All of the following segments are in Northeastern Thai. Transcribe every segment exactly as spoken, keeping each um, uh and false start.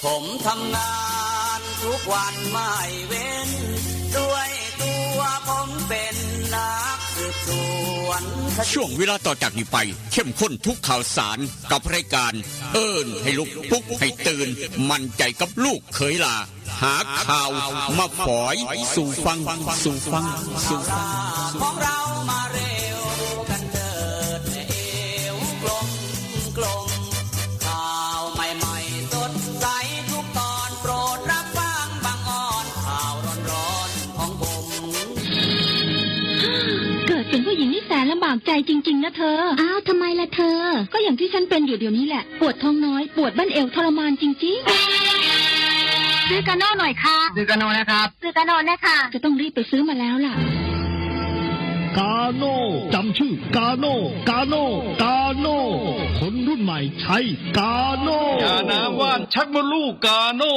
ผมทำงานทุกวันไม่เว้น ด้วยตัวผมเป็นนักสืบสวนคดี ช่วงเวลาต่อจากนี้ไป เข้มข้นทุกข่าวสารกับรายการ เอิ้นให้ลุก ปลุกให้ตื่น มั่นใจกับลูกเขยหล้า หาข่าวมาฝอยสู่ฟัง สู่ฟัง สู่ฟัง ของเรามาเร็วกันเถิด เอวกลมกลม ข่าวใหม่ๆ สดใสทุกตอน โปรดรับฟังบางออน ข่าวร้อนๆ ของผม เกิดเป็นผู้หญิงนี่แสนลำบากใจจริงๆ นะเธอ อ้าว ทำไมล่ะเธอ ก็อย่างที่ฉันเป็นอยู่เดี๋ยวนี้แหละ ปวดท้องน้อย ปวดบั้นเอวทรมานจริงๆ ซื้อกาโน่หน่อยค่ะ ซื้อกาโน่นะครับ ซื้อกาโน่นะคะ จะต้องรีบไปซื้อมาแล้วล่ะ กาโน่ จำชื่อกาโน่ กาโน่ กาโน่ คนรุ่นใหม่ใช้กาโน่ ยาน้ำว่านชักมดลูกกาโน่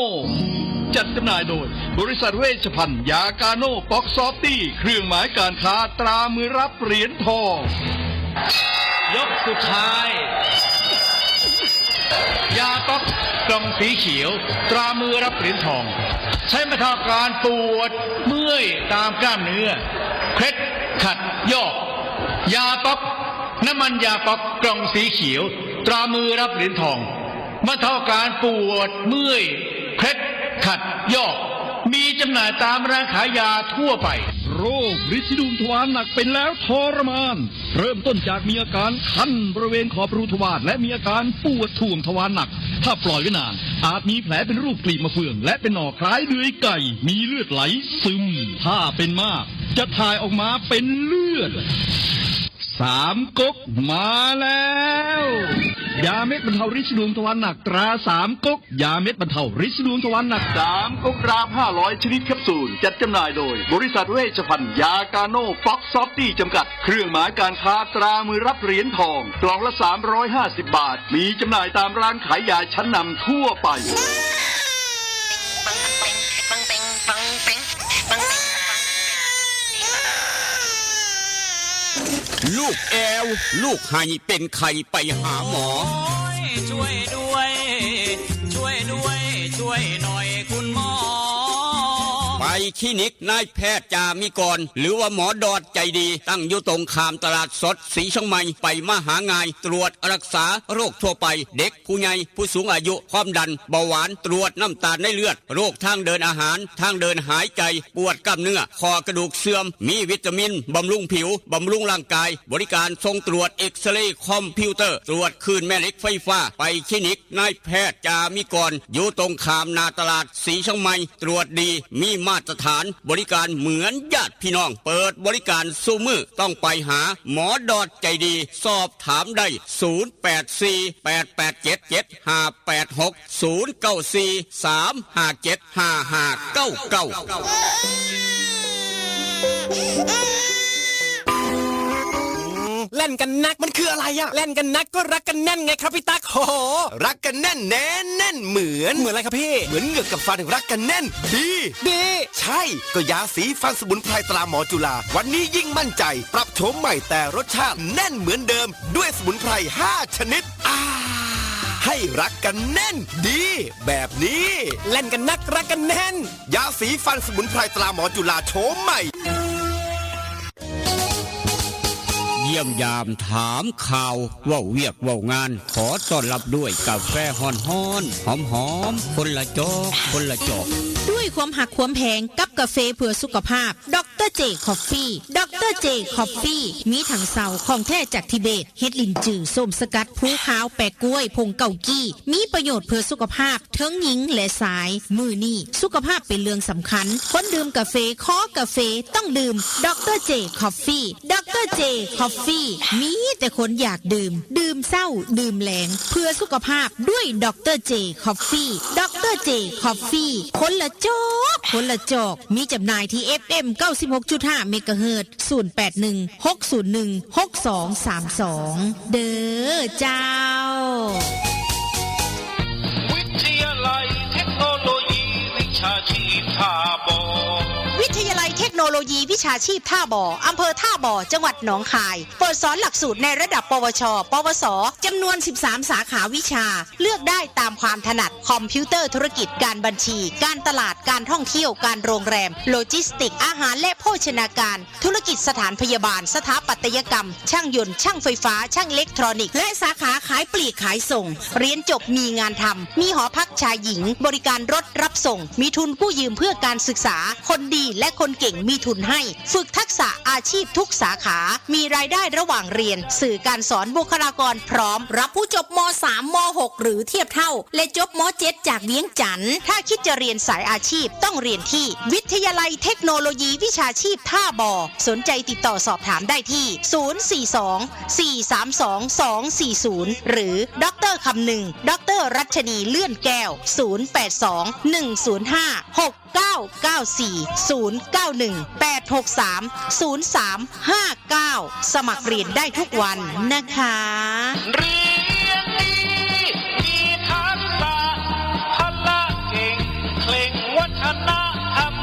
จัดจำหน่ายโดย บริษัทเวชภัณฑ์ยากาโน่ป๊อกซอฟตี้ เครื่องหมายการค้าตรามือรับเหรียญทอง ยกสุดท้าย ยาป๊อกกล่องสีเขียว ตรามือรับเหรียญทอง ใช้บรรเทาอาการปวดเมื่อยตามกล้ามเนื้อ เคล็ดขัดยอก ยาป๊อก น้ำมันยาป๊อกกล่องสีเขียว ตรามือรับเหรียญทอง บรรเทาอาการปวดเมื่อย เคล็ดขัดยอก มีจำหน่ายตามร้านขายยาทั่วไป โรคริดสีดวงทวารหนักเป็นแล้วทรมาน เริ่มต้นจากมีอาการคันบริเวณขอบรูทวารและมีอาการปวดถ่วงทวารหนัก ถ้าปล่อยไว้นาน อาจมีแผลเป็นรูปกลีบมะเฟือง และเป็นหนองคล้ายเดือยไก่ มีเลือดไหลซึม ถ้าเป็นมาก จะถ่ายออกมาเป็นเลือด สามก๊กมาแล้ว ยาเม็ดบรรเทาริดสีดวงทวารหนักตราสามก๊ก ยาเม็ดบรรเทาริดสีดวงทวารหนัก สามก๊กดราฟห้าร้อยชนิดแคปซูล จัดจำหน่ายโดย บริษัทเวชภัณฑ์ยากาโน่ป๊อกซอฟตี้จำกัด เครื่องหมายการค้าตรามือรับเหรียญทอง กล่องละ สามร้อยห้าสิบ บาท มีจำหน่ายตามร้านขายยาชั้นนำทั่วไป ลูกแอว ลูกไห้เป็นไข้ไปหาหมอ ช่วยด้วย ช่วยด้วย ช่วยหน่อยคุณหมอ ไปคลินิกนายแพทย์จามิกร หรือว่าหมอดอดใจดี ตั้งอยู่ตรงข้ามตลาดสดสีเชียงใหม่ ไปมาหาง่าย ตรวจรักษาโรคทั่วไป เด็กผู้ใหญ่ผู้สูงอายุ ความดัน เบาหวาน ตรวจน้ำตาลในเลือด โรคทางเดินอาหาร ทางเดินหายใจ ปวดกล้ามเนื้อ ข้อกระดูกเสื่อม มีวิตามิน บำรุงผิว บำรุงร่างกาย บริการส่งตรวจเอ็กซเรย์คอมพิวเตอร์ ตรวจคลื่นแม่เหล็กไฟฟ้า ไปคลินิกนายแพทย์จามิกร อยู่ตรงข้ามหน้าตลาดสีเชียงใหม่ ตรวจดี มีมาตรฐาน บริการเหมือนญาติพี่น้อง เปิดบริการซุมื้อ ต้องไปหาหมอดอดใจดี สอบถามได้ ศูนย์แปดสี่ แปดแปดเจ็ด เจ็ดห้าแปดหก ศูนย์เก้าสี่ สามห้าเจ็ด ห้าห้าเก้าเก้า แล่นกันนักมันคืออะไรอะแล่นกันนักก็รักกันแน่นไงครับพี่ตั๊ก โห รักกันแน่นแน่นแน่นเหมือน เหมือนอะไรครับพี่ เหมือนเหงือกกับฟันรักกันแน่น ดี ดี ใช่ ก็ยาสีฟันสมุนไพรตราหมอจุฬา วันนี้ยิ่งมั่นใจ ปรับโฉมใหม่แต่รสชาติแน่นเหมือนเดิม ด้วยสมุนไพรห้าชนิด อ่า ให้รักกันแน่น ดี แบบนี้ แล่นกันนักรักกันแน่น ยาสีฟันสมุนไพรตราหมอจุฬาโฉมใหม่ เยี่ยมยามถามข่าว เว้าเวียกเว้างาน ขอต้อนรับด้วยกาแฟฮ้อนๆ หอมๆ คนละจอก คนละจอก ด้วยความหักความแพงกับกาแฟเพื่อสุขภาพ ดอกเตอร์เจ Coffee ดอกเตอร์เจ Coffee มีถังเสาของแท้จากทิเบต เฮ็ดลิ้นจื่อ ส้มสกัด ภูขาว แปะกล้วย ผงเกากี้ มีประโยชน์เพื่อสุขภาพ ทั้งหญิงและชาย มื้อนี้สุขภาพเป็นเรื่องสำคัญ คนดื่มกาแฟ คอกาแฟ ต้องดื่ม ดอกเตอร์เจ Coffee ดอกเตอร์เจ Coffee มีแต่คนอยากดื่ม ดื่มเช้า ดื่มแลง เพื่อสุขภาพด้วย ดอกเตอร์เจ Coffee ดอกเตอร์เจ Coffee คนละจอก คนละจอก มีจำหน่ายที่ เอฟเอ็ม เก้าสิบหกจุดห้า เมกะเฮิรตซ์ ศูนย์แปดหนึ่ง หกศูนย์หนึ่ง หกสองสามสอง เด้อเจ้า วิทยาลัยเทคโนโลยีวิชาชีพท่าบ่อ วิทยาลัยเทคโนโล โลยีวิชาชีพท่าบ่อ อำเภอท่าบ่อ จังหวัดหนองคาย เปิดสอนหลักสูตรในระดับ ปวช ปวส จำนวน สิบสาม สาขาวิชา เลือกได้ตามความถนัด คอมพิวเตอร์ธุรกิจ การบัญชี การตลาด การท่องเที่ยว การโรงแรม โลจิสติกส์ อาหารและโภชนาการ ธุรกิจสถานพยาบาล สถาปัตยกรรม ช่างยนต์ ช่างไฟฟ้า ช่างอิเล็กทรอนิกส์ และสาขาขายปลีกขายส่ง เรียนจบมีงานทำ มีหอพักชายหญิง บริการรถรับส่ง มีทุนกู้ยืมเพื่อการศึกษา คนดีและคนเก่งมีทุนให้ ฝึกทักษะอาชีพทุกสาขา มีรายได้ระหว่างเรียน สื่อการสอนบุคลากรพร้อม รับผู้จบ ม.สาม ม.หก หรือเทียบเท่า และจบ ม.เจ็ด จากเวียงจันทน์ ถ้าคิดจะเรียนสายอาชีพต้องเรียนที่วิทยาลัยเทคโนโลยีวิชาชีพท่าบ่อ สนใจติดต่อสอบถามได้ที่ ศูนย์สี่สอง สี่สามสอง สองสี่ศูนย์ หรือ ดอกเตอร์คำนึง ดอกเตอร์รัชนีเลื่อนแก้ว ศูนย์แปดสอง หนึ่งศูนย์ห้า หกเก้าเก้าสี่ ศูนย์เก้าหนึ่ง แปดหกสาม ศูนย์สามห้าเก้า สมัครเรียนได้ทุกวันนะคะ เรียนดี มีทักษะ พละเก่ง เคร่งวัฒนธรรม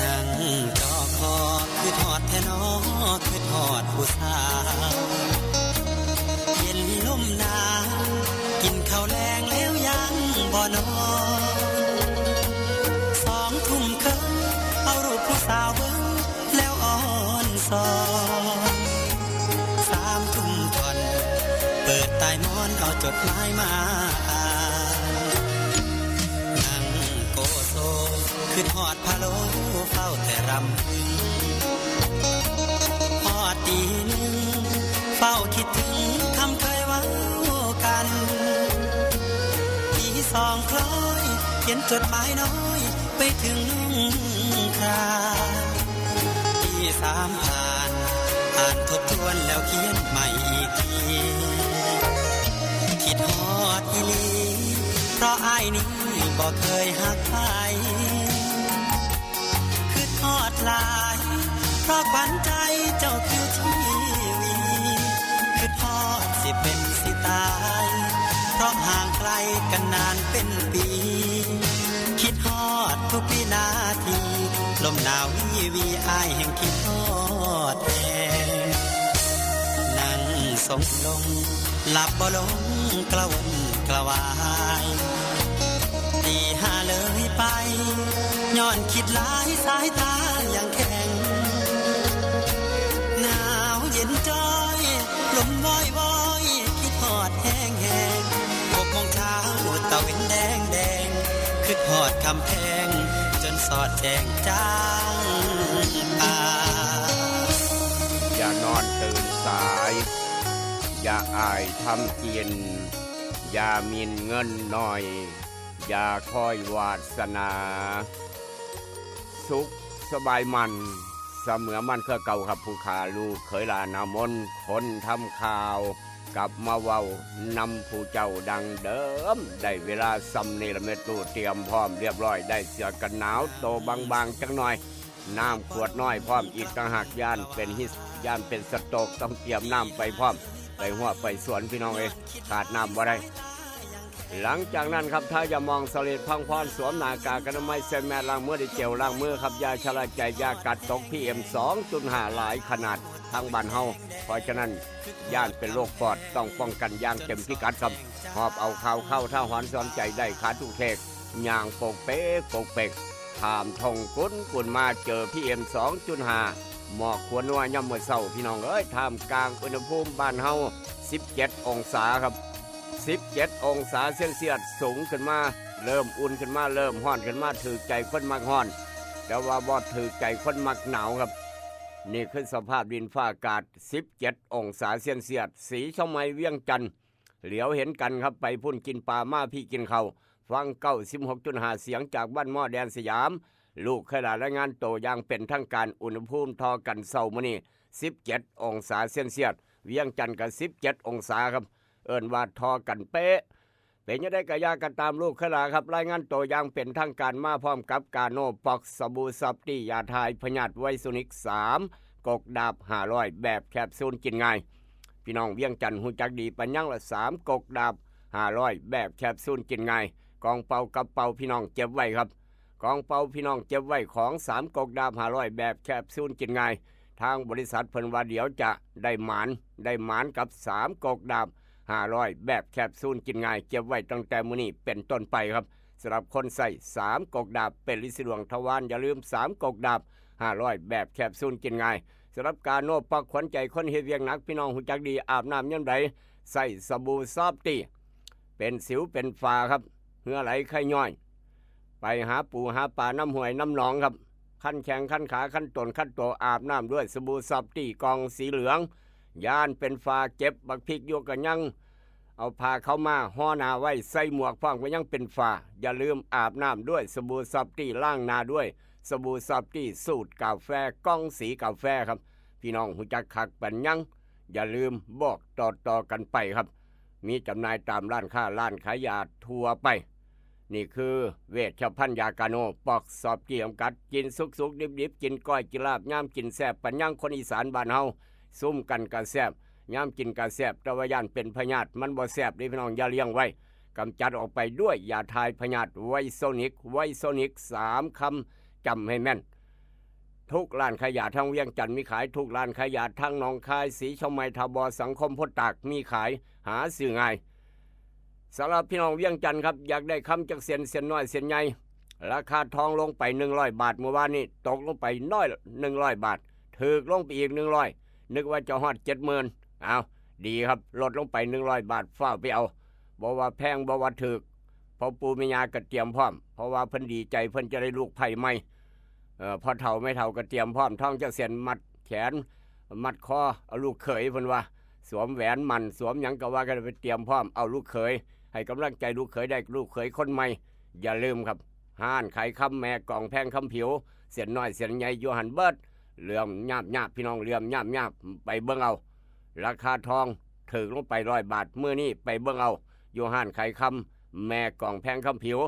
นั่งจอคอ คิดฮอดแท้น้อ คิดฮอดผู้สาว เย็นลมหนาว กินข้าวแลงแล้วยังบ่นอน สองทุ่มครึ่ง เอารูปผู้สาวเบิ่ง แล้วอ่อนสอน สามทุ่มท่อน เปิดใต้หมอนเอาจดหมายมาอ่าน นั่งโกโซ คิดฮอดพะโล้ เฝ้าแต่รำพึง ฮอดตีหนึ่ง เฝ้าคิดถึงคำเคยเว้ากัน ตีสองคล้อย เขียนจดหมายน้อย ไปถึงนุ่งคราม ตีสามผ่าน อ่านทบทวนแล้วเขียนใหม่อีกที คิดฮอดอีหลี เพราะอ้ายนี้บ่เคยฮักใคร คิดฮอดหลาย เพราะขวัญใจเจ้าคือชีวี คิดฮอดสิเป็นสิตาย เพราะห่างไกลกันนานเป็นปี คิดฮอดทุกวินาที ลมหนาววีวี อ้ายแห่งคิดฮอดแฮง นั่งทรงลง หลับบ่ลง กระวนกระวาย ตีห้าเลยไป ย้อนคิดหลาย สายตายังแข็ง หนาวเย็นจ้อย ลมวอยวอย คิดฮอดแฮงแฮง หกโมงเช้า ตะเว็นแดงแดง คิดฮอดคำแพง จนสอดแจ้งจางป่า อย่านอนตื่นสาย อย่าอายทำกิน อย่าหมิ่นเงินหน่อย อย่าคอยวาสนา สุขสบายมัน เสมอมันคือเก่าครับ ผู้ข้าลูกเขยหลานอามน คนทำข่าว กลับมาเว้านำผู้เจ้าดังเดิม ได้เวลาส่ำนี้ละแม่ตู้ เตรียมพร้อมเรียบร้อย ได้เสื้อกันหนาวโตบางๆจักหน่อย น้ำขวดน้อยพร้อมอีกต่างหาก ย่านเป็นฮิส ย่านเป็นสโตรก ต้องเตรียมน้ำไปพร้อม ไปฮวดไปสวนพี่น้องเอ้ย ขาดน้ำบ่ได้ หลังจากนั้นครับ ทายามองสลิดพังพร สวมหน้ากากอนามัย ใส่แมส ล้างมือด้วยเจลล้างมือครับ อย่าชะล่าใจ อย่ากาดตก พีเอ็มสองจุดห้า หลายขนาดทางบ้านเฮา เพราะฉะนั้นย่านเป็นโรคปอด ต้องป้องกันอย่างเต็มพิกัดครับ หอบเอาข่าวเข้า ถ้าหอนสอนใจได้ขาทุกเทก ย่างปกเปกปกเปก ข้ามท่องกุนกุนมาเจอ พีเอ็มสองจุดห้า หมอกควันนัวย่ำมื้อเช้า พี่น้องเอ้ย ท่ามกลางอุณหภูมิบ้านเฮา สิบเจ็ดองศาครับ สิบเจ็ดองศาเซลเซียส สูงขึ้นมา เริ่มอุ่นขึ้นมา เริ่มฮ้อนขึ้นมา ถืกใจคนมักฮ้อน แต่ว่าบ่ถืกใจคนมักหนาวครับ นี่คือสภาพดินฟ้าอากาศ สิบเจ็ดองศาเซลเซียส สีเชียงใหม่ เวียงจันทน์ เหลียวเห็นกันครับ ไปพุ่นกินปลา มาพี้กินข้าว ฟัง เก้าสิบหกจุดห้า เสียงจากบ้านหม้อแดนสยาม ลูกเขยหลานรายงานโตอย่างเป็นทางการ อุณหภูมิท่อกันเช้ามื้อนี้ สิบเจ็ดองศาเซลเซียส เวียงจันทน์ก็สิบเจ็ดองศาครับ เอิ้นว่าทอกันเป๊ะ เป็นจั่งใดก็อย่า ก็ตามลูกคือหลานครับ รายงานตัวอย่างเป็นทางการมาพร้อมกับกาโนป๊อก สบู่ซอฟตี้ ยาถ่ายพยาธิไวโซนิก สามกกดาบห้าร้อยแบบแคปซูลกินง่าย พี่น้องเวียงจันทน์ฮู้จักดีปานหยังละ สามกกดาบห้าร้อยแบบแคปซูลกินง่าย กองเปล่ากับเปล่าพี่น้องเก็บไว้ครับ กองเปล่าพี่น้องเก็บไว้ของ สามกกดาบห้าร้อยแบบแคปซูลกินง่าย ทางบริษัทเพิ่นว่าเดี๋ยวจะได้หมาน ได้หมานกับ สามกกดาบห้าร้อยแบบแคปซูลกินง่าย เก็บไว้ตั้งแต่มื้อนี้เป็นต้นไปครับ สำหรับคนใช้ สามกกดาบเป็นฤทธิ์สีดวงทวาร อย่าลืม สามกกดาบห้าร้อยแบบแคปซูลกินง่าย สำหรับกาโนป๊อก ขวัญใจคนเฮ็ดเวียกหนัก พี่น้องฮู้จักดี อาบน้ำยามใดใช้สบู่ซอฟตี้ เป็นสิวเป็นฝ้าครับ เหงื่อไหลไข้ย้อย ไปหาปูหาปลาน้ำห้วยน้ำหนองครับ คันแข้งคันขาคันตนคันโต อาบน้ำด้วยสบู่ซอฟตี้กล่องสีเหลือง ย่านเป็นฝ้า เก็บบักพริกอยู่ก็ยังเอาผ้าขาวม้าห่อหน้าไว้ ใส่หมวกพร้อมก็ยังเป็นฝ้า อย่าลืมอาบน้ำด้วยสบู่ซอฟตี้ ล้างหน้าด้วยสบู่ซอฟตี้สูตรกาแฟ กล่องสีกาแฟครับ พี่น้องฮู้จักคักปานหยัง อย่าลืมบอกต่อๆกันไปครับ มีจำหน่ายตามร้านค้าร้านขายยาทั่วไป นี่คือเวชภัณฑ์ยากาโนป๊อก ซอฟตี้ จำกัด กินสุกๆ ดิบๆ กินก้อยกินลาบ ยามกินแซ่บปานหยัง คนอีสานบ้านเฮา ซุ่มกันก็แซ่บ ยามกินก็แซ่บ แต่ว่าย่านเป็นพยาธิ มันบ่แซ่บเด้พี่น้อง อย่าเลี้ยงไว้ กำจัดออกไปด้วยยาถ่ายพยาธิไวโซนิก ไวโซนิก สามคำ จำให้แม่น ทุกร้านขายยาทั้งเวียงจันทน์มีขาย ทุกร้านขายยาทั้งหนองคาย ศรีเชียงใหม่ ทบ สังคม โพธิ์ตาก มีขาย หาซื้อง่าย สำหรับพี่น้องเวียงจันทน์ครับ อยากได้คำจักเส้น เส้นน้อยเส้นใหญ่ ราคาทองลงไปหนึ่งร้อยบาท เมื่อวานนี้ตกลงไปน้อย หนึ่งร้อยบาท ถูกลงไปอีกหนึ่งร้อย นึกว่าจะฮอดเจ็ดหมื่น เอา ดีครับ ลดลงไปหนึ่งร้อยบาท ฟ้าวไปเอา บ่ว่าแพงบ่ว่าถูก พ่อปู่แม่ย่าก็เตรียมพร้อม เพราะว่าเพิ่นดีใจ เพิ่นจะได้ลูกไผ่ใหม่ เอ่อ พ่อเฒ่าแม่เฒ่าก็เตรียมพร้อม ทองจักเส้นมัดแขน มัดคอ เอาลูกเขย เพิ่นว่า สวมแหวนหมั้น สวมหยังก็ว่ากันไป เตรียมพร้อม เอาลูกเขย ให้กำลังใจลูกเขย ได้ลูกเขยคนใหม่ อย่าลืมครับ ร้านขายคำแม่กองแพงคำผิว เส้นน้อยเส้นใหญ่อยู่หั่นเบิด เหลื่อมยาบๆ พี่น้อง เหลื่อมยาบๆ ไปเบิ่งเอา ราคาทองถูกลงไปร้อยบาท มื้อนี้ไปเบิ่งเอา อยู่ร้านขายคำแม่กองแพงคำผิว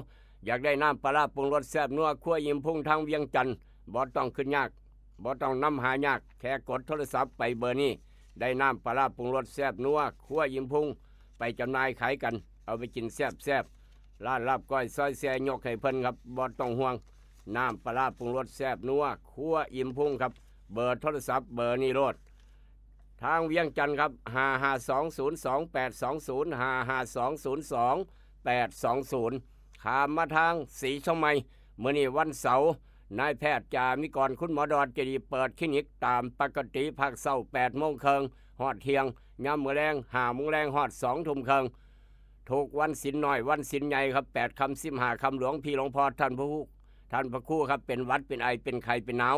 อยากได้น้ำปลาร้าปรุงรสแซ่บนัวครัวอิ่มพุงทางเวียงจันทน์ บ่ต้องขึ้นยาก บ่ต้องนำหายาก แค่กดโทรศัพท์ไปเบอร์นี้ ได้น้ำปลาร้าปรุงรสแซ่บนัวครัวอิ่มพุง ไปจำหน่ายขายกัน เอาไปกินแซ่บๆ ร้านลาบก้อยซอยแซ่ยกให้เพิ่นครับ บ่ต้องห่วง น้ำปลาร้าปรุงรสแซ่บนัวครัวอิ่มพุงครับ เบอร์โทรศัพท์เบอร์นี้โลด ทางเวียงจันทน์ครับ ห้าห้าสองศูนย์สองแปดสองศูนย์ ห้าห้าสองศูนย์สองแปดสองศูนย์ ข้ามมาทางศรีเชียงใหม่ มื้อนี้วันเสาร์ นายแพทย์จามิกร คุณหมอดอนเจดีย์ เปิดคลินิกตามปกติ ภาคเช้าแปดโมงครึ่ง ฮอดเที่ยง ยามมื้อแลงห้าโมงแลง ฮอดสองทุ่มครึ่ง ทุกวันศีลน้อย วันศีลใหญ่ครับ แปดค่ำ สิบห้าค่ำ หลวงพี่หลวงพ่อ ท่านพระครู ท่านพระครูครับ เป็นหวัด เป็นไอ เป็นไข้ เป็นหนาว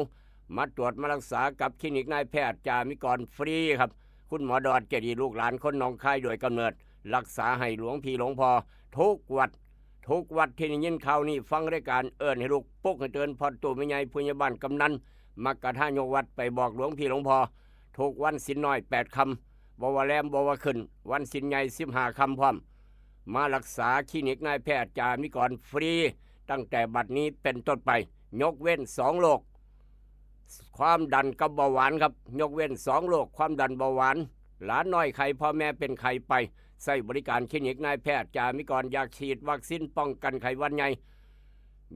มาตรวจมารักษากับคลินิกนายแพทย์จามิกรฟรีครับ คุณหมอดอนเจดีย์ ลูกหลานคนหนองคายโดยกำเนิด รักษาให้หลวงพี่หลวงพ่อทุกวัด ทุกวัดที่ได้ยินข่าวนี้ ฟังรายการ เอิ้นให้ลุก ปลุกให้ตื่น พ่อตู้แม่ใหญ่ ผู้ใหญ่บ้าน กำนัน มัคคทายกวัด ไปบอกหลวงพี่หลวงพ่อ ทุกวันศีลน้อยแปดค่ำ บ่ว่าแรมบ่ว่าขึ้น วันศีลใหญ่สิบห้าค่ำพร้อม มารักษาคลินิกนายแพทย์จามิกรฟรี ตั้งแต่บัดนี้เป็นต้นไป ยกเว้นสองโรค ความดันกับเบาหวานครับ ยกเว้นสองโรค ความดันเบาหวาน หลานน้อยไข้ พ่อแม่เป็นไข้ไป ใช้บริการคลินิกนายแพทย์จามิกร อยากฉีดวัคซีนป้องกันไข้หวัดใหญ่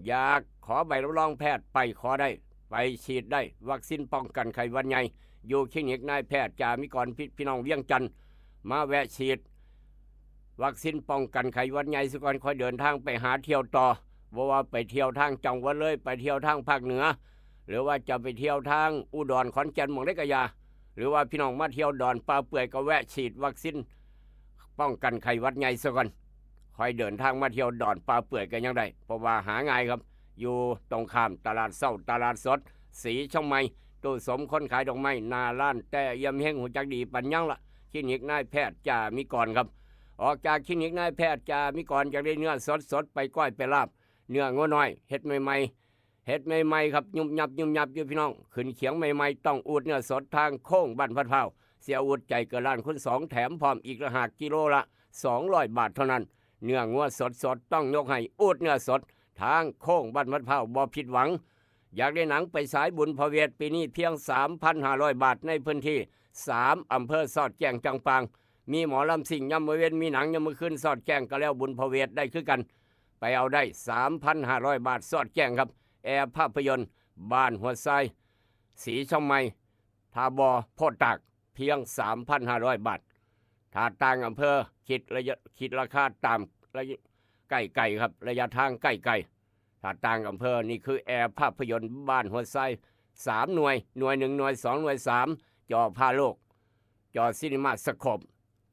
อยากขอใบรับรองแพทย์ ไปขอได้ ไปฉีดได้ วัคซีนป้องกันไข้หวัดใหญ่ อยู่คลินิกนายแพทย์จามิกร พี่ พี่น้องเวียงจันทน์ มาแวะฉีด วัคซีนป้องกันไข้หวัดใหญ่ซะก่อน ค่อยเดินทางไปหาเที่ยวต่อ บ่ว่าไปเที่ยวทางจังหวัดเลย ไปเที่ยวทางภาคเหนือ หรือว่าจะไปเที่ยวทางอุดร ขอนแก่น หม่องใดก็อย่า หรือว่าพี่น้องมาเที่ยวดอนป่าเปื่อยก็แวะฉีดวัคซีนป้องกันไข้หวัดใหญ่ซะก่อน ค่อยเดินทางมาเที่ยวดอนป่าเปื่อยก็ยังได้ เพราะว่าหาง่ายครับ อยู่ตรงข้ามตลาดเช้า ตลาดสดศรีเชียงใหม่ ตู้สมคนขายดอกไม้ หน้าร้านแต้เอี่ยมเฮง ฮู้จักดีปานหยังละ คลินิกนายแพทย์จามิกรครับ ออกจากคลินิกนายแพทย์จามิกร อยากได้เนื้อสดๆ ไปก้อยไปลาบ เนื้องัวน้อย เฮ็ดใหม่ เฮ็ดใหม่ๆครับ ยุบยับยุบยับอยู่พี่น้อง ขึ้นเขียงใหม่ๆ ต้องอูดเนื้อสดทางโค้งบ้านพัดพร้าว เสียอูดใจเกินล้านคูณสอง แถมพร้อมอีกต่างหาก กิโลละสองร้อยบาทเท่านั้น เนื้องัวสดๆ ต้องยกให้อูดเนื้อสด ทางโค้งบ้านพัดพร้าว บ่ผิดหวัง อยากได้หนังไปสายบุญพระเวท ปีนี้เพียงสามพันห้าร้อยบาท ในพื้นที่สามอำเภอสอดแจ้งจังปาง มีหมอลำซิ่งยามมื้อเว็น มีหนังยามมื้อคืนสอดแจ้ง ก็แล้วบุญพระเวทได้คือกัน ไปเอาได้ สามพันห้าร้อยบาท สอดแจ้งครับ แอร์ภาพยนตร์ บ้านหัวทราย สีช่องใหม่ ท่าบ่อ โพธิ์ตาก เพียงสามพันห้าร้อยบาท ถ้าต่างอำเภอ คิดระยะ คิดราคาตามระยะ ใกล้ๆครับ ระยะทางใกล้ๆ ถ้าต่างอำเภอ นี่คือแอร์ภาพยนตร์ บ้านหัวทราย สามหน่วย หน่วยหนึ่ง หน่วยสอง หน่วยสาม จอพาโลก จอซีนีมาสโคป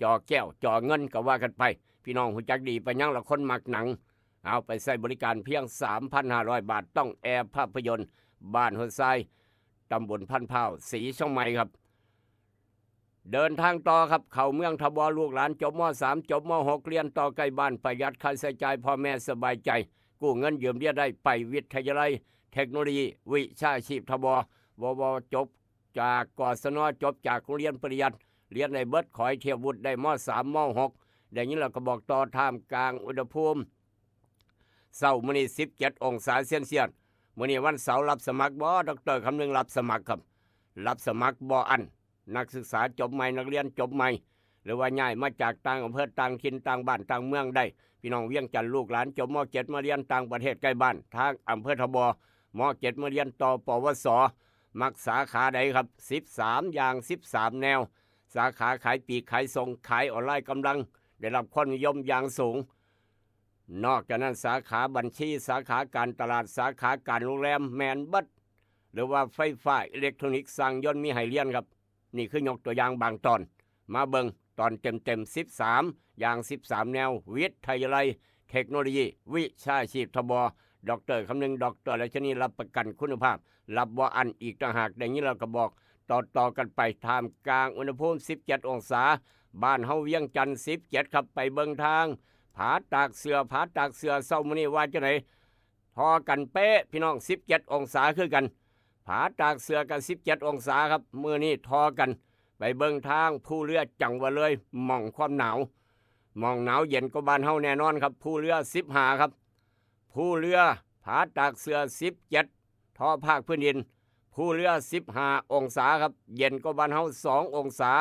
จอแก้ว จอเงิน ก็ว่ากันไป พี่น้องฮู้จักดี ไปหยังละคนมักหนัง เอาไปใช้บริการเพียงสามพันห้าร้อยบาท ต้องแอร์ภาพยนตร์ บ้านหัวทราย ตำบลพันพร้าว สีช่องใหม่ครับ เดินทางต่อครับ เข้าเมืองท่าบ่อ ลูกหลานจบ ม.สาม จบ ม.หก เรียนต่อใกล้บ้าน ประหยัดค่าใช้จ่าย พ่อแม่สบายใจ กู้เงินยืมเรียนได้ ไปวิทยาลัยเทคโนโลยีวิชาชีพท่าบ่อ วว จบจาก กศน จบจากโรงเรียนปริยัติ เรียนได้เบิด ขอให้เทียบวุฒิได้ ม.สาม ม.หก ได้ยินแล้วก็บอกต่อ ท่ามกลางอุณหภูมิ เช้ามื้อนี้ สิบเจ็ดองศาเซลเซียส มื้อนี้วันเสาร์ รับสมัครบ่ ดอกเตอร์คำนึง รับสมัครครับ รับสมัครบ่อั้น นักศึกษาจบใหม่ นักเรียนจบใหม่ หรือว่าย้ายมาจากต่างอำเภอ ต่างถิ่น ต่างบ้าน ต่างเมืองได้ พี่น้องเวียงจันทน์ ลูกหลานจบ ม.เจ็ด มาเรียนต่างประเทศใกล้บ้าน ทางอำเภอท่าบ่อ ม.เจ็ด มาเรียนต่อ ปวส มักสาขาใดครับ สิบสาม อย่าง สิบสาม แนว สาขาขายปลีกขายส่ง ขายออนไลน์ กำลังได้รับความนิยมอย่างสูง นอกจากนั้น สาขาบัญชี สาขาการตลาด สาขาการโรงแรม แม่นเบิด หรือว่าไฟฟ้า อิเล็กทรอนิกส์ ช่างยนต์ มีให้เรียนครับ นี่คือยกตัวอย่างบางตอน มาเบิ่งตอนเต็มๆ สิบสาม อย่าง สิบสาม แนว วิทยาลัยเทคโนโลยีวิชาชีพท่าบ่อ ดอกเตอร์คำนึง ดอกเตอร์ราชนี รับประกันคุณภาพ รับบ่อั้นอีกต่างหาก ได้ยินแล้วก็บอกต่อๆกันไป ท่ามกลางอุณหภูมิ สิบเจ็ดองศา บ้านเฮาเวียงจันทน์ สิบเจ็ดครับ ไปเบิ่งทางผาตากเสื้อ ผาตากเสื้อ เช้ามื้อนี้ว่าจั่งใด ท่อกันเป๊ะ พี่น้อง สิบเจ็ดองศาคือกัน ผาตากเสื้อก็ สิบเจ็ดองศาครับ มื้อนี้ท่อกัน ไปเบิ่งทางภูเรือ จังหวัดเลย หม่องความหนาว หม่องหนาวเย็นกว่าบ้านเฮาแน่นอนครับ ภูเรือ สิบห้าครับ ภูเรือ ผาตากเสื้อ สิบเจ็ด ท่อภาคพื้นดิน ภูเรือ สิบห้าองศาครับ เย็นกว่าบ้านเฮา สององศา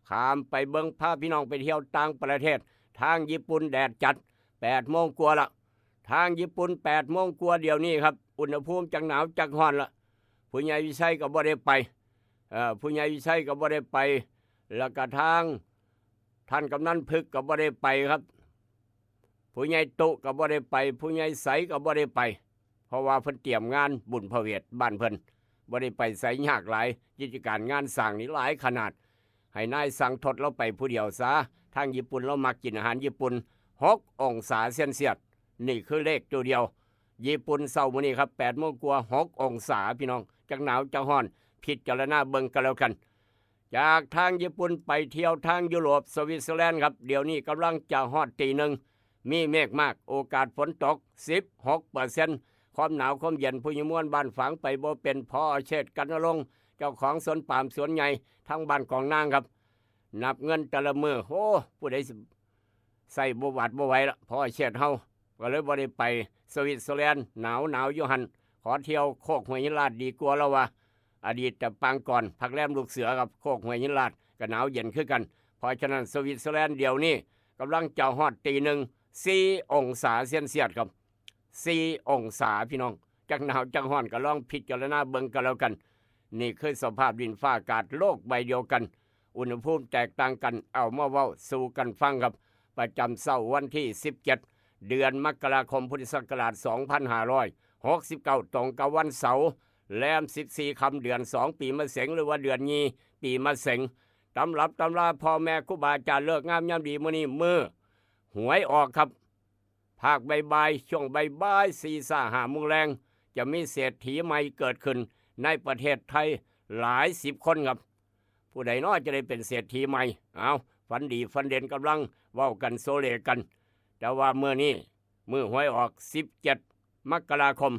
ข้ามไปเบิ่ง พาพี่น้องไปเที่ยวต่างประเทศ ทางญี่ปุ่นแดดจัด แปดโมงกว่าละ ทางญี่ปุ่น แปดโมงกว่าเดี๋ยวนี้ครับ อุณหภูมิจักหนาวจักฮ้อนละ ผู้ใหญ่วิชัยก็บ่ได้ไป เอ่อ ผู้ใหญ่วิชัยก็บ่ได้ไป แล้วก็ทางท่านกำนันพึกก็บ่ได้ไปครับ ผู้ใหญ่ตุก็บ่ได้ไป ผู้ใหญ่ใสก็บ่ได้ไป เพราะว่าเพิ่นเตรียมงานบุญพระเวทบ้านเพิ่น บ่ได้ไปไส ยากหลาย กิจการงานสร้างนี่หลายขนาด ให้นายสั่งทดลาไปผู้เดียวซะ ทางญี่ปุ่นลามักกินอาหารญี่ปุ่น หกองศาเซลเซียส นี่คือเลขตัวเดียว ญี่ปุ่นเช้ามื้อนี้ครับ แปดโมงกว่า หกองศา พี่น้อง จักหนาวจักฮ้อน พิจารณาเบิ่งกันแล้วกัน จากทางญี่ปุ่นไปเที่ยวทางยุโรป สวิตเซอร์แลนด์ครับ เดี๋ยวนี้กำลังจะฮอดตีหนึ่ง มีเมฆมาก โอกาสฝนตก สิบหกเปอร์เซ็นต์ ความหนาวความเย็น ผู้อยู่ม่วนบ้านฝางไปบ่เป็น พอเชษฐ์ กรรณรงค์ เจ้าของสวนปาล์มสวนใหญ่ ทางบ้านกองนางครับ นับเงินแต่ละมื้อ โอ้ ผู้ใดสิ ใช้บ่หวาดบ่ไหวละ พอเชษฐ์เฮา ก็เลยบ่ได้ไปสวิตเซอร์แลนด์ หนาวหนาวอยู่หั่น ขอเที่ยวโคกห้วยหินลาดดีกว่า ลาวว่า อดีตแต่ปางก่อน พักแรมลูกเสือครับ โคกห้วยหินลาด ก็หนาวเย็นคือกัน เพราะฉะนั้นสวิตเซอร์แลนด์เดี๋ยวนี้กำลังจะฮอดตีหนึ่ง สี่องศาเซลเซียสครับ สี่องศา พี่น้อง จักหนาวจักฮ้อนก็ลองพิจารณาเบิ่งกันแล้วกัน นี่คือสภาพดินฟ้าอากาศโลกใบเดียวกัน อุณหภูมิแตกต่างกัน เอามาเว้าสู่กันฟังครับ ประจำเช้าวันที่ สิบเจ็ด เดือนมกราคม พุทธศักราช สองพันห้าร้อยหกสิบเก้า ตรงกับวันเสาร์ แรม สิบสี่ค่ำ เดือนสอง ปีมะเสง หรือว่าเดือนยี่ ปีมะเสง ตำรับตำราพ่อแม่ครูบาอาจารย์ ฤกษ์งามยามดีมื้อนี้มื้อหวยออกครับ ภาคบ่ายๆ ช่วงบ่ายๆ สี่ซ่าห้าโมงแลง จะมีเศรษฐีใหม่เกิดขึ้นในประเทศไทยหลายสิบคนครับ ผู้ใดน้อจะได้เป็นเศรษฐีใหม่ เอา ฝันดีฝันเด่นกำลังเว้ากันโซเลกัน แต่ว่ามื้อนี้ มื้อหวยออก สิบเจ็ด มกราคม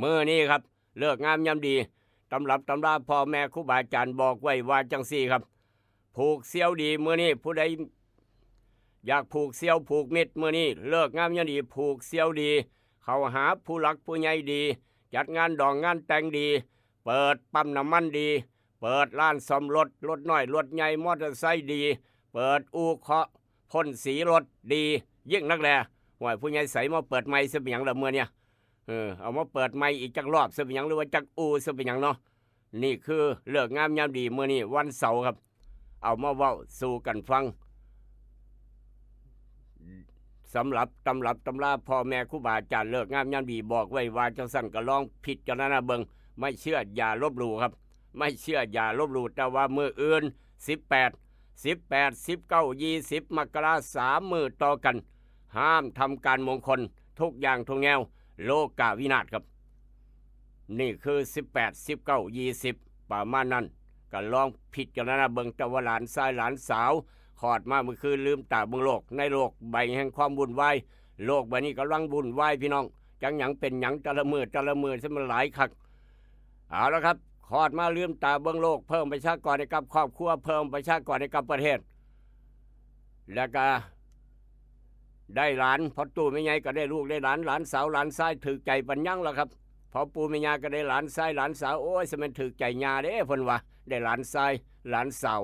มื้อนี้ครับ ฤกษ์งามยามดี ตำรับตำราพ่อแม่ครูบาอาจารย์บอกไว้ว่าจั่งซี้ครับ ผูกเสี่ยวดีมื้อนี้ ผู้ใดอยากผูกเสี่ยวผูกมิตรมื้อนี้ ฤกษ์งามยามดี ผูกเสี่ยวดี เข้าหาผู้หลักผู้ใหญ่ดี จัดงานดองงานแต่งดี เปิดปั๊มน้ำมันดี เปิดร้านซ่อมรถ รถน้อยรถใหญ่มอเตอร์ไซค์ดี เปิดอู่เคาะพ่นสีรถดี ยิ่งนักแล ห่วย ผู้ใหญ่ใสมาเปิดใหม่ซะเป็นหยังล่ะมื้อเนี่ย เออ เอามาเปิดใหม่อีกจักรอบซะเป็นหยัง หรือว่าจักอู่ซะเป็นหยังเนาะ นี่คือฤกษ์งามยามดีมื้อนี้วันเสาร์ครับ เอามาเว้าสู่กันฟัง สำหรับตำรับตำราพ่อแม่ครูบาอาจารย์ฤกษ์งามยามดีบอกไว้ว่าจั่งซั้น ก็ลองพิจารณาเบิ่ง ไม่เชื่ออย่าลบหลู่ครับ ไม่เชื่ออย่าลบหลู่ แต่ว่ามื้ออื่น สิบแปด สิบแปด สิบเก้า ยี่สิบ มกรา สามมื้อต่อกัน ห้ามทำการมงคล ทุกอย่างทุกแนว โลกาวินาศครับ นี่คือ สิบแปด สิบเก้า ยี่สิบ ประมาณนั้น ก็ลองพิจารณาเบิ่ง แต่ว่าหลานชายหลานสาวคลอดมามื้อคืน ลืมตาเบิ่งโลก ในโลกใบแห่งความวุ่นวาย โลกใบนี้กำลังวุ่นวายพี่น้อง จั่งหยังเป็นหยังแต่ละมื้อแต่ละมื้อ ซึ่งมันหลายคัก เอาละครับ คลอดมาลืมตาเบิ่งโลก เพิ่มประชากรให้กับครอบครัว เพิ่มประชากรให้กับประเทศ แล้วก็ได้หลาน พอตู้แม่ใหญ่ก็ได้ลูกได้หลาน หลานสาวหลานชายถืกใจปานหยังล่ะครับ พอปู่แม่ย่าก็ได้หลานชายหลานสาว โอ้ย สะแม่นถืกใจย่าเด้ เพิ่นว่า ได้หลานชายหลานสาว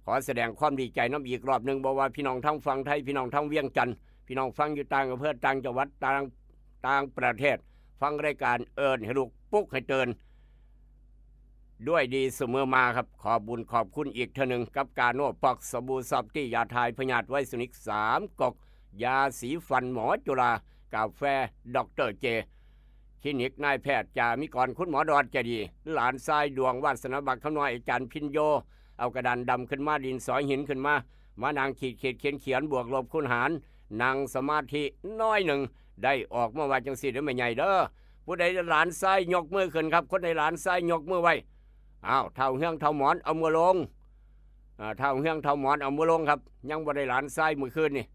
ขอแสดงความดีใจนำอีกรอบหนึ่ง บ่ว่าพี่น้องทางฝั่งไทย พี่น้องทางเวียงจันทน์ พี่น้องฟังอยู่ต่างอำเภอต่างจังหวัด ต่าง ต่างประเทศ ฟังรายการเอิ้นให้ลุกปลุกให้ตื่น ด้วยดีเสมอมาครับ ขอบบุญขอบคุณอีกเทื่อหนึ่ง กับกาโน่ป๊อก สบู่ซอฟตี้ ยาถ่ายพยาธิไวรัสนิกสามก๊ก ยาสีฟันหมอจุฬา กาแฟด็อกเตอร์เจ คลินิกนายแพทย์จามิกร คุณหมอดอนใจดี หลานชายดวงวาสนาบักคำน้อย อาจารย์พินโย เอากระดานดำขึ้นมา ดินสอหินขึ้นมา มานั่งขีดขีดเขียนเขียน บวกลบคูณหาร นั่งสมาธิน้อยหนึ่ง ได้ออกมาว่าจั่งซี้เด้อแม่ใหญ่เด้อ ผู้ใดหลานชายยกมือขึ้นครับ คนใดหลานชายยกมือไว้ อ้าว เฒ่าเฮืองเฒ่าหมอนเอามือลง อ่า เฒ่าเฮืองเฒ่าหมอนเอามือลงครับ ยังบ่ได้หลานชายมื้อคืนนี่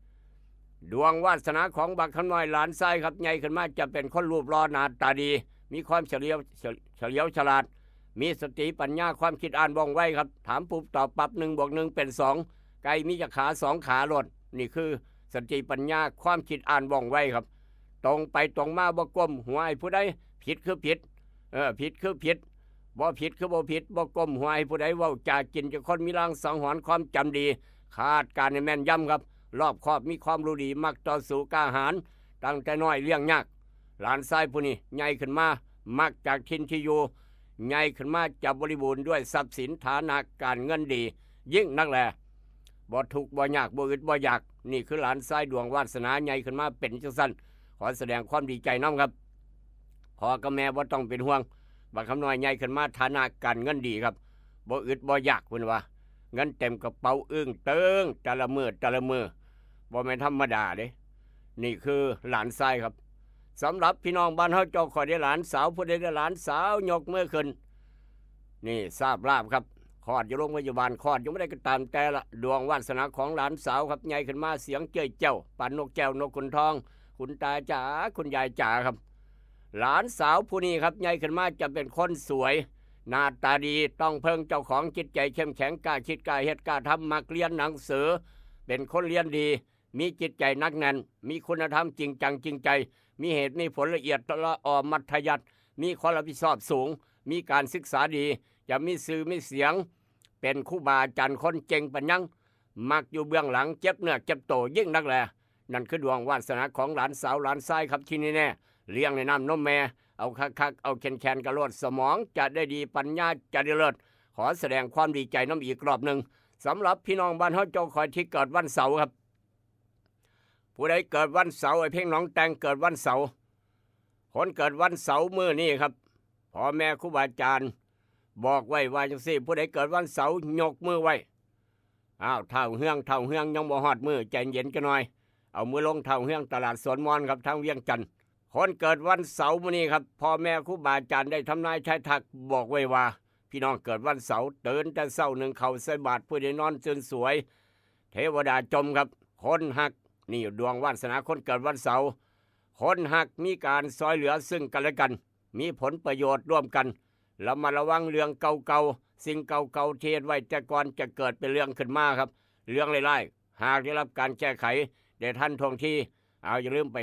ดวงวาสนาของบักคำน้อยหลานชายครับ ใหญ่ขึ้นมาจะเป็นคนรูปหล่อหน้าตาดี มีความเฉลียว เฉลียวฉลาด มีสติปัญญาความคิดอ่านว่องไวครับ ถามปุ๊บตอบปั๊บ หนึ่งบวกหนึ่งเป็นสอง ไก่มีจักขา สองขาโลด นี่คือสติปัญญาความคิดอ่านว่องไวครับ ตรงไปตรงมา บ่ก้มหัวให้ผู้ใด ผิดคือผิด เออ ผิดคือผิด บ่ผิดคือบ่ผิด บ่ก้มหัวให้ผู้ใด เว้าจากินจะคนมีลางสังหรณ์ ความจำดี คาดการณ์ให้แม่นยำครับ รอบคอบ มีความรู้ดี มักต่อสู้กล้าหาญ ตั้งแต่น้อยเลี้ยงยาก หลานชายผู้นี้ใหญ่ขึ้นมา มักจากถิ่นที่อยู่ ใหญ่ขึ้นมาจะบริบูรณ์ด้วยทรัพย์สิน ฐานะการเงินดี ยิ่งนักแล บ่ทุกข์บ่ยาก บ่อึดบ่อยาก นี่คือหลานชายดวงวาสนาใหญ่ขึ้นมาเป็นจั่งซั้น ขอแสดงความดีใจนำครับ พ่อกับแม่บ่ต้องเป็นห่วง บักคำน้อยใหญ่ขึ้นมา ฐานะการเงินดีครับ บ่อึดบ่อยาก เพิ่นว่า เงินเต็มกระเป๋าอึ้งเติง แต่ละมื้อแต่ละมื้อ บ่แม่นธรรมดาเด้ นี่คือหลานชายครับ สำหรับพี่น้องบ้านเฮา เจ้าข้อยได้หลานสาว ผู้ใดได้หลานสาวยกมือขึ้น นี่ทราบลาภครับ คลอดอยู่โรงพยาบาล คลอดอยู่บ่ได้ก็ตามแต่ละ ดวงวาสนาของหลานสาวครับ ใหญ่ขึ้นมาเสียงเจ้ยเจ้า ปานนกแก้วนกขุนทอง คุณตาจ๋า คุณยายจ๋าครับ หลานสาวผู้นี้ครับ ใหญ่ขึ้นมาจะเป็นคนสวย หน้าตาดี ต้องเพิ่งเจ้าของ จิตใจเข้มแข็ง กล้าคิดกล้าเฮ็ดกล้าทำ มักเรียนหนังสือ เป็นคนเรียนดี มีจิตใจหนักแน่น มีคุณธรรมจริงจังจริงใจ มีเหตุมีผลละเอียดละออมัธยัสถ์ มีความรับผิดชอบสูง มีการศึกษาดี จะมีชื่อมีเสียง เป็นครูบาอาจารย์คนเก่งปานหยัง มักอยู่เบื้องหลัง เจ็บเนื้อเจ็บตัวยิ่งนักแล นั่นคือดวงวาสนาของหลานสาวหลานชายครับ ที่แน่ๆ เลี้ยงในน้ำนมแม่ เอาคักๆ เอาแข็งๆ กะโลด สมองจะได้ดี ปัญญาจะได้เลิศ ขอแสดงความดีใจนำอีกรอบหนึ่ง สำหรับพี่น้องบ้านเฮา เจ้าข้อยที่เกิดวันเสาร์ครับ ผู้ใดเกิดวันเสาร์ ไอ้เพ็งหนองแตงเกิดวันเสาร์ คนเกิดวันเสาร์มื้อนี้ครับ พ่อแม่ครูบาอาจารย์บอกไว้ว่าจั่งซี้ ผู้ใดเกิดวันเสาร์ยกมือไว้ อ้าว เฒ่าเฮือง เฒ่าเฮืองยังบ่ฮอดมื้อ ใจเย็นจักหน่อย เอามือลง เฒ่าเฮืองตลาดสวนมอนครับ ทางเวียงจันทน์ คนเกิดวันเสาร์มื้อนี้ครับ พ่อแม่ครูบาอาจารย์ได้ทำนายทายทักบอกไว้ว่า พี่น้องเกิดวันเสาร์ ตื่นแต่เช้านึ่งข้าวใส่บาตร ผู้ใดนอนตื่นสวย เทวดาจมครับ คนฮัก นี่ดวงวาสนาคนเกิดวันเสาร์ คนฮักมีการซอยเหลือซึ่งกันและกัน มีผลประโยชน์ร่วมกัน ระมัดระวังเรื่องเก่าๆ สิ่งเก่าๆที่เฮ็ดไว้แต่ก่อนจะเกิดเป็นเรื่องขึ้นมาครับ เรื่องร้ายๆ หากได้รับการแก้ไขได้ทันท่วงที เอาอย่าลืมไป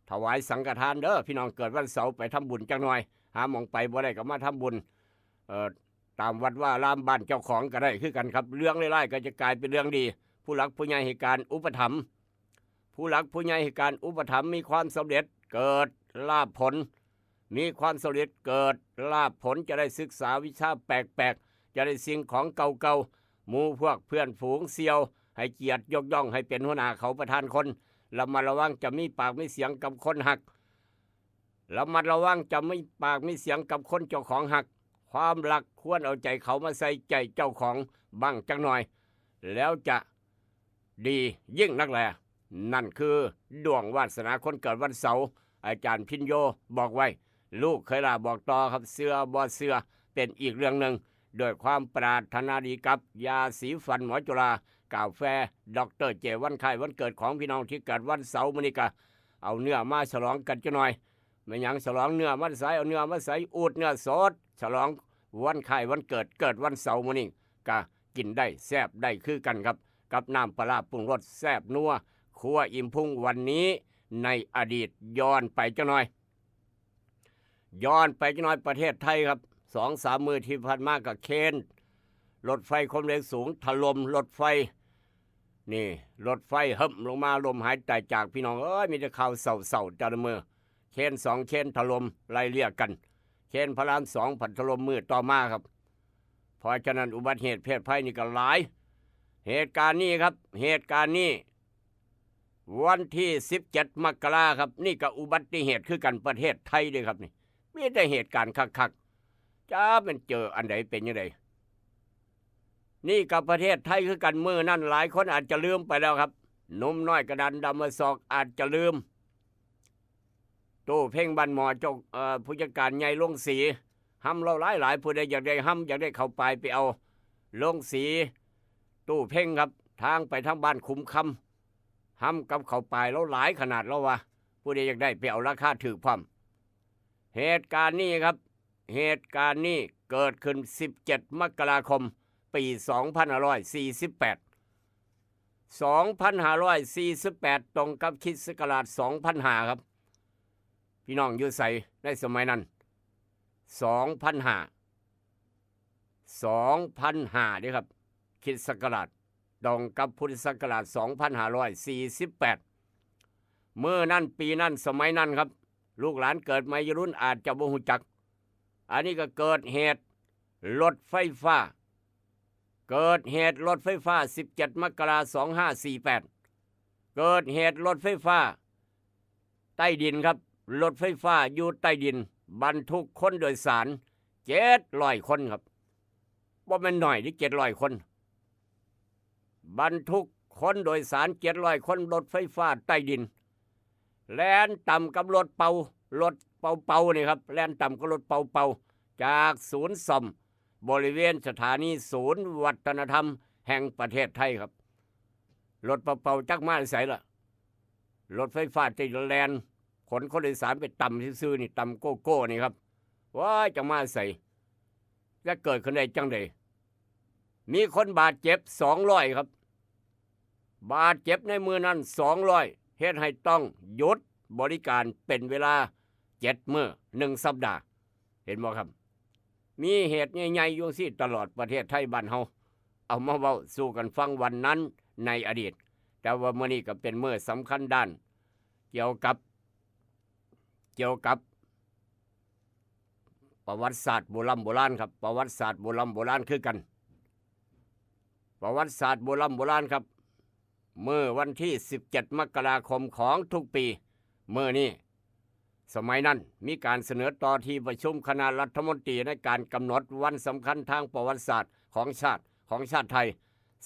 ถวายสังฆทานเด้อพี่น้อง เกิดวันเสาร์ไปทำบุญจักหน่อย หาหม่องไปบ่ได้ก็มาทำบุญ เอ่อ ตามวัดวาอารามบ้านเจ้าของก็ได้คือกันครับ เรื่องร้ายๆก็จะกลายเป็นเรื่องดี ผู้หลักผู้ใหญ่ให้การอุปถัมภ์ ผู้หลักผู้ใหญ่ให้การอุปถัมภ์ มีความสำเร็จ เกิดลาภผล มีความสำเร็จ เกิดลาภผล จะได้ศึกษาวิชาแปลกๆ จะได้สิ่งของเก่าๆ หมู่พวกเพื่อนฝูงเสี่ยว ให้เกียรติยกย่องให้เป็นหัวหน้าเขาประธานคน ระมัดระวังจะมีปากมีเสียงกับคนฮัก ระมัดระวังจะมีปากมีเสียงกับคนเจ้าของฮัก ความรักควรเอาใจเขามาใส่ใจเจ้าของบ้างจักหน่อย แล้วจะดียิ่งนักแล นั่นคือดวงวาสนาคนเกิดวันเสาร์ อาจารย์พินโยบอกไว้ ลูกเคยลาบอกต่อครับ เชื่อบ่เชื่อเป็นอีกเรื่องหนึ่ง ด้วยความปรารถนาดีกับยาสีฟันหมอจุฬา กาแฟ ดอกเตอร์เจ วันคล้ายวันเกิดของพี่น้องที่เกิดวันเสาร์มื้อนี้ก็เอาเนื้อมาฉลองกันจักหน่อย แม่นหยังฉลองเนื้อมาใส่ เอาเนื้อมาใส่ อูดเนื้อสด ฉลองวันคล้ายวันเกิด เกิดวันเสาร์มื้อนี้ก็กินได้แซ่บได้คือกันครับ กับน้ำปลาร้าปรุงรสแซ่บนัว ครัวอิ่มพุงวันนี้ ในอดีตย้อนไปจักหน่อย ย้อนไปจักหน่อย ประเทศไทยครับ สองสามมื้อที่ผ่านมาก็เคน รถไฟความเร็วสูงถล่มรถไฟ นี่ รถไฟเหิมลงมา ลมหายตายจาก พี่น้องเอ้ย มีแต่ข่าวเศร้าๆแต่ละมื้อ เคนสองเคนถล่มไล่เลี่ยกัน เคนพระรามสองพัดถล่มมื้อต่อมาครับ เพราะฉะนั้นอุบัติเหตุเพศภัยนี่ก็หลาย เหตุการณ์นี้ครับ เหตุการณ์นี้ วันที่สิบเจ็ดมกราครับ นี่ก็อุบัติเหตุคือกัน ประเทศไทยเด้อครับนี่ มีแต่เหตุการณ์คักๆ จ้า มันเจออันใดเป็นจั่งใด นี่ก็ประเทศไทยคือกัน มื้อนั้นหลายคนอาจจะลืมไปแล้วครับ หนุ่มน้อยกระดานดำมาศอกอาจจะลืม ตู้เพ่งบ้านหมอเจ้า เอ่อ ผู้จัดการใหญ่ลงสี ฮำเราหลายๆ ผู้ใดอยากได้ฮำ อยากได้ข้าวปายไปเอา ลงสี ตู้เพ่งครับ ทางไปทางบ้านขุมคำ ฮำกับข้าวปายเราหลายขนาดแล้ววะ ผู้ใดอยากได้ไปเอาราคาถูกพร้อม เหตุการณ์นี้ครับ เหตุการณ์นี้เกิดขึ้นสิบเจ็ดมกราคม ปีสองพันห้าร้อยสี่สิบแปด สองพันห้าร้อยสี่สิบแปด ตรงกับคริสต์ศักราชสองพันห้าครับ พี่น้องอยู่ไสในสมัยนั้น สองพันห้า สองพันห้าเด้อครับ คริสต์ศักราช ตรงกับพุทธศักราชสองพันห้าร้อยสี่สิบแปด มื้อนั้นปีนั้นสมัยนั้นครับ ลูกหลานเกิดใหม่วัยรุ่นอาจจะบ่ฮู้จัก อันนี้ก็เกิดเหตุรถไฟฟ้า เกิดเหตุรถไฟฟ้า สิบเจ็ดมกราสองห้าสี่แปด เกิดเหตุรถไฟฟ้าใต้ดินครับ รถไฟฟ้าอยู่ใต้ดิน บรรทุกคนโดยสารเจ็ดร้อยคนครับ บ่แม่นน้อยเด้ เจ็ดร้อยคน บรรทุกคนโดยสารเจ็ดร้อยคน รถไฟฟ้าใต้ดิน แล่นต่ำกับรถเป่า รถเป่าๆนี่ครับ แล่นต่ำกับรถเป่าๆ จากศูนย์ซ่อมบริเวณสถานีศูนย์วัฒนธรรมแห่งประเทศไทยครับ รถเป่าๆจักมาแต่ไสล่ะ รถไฟฟ้าที่แล่นขนคนโดยสารไปต่ำซื่อๆนี่ ต่ำโก้ๆนี่ครับ ว้าย จักมาแต่ไส จะเกิดขึ้นได้จั่งใด มีคนบาดเจ็บสองร้อยครับ บาดเจ็บในมื้อนั้นสองร้อย เฮ็ดให้ต้องหยุดบริการเป็นเวลาเจ็ดมื้อ หนึ่งสัปดาห์ เห็นบ่ครับ มีเหตุใหญ่ๆอยู่จั่งซี้ตลอดประเทศไทยบ้านเฮา เอามาเว้าสู่กันฟังวันนั้นในอดีต แต่ว่ามื้อนี้ก็เป็นมื้อสำคัญด้าน เกี่ยวกับ เกี่ยวกับประวัติศาสตร์โบร่ำโบราณครับ ประวัติศาสตร์โบร่ำโบราณคือกัน ประวัติศาสตร์โบร่ำโบราณครับ เมื่อวันที่สิบเจ็ดมกราคมของทุกปี มื้อนี้ สมัยนั้นมีการเสนอต่อที่ประชุมคณะรัฐมนตรีในการกำหนดวันสำคัญทางประวัติศาสตร์ของชาติ ของชาติไทย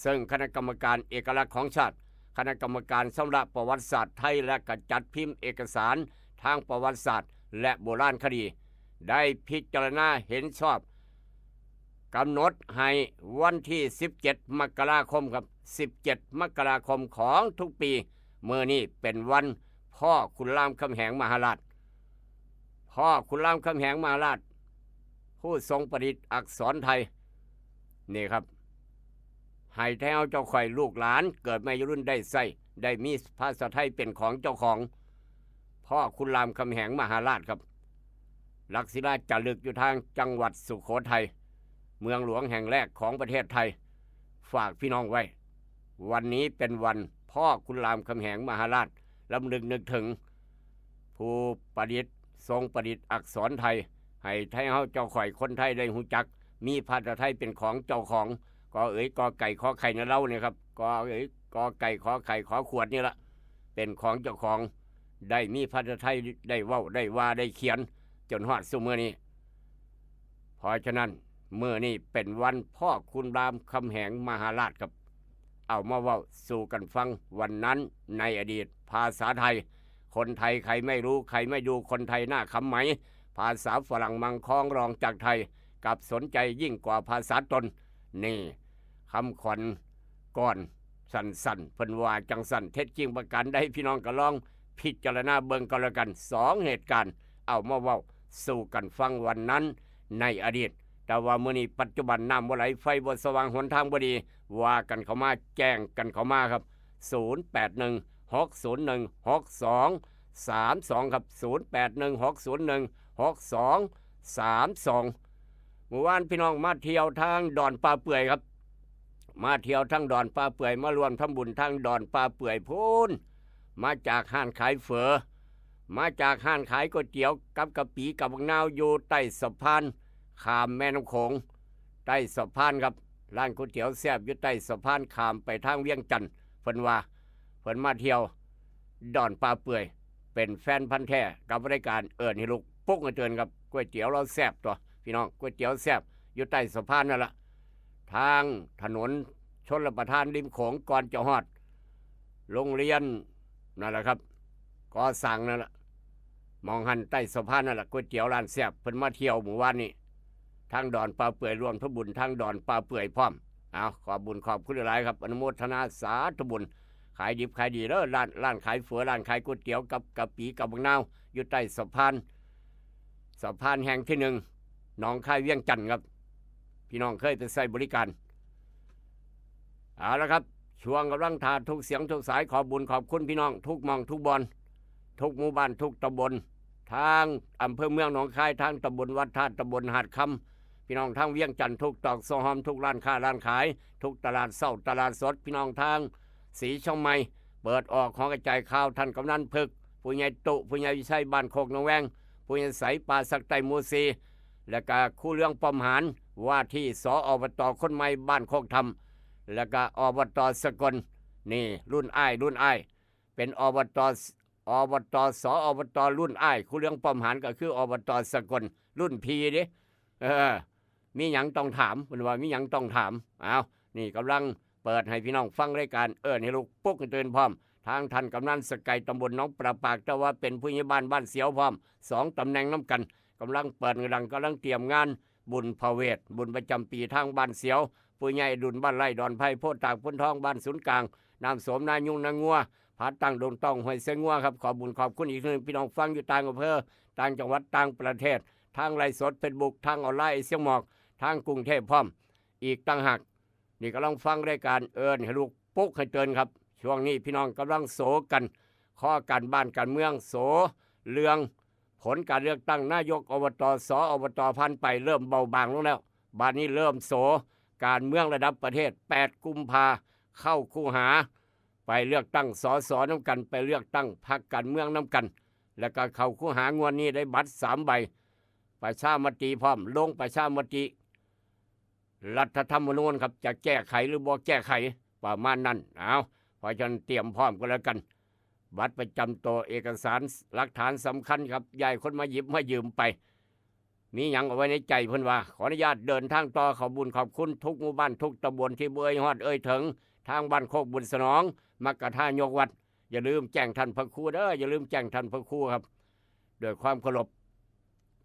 ซึ่งคณะกรรมการเอกลักษณ์ของชาติ คณะกรรมการชำระประวัติศาสตร์ไทย และกระจัดพิมพ์เอกสารทางประวัติศาสตร์ และโบราณคดี ได้พิจารณาเห็นชอบกำหนดให้วันที่สิบเจ็ดมกราคมครับ สิบเจ็ดมกราคมของทุกปี มื้อนี้เป็นวันพ่อขุนรามคำแหงมหาราช พ่อขุนรามคำแหงมหาราช ผู้ทรงประดิษฐ์อักษรไทย นี่ครับ ให้แท้เจ้าข่อยลูกหลานเกิดมาอายุรุ่นได้ใช้ได้มีภาษาไทยเป็นของเจ้าของ พ่อขุนรามคำแหงมหาราชครับ หลักศิลาจารึกอยู่ทางจังหวัดสุโขทัย เมืองหลวงแห่งแรกของประเทศไทย ฝากพี่น้องไว้ วันนี้เป็นวันพ่อขุนรามคำแหงมหาราช รำลึกนึกถึง ผู้ประดิษฐ์ทรงประดิษฐ์อักษรไทย ให้ไทยเฮาเจ้าข่อยคนไทยได้ฮู้จัก มีภาษาไทยเป็นของเจ้าของ กอเอ๋ยกอไก่ขอไข่นะเล่าเนี่ยครับ กอเอ๋ยกอไก่ขอไข่ขอขวดนี่ละ เป็นของเจ้าของ ได้มีภาษาไทยได้เว้าได้ว่าได้เขียน จนฮอดซุมื้อนี้ เพราะฉะนั้นมื้อนี้เป็นวันพ่อขุนรามคำแหงมหาราชครับ เอามาเว้าสู่กันฟัง วันนั้นในอดีต ภาษาไทย คนไทยใครไม่รู้ใครไม่ดู คนไทยหน้าคำไหม ภาษาฝรั่งมังค้องรองจากไทย กลับสนใจยิ่งกว่าภาษาตน นี่คำขวัญก่อนสั้นๆ เพิ่นว่าจังสั้น เท็จจริงประการใดพี่น้องก็ลองพิจารณาเบิ่งก็แล้วกัน สองเหตุการณ์ เอามาเว้าสู่กันฟังวันนั้นในอดีต แต่ว่ามื้อนี้ปัจจุบันน้ำบ่ไหลไฟบ่สว่างหนทางบ่ดี ว่ากันเข้ามาแจ้งกันเข้ามาครับ ศูนย์แปดหนึ่ง หกศูนย์หนึ่ง หกสองสามสอง ครับ ศูนย์แปดหนึ่ง หกศูนย์หนึ่ง หกสองสามสอง มื้อวานพี่น้องมาเที่ยวทางดอนป่าเปื่อยครับ มาเที่ยวทางดอนป่าเปื่อย มาร่วมทำบุญทางดอนป่าเปื่อยพู้น มาจากห้านขายเฝอ มาจากห้านขายก๋วยเตี๋ยวกับกะปิกับบักนาวอยู่ใต้สะพานข้ามแม่น้ำโขง ใต้สะพานครับ ร้านก๋วยเตี๋ยวแซ่บอยู่ใต้สะพานข้ามไปทางเวียงจันทน์ เพิ่นว่า เพิ่นมาเที่ยวดอนป่าเปื่อย เป็นแฟนพันธุ์แท้กับรายการเอิ้นให้ลุกปลุกให้ตื่นครับ ก๋วยเตี๋ยวเราแซ่บตัวพี่น้อง ก๋วยเตี๋ยวแซ่บอยู่ใต้สะพานนั่นละ ทางถนนชลประทานริมโขงก่อนจะฮอดโรงเรียนนั่นแหละครับ ก่อสร้างนั่นละ หม่องหั้นใต้สะพานนั่นละ ก๋วยเตี๋ยวร้านแซ่บ เพิ่นมาเที่ยวมื้อวานนี้ ทางดอนป่าเปื่อย ร่วมทำบุญทางดอนป่าเปื่อยพร้อม เอาขอบบุญขอบคุณหลายๆครับ อนุโมทนาสาธุบุญ ขายดิบขายดีเด้อ ร้าน ร้านขายเฝอ ร้านขายก๋วยเตี๋ยวกับกะปิกับบักนาว อยู่ใต้สะพาน สะพานแห่งที่หนึ่ง หนองคายเวียงจันทน์ครับ พี่น้องเคยไปใช้บริการ เอาละครับ ช่วงกำลังถ่าทุกเสียงทุกสาย ขอบบุญขอบคุณพี่น้องทุกหม่องทุกบ่อน ทุกหมู่บ้านทุกตำบล ทางอำเภอเมืองหนองคาย ทางตำบลวัดธาตุ ตำบลหาดคำ พี่น้องทางเวียงจันทน์ ทุกตอกซอกหอม ทุกร้านค้าร้านขาย ทุกตลาดเช้าตลาดสด พี่น้องทางศรีเชียงใหม่ เปิดออกหอกระจายข่าว ท่านกำนันพึก ผู้ใหญ่ตุ ผู้ใหญ่วิชัย บ้านโคกหนองแวง ผู้ใหญ่ใส ป่าสักใต้หมู่สี่ แล้วก็ครูเรือง ป้อมหาน ว่าที่ ส อบต คนใหม่บ้านโคกธรรม แล้วก็ อบต สกล นี่รุ่นอ้าย รุ่นอ้าย เป็น อบต อบต ส อบต รุ่นอ้าย ครูเรือง ป้อมหาน ก็คือ อบต สกล รุ่นพี่เด้ เออ มีหยังต้องถาม เพิ่นว่ามีหยังต้องถาม เอานี่กำลังเปิดให้พี่น้องฟังรายการเอิ้นให้ลุกปลุกให้ตื่นพร้อม ทางท่านกำนันสกาย ตำบลหนองปลาปาก แต่ว่าเป็นผู้ใหญ่บ้านบ้านเสียวพร้อม สองตำแหน่งนำกัน กำลังเปิดกำลัง กำลังเตรียมงานบุญพระเวท บุญประจำปีทางบ้านเสียว ผู้ใหญ่ดุลบ้านไร่ดอนไผ่ โพธิ์ตาก โพนทอง บ้านศูนย์กลาง น้ำโสม นายุง นางัว ผาตั้ง ดงต้อง ห้วยเสียงัวครับ ขอบบุญขอบคุณอีกเทื่อหนึ่ง พี่น้องฟังอยู่ต่างอำเภอ ต่างจังหวัด ต่างประเทศ ทางไลฟ์สด เฟซบุ๊ก ทางออนไลน์ เอเชียหมอก ทางกรุงเทพพร้อม อีกต่างหาก นี่กำลังฟังรายการเอิ้นให้ลุกปลุกให้ตื่นครับ ช่วงนี้พี่น้องกำลังโศกัน ข้อการบ้านการเมือง โศเรื่องผลการเลือกตั้งนายก อบต ส อบต ผ่านไป เริ่มเบาบางลงแล้ว บัดนี้เริ่มโศการเมืองระดับประเทศ แปดกุมภาเข้าคูหา ไปเลือกตั้ง ส ส นำกัน ไปเลือกตั้งพรรคการเมืองนำกัน แล้วก็เข้าคูหางวดนี้ได้บัตรสามใบ ประชามติพร้อม ลงประชามติ รัฐธรรมนูญครับ จะแก้ไขหรือบ่แก้ไข ประมาณนั้น เอา เพราะฉะนั้นเตรียมพร้อมกันแล้วกัน บัตรประจำตัว เอกสารหลักฐานสำคัญครับ อย่าให้คนมาหยิบมายืมไป มีหยังเอาไว้ในใจเพิ่นว่า ขออนุญาตเดินทางต่อ ขอบบุญขอบคุณทุกหมู่บ้านทุกตำบลที่บ่เอ่ยฮอดเอ่ยถึง ทางบ้านโคกบุญสนอง มักกะทายกวัด อย่าลืมแจ้งท่านพระครูเด้อ อย่าลืมแจ้งท่านพระครูครับ ด้วยความเคารพ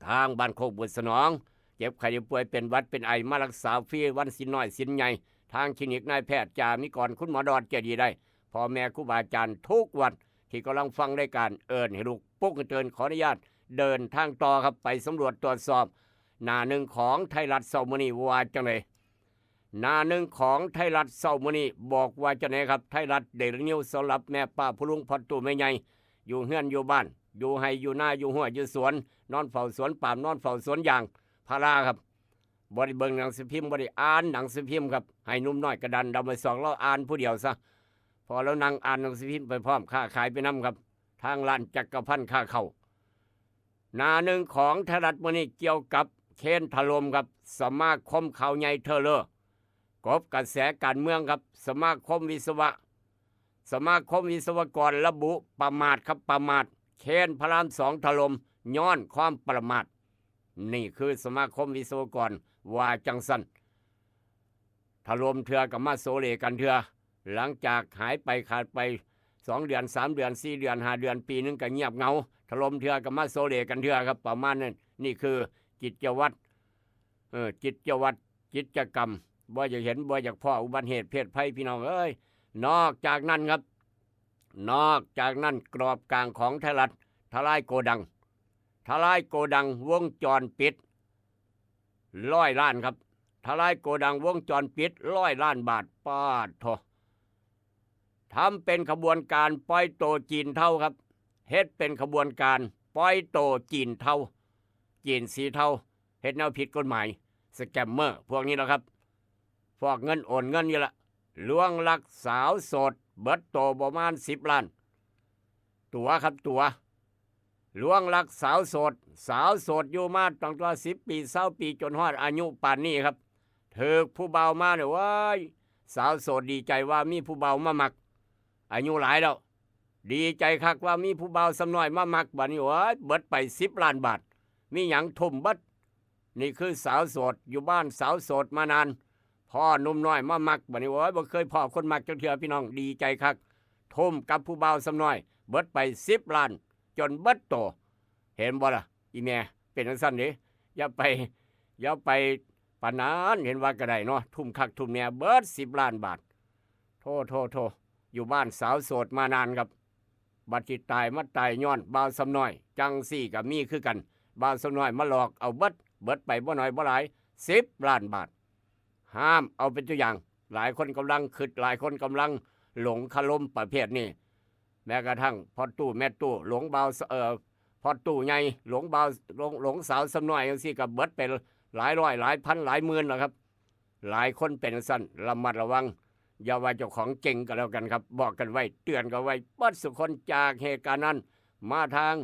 ทางบ้านโคกบุญสนอง เจ็บไข้ได้ป่วยเป็นหวัดเป็นไอมารักษาฟรี วันศีลน้อยศีลใหญ่ ทางคลินิกนายแพทย์จามิกร คุณหมอดอนใจดีได้ พ่อแม่ครูบาอาจารย์ทุกวัดที่กำลังฟังรายการเอิ้นให้ลุกปลุกให้ตื่น ขออนุญาต เดินทางต่อครับ ไปสำรวจตรวจสอบ หน้าหนึ่งของไทยรัฐเช้ามื้อนี้ว่าจังได๋ หน้าหนึ่งของไทยรัฐเช้ามื้อนี้บอกว่าจังได๋ครับ ไทยรัฐเดลินิวสำหรับแม่ป้าผู้ลุงพ่อตู้แม่ใหญ่ อยู่เฮือนอยู่บ้าน อยู่ไฮ่อยู่นาอยู่ฮั้วอยู่สวน นอนเฝ้าสวนปาล์ม นอนเฝ้าสวนยางพาราครับ บ่ได้เบิ่งหนังสือพิมพ์ บ่ได้อ่านหนังสือพิมพ์ครับ ให้หนุ่มน้อยกระดานดำใบซองลาวอ่านผู้เดียวซะ เพราะลาวนั่งอ่านหนังสือพิมพ์ไปพร้อม ค้าขายไปนำครับ ทางร้านจักรพันธ์ค้าเข้า หน้าหนึ่งของไทยรัฐมื้อนี้เกี่ยวกับเคนถล่มครับ สมาคมข่าวใหญ่เทอเลอร์ กบกระแสการเมืองครับ สมาคมวิศวะ สมาคมวิศวกรระบุประมาทครับ ประมาท เคนพระรามสองถล่มย้อนความประมาท นี่คือสมาคมวิศวกรว่าจังซั่น ถล่มเทื่อก็มาโซเลกันเทื่อ หลังจากหายไปขาดไปสองเดือน สามเดือน สี่เดือน ห้าเดือน ปีหนึ่งก็เงียบเหงา ถล่มเทื่อก็มาโซเลกันเทื่อครับ ประมาณนั้น นี่คือกิจวัตร เออ กิจวัตร กิจกรรม บ่อยากเห็น บ่อยากพ้ออุบัติเหตุเพศภัย พี่น้องเอ้ย นอกจากนั้นครับ นอกจากนั้นกรอบกลางของไทยรัฐ ทลายโกดัง ทลายโกดังวงจรปิดร้อยล้านครับ ทลายโกดังวงจรปิดร้อยล้านบาท ปาดโถ ทำเป็นขบวนการปล่อยโตจีนเทาครับ เฮ็ดเป็นขบวนการปล่อยโตจีนเทา จีนสีเทา เฮ็ดแนวผิดกฎหมาย สแกมเมอร์ พวกนี้แหละครับ ฟอกเงินโอนเงินนี่ละ ลวงลักสาวโสด เบิดโตประมาณสิบล้าน ตั๋วครับตั๋ว ลวงลักสาวโสด สาวโสดอยู่มาตั้งแต่สิบปี ซาวปี จนฮอดอายุปานนี้ครับ ถืกผู้บ่าวมาเนี่ย ว้าย สาวโสดดีใจว่ามีผู้บ่าวมามัก อายุหลายแล้ว ดีใจคักว่ามีผู้บ่าวส่ำน้อยมามัก บัดนี้ โอ้ย เบิดไปสิบล้านบาท มีหยังทุ่มเบิด นี่คือสาวโสด อยู่บ้านสาวโสดมานาน พ้อหนุ่มน้อยมามัก บัดนี้ โอ้ย บ่เคยพ้อคนมักจักเทื่อ พี่น้อง ดีใจคัก ทุ่มกับผู้บ่าวส่ำน้อย เบิดไปสิบล้าน จนเบิดโต เห็นบ่ล่ะ อีแม่ เป็นจังซั่นเด้ อย่าไป อย่าไปปานนั้น เห็นว่าก็ได้เนาะ ทุ่มคักทุ่มแน่ เบิดสิบล้านบาท โธ่ โธ่ โธ่ อยู่บ้านสาวโสดมานานครับ บัดสิตายมาตายย้อนบ่าวส่ำน้อย จังซี้ก็มีคือกัน บ่าวส่ำน้อยมาหลอกเอาเบิด เบิดไปบ่น้อยบ่หลาย สิบล้านบาท ห้ามเอาเป็นตัวอย่าง หลายคนกำลังคิด หลายคนกำลังหลงคารมประเภทนี้ แม้กระทั่งพ่อตู้แม่ตู้ หลงบ่าว เอ่อ พ่อตู้ใหญ่ หลงบ่าว หลง หลงสาวส่ำน้อยจังซี้ก็เบิดไปหลายร้อย หลายพัน หลายหมื่นแล้วครับ หลายคนเป็นจังซั่น ระมัดระวัง อย่าว่าเจ้าของเก่งก็แล้วกันครับ บอกกันไว้ เตือนกันไว้เบิดสุคน จากเหตุการณ์นั้น มาทาง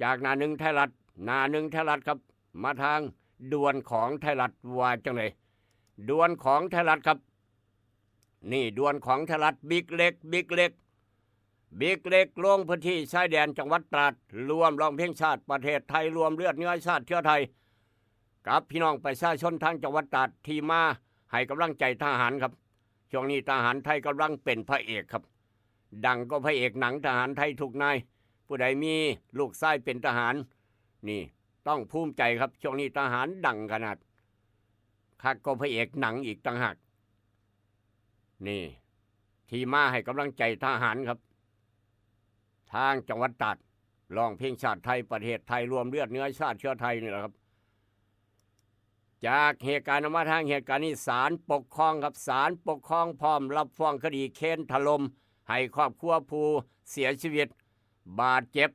จากหน้าหนึ่งไทยรัฐ หน้าหนึ่งไทยรัฐครับ มาทางด่วนของไทยรัฐว่าจังได๋ ด่วนของไทยรัฐครับ นี่ด่วนของไทยรัฐ บิ๊กเล็ก บิ๊กเล็ก บิ๊กเล็กลงพื้นที่ชายแดนจังหวัดตราด ร่วมร้องเพลงชาติ ประเทศไทยรวมเลือดเนื้อชาติเชื้อไทย กับพี่น้องประชาชนทางจังหวัดตราดที่มาให้กำลังใจทหารครับ ช่วงนี้ทหารไทยกำลังเป็นพระเอกครับ ดังกว่าพระเอกหนัง ทหารไทยทุกนาย ผู้ใดมีลูกชายเป็นทหาร นี่ต้องภูมิใจครับ ช่วงนี้ทหารดังขนาด คักกว่าพระเอกหนังอีกต่างหาก นี่ ที่มาให้กำลังใจทหารครับ ทางจังหวัดตราด ร้องเพลงชาติไทย ประเทศไทยรวมเลือดเนื้อชาติเชื้อไทยนี่แหละครับ จากเหตุการณ์นั้นมาทางเหตุการณ์นี้ ศาลปกครองครับ ศาลปกครองพร้อมรับฟ้องคดีเคนถล่ม ให้ครอบครัวผู้เสียชีวิต บาดเจ็บ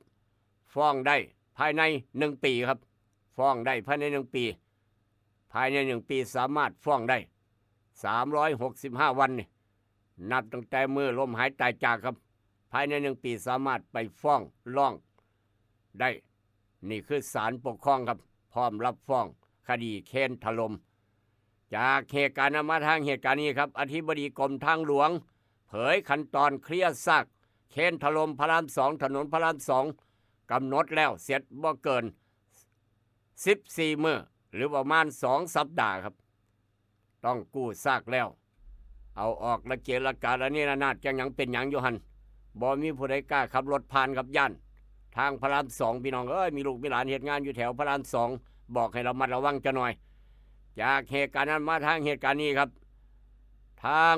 ฟ้องได้ภายในหนึ่งปีครับ ฟ้องได้ภายในหนึ่งปี ภายในหนึ่งปีสามารถฟ้องได้ สามร้อยหกสิบห้าวันนี่ นับตั้งแต่มื้อล้มหายตายจากครับ ภายในหนึ่งปีสามารถไปฟ้องร้องได้ นี่คือศาลปกครองครับ พร้อมรับฟ้องคดีเคนถล่ม จากเหตุการณ์นั้นมาทางเหตุการณ์นี้ครับ อธิบดีกรมทางหลวง เผยขั้นตอนเคลียร์ซากเคนถล่มพระรามสอง ถนนพระรามสอง กำหนดแล้วเสร็จบ่เกินสิบสี่มื้อ หรือประมาณสองสัปดาห์ครับ ต้องกู้ซากแล้ว เอาออกละเกะละกะละเนระนาด จั่งหยังเป็นหยังอยู่หั่น บ่มีผู้ใดกล้าขับรถผ่านครับ ย้านทางพระรามสอง พี่น้องเอ้ย มีลูกมีหลานเฮ็ดงานอยู่แถวพระรามสอง บอกให้ระมัดระวังจักหน่อย จากเหตุการณ์นั้นมาทางเหตุการณ์นี้ครับ ทาง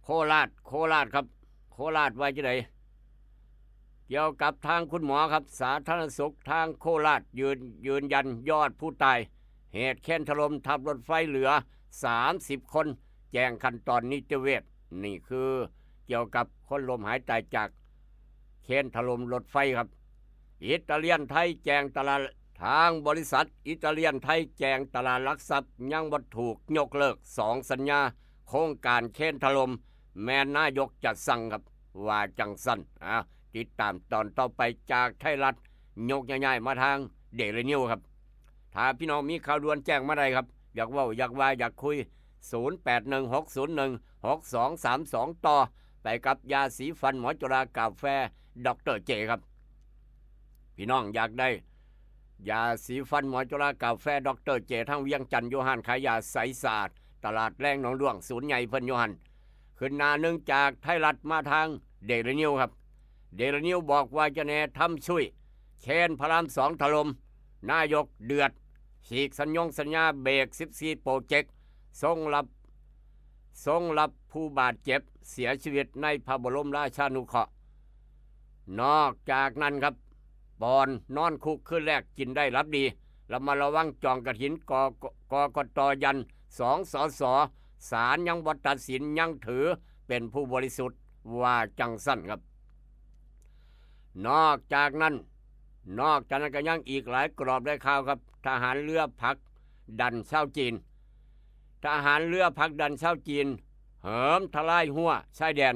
โคราช โคราชครับ โคราชว่าจั่งใด๋ เกี่ยวกับทางคุณหมอครับ สาธารณสุขทางโคราชยืนยืนยันยอดผู้ตาย เหตุเครนถล่มทับรถไฟเหลือ สามสิบ คน แจ้งขั้นตอนนิติเวช นี่คือเกี่ยวกับคนล้มหายตายจากเครนถล่มรถไฟครับ อิตาเลียนไทยแจ้งตลาด ทางบริษัทอิตาเลียนไทยแจ้งตลาดหลักทรัพย์ยังบ่ถูกยกเลิกสองสัญญา โครงการเครนถล่ม แม่นนายกจะสั่งครับ ว่าจังซั่น อ่ะ ติดตามตอนต่อไปจากไทยรัฐ ยกย้ายๆมาทางเดลินิวครับ ถ้าพี่น้องมีข่าวด่วนแจ้งมาได้ครับ อยากเว้า อยากว่า อยากคุย ศูนย์แปดหนึ่งหกศูนย์หนึ่งหกสองสามสอง ต่อไปกับยาสีฟันหมอจุฬากาแฟ ดอกเตอร์เจ ครับ พี่น้องอยากได้ ยาสีฟันหมอจุฬากาแฟ ดอกเตอร์เจ ทางเวียงจันทน์ อยู่ห้านขายยาใสสะอาด ตลาดแลงหนองด้วง ศูนย์ใหญ่เพิ่นอยู่หั่น ขึ้นหน้าหนึ่งจากไทยรัฐมาทางเดลินิวครับ เดลินิวบอกว่าจะแน่ทำช่วย เครนพระรามสองถล่ม นายกเดือด ฉีกสัญญงสัญญาเบรก สิบสี่ โปรเจกต์ ทรงรับ ทรงรับผู้บาดเจ็บเสียชีวิตในพระบรมราชานุเคราะห์ นอกจากนั้นครับ ปอนนอนคุกคืนแรกกินได้หลับดี ระมัดระวังจองกฐิน กกกต ยัน สอง สส ศาลยังบ่ตัดสิน ยังถือเป็นผู้บริสุทธิ์ ว่าจังซั่นครับ นอกจากนั้น นอกจากนั้นก็ยังอีกหลายกรอบหลายข่าวครับ ทหารเรือผลักดันชาวจีน ทหารเรือผลักดันชาวจีน เหิมทลายฮั้วชายแดน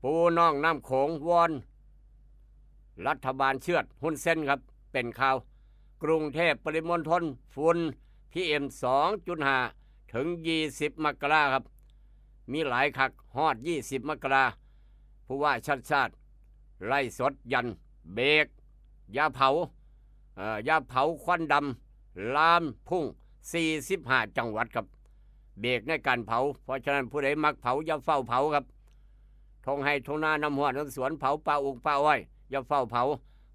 ปูน่องน้ำโขงวอน รัฐบาลเชิดฮุนเซนครับ เป็นข่าว กรุงเทพปริมณฑล ฝุ่น พีเอ็ม สองจุดห้า ถึง ยี่สิบ มกราครับ มีหลายคัก ฮอด ยี่สิบ มกรา ผู้ว่าชาติชาติ ไล่สดยัน เบรก อย่าเผา เอ่อ อย่าเผาควันดำ ลามพุ่ง สี่สิบห้า จังหวัดครับ เบรกในการเผา เพราะฉะนั้นผู้ใดมักเผา อย่าเฝ้าเผาครับ ท่งไฮ่ท่งนา น้ำห้วยน้ำสวน เผาป่าอุกป่าอ้อย อย่าเฝ้าเผา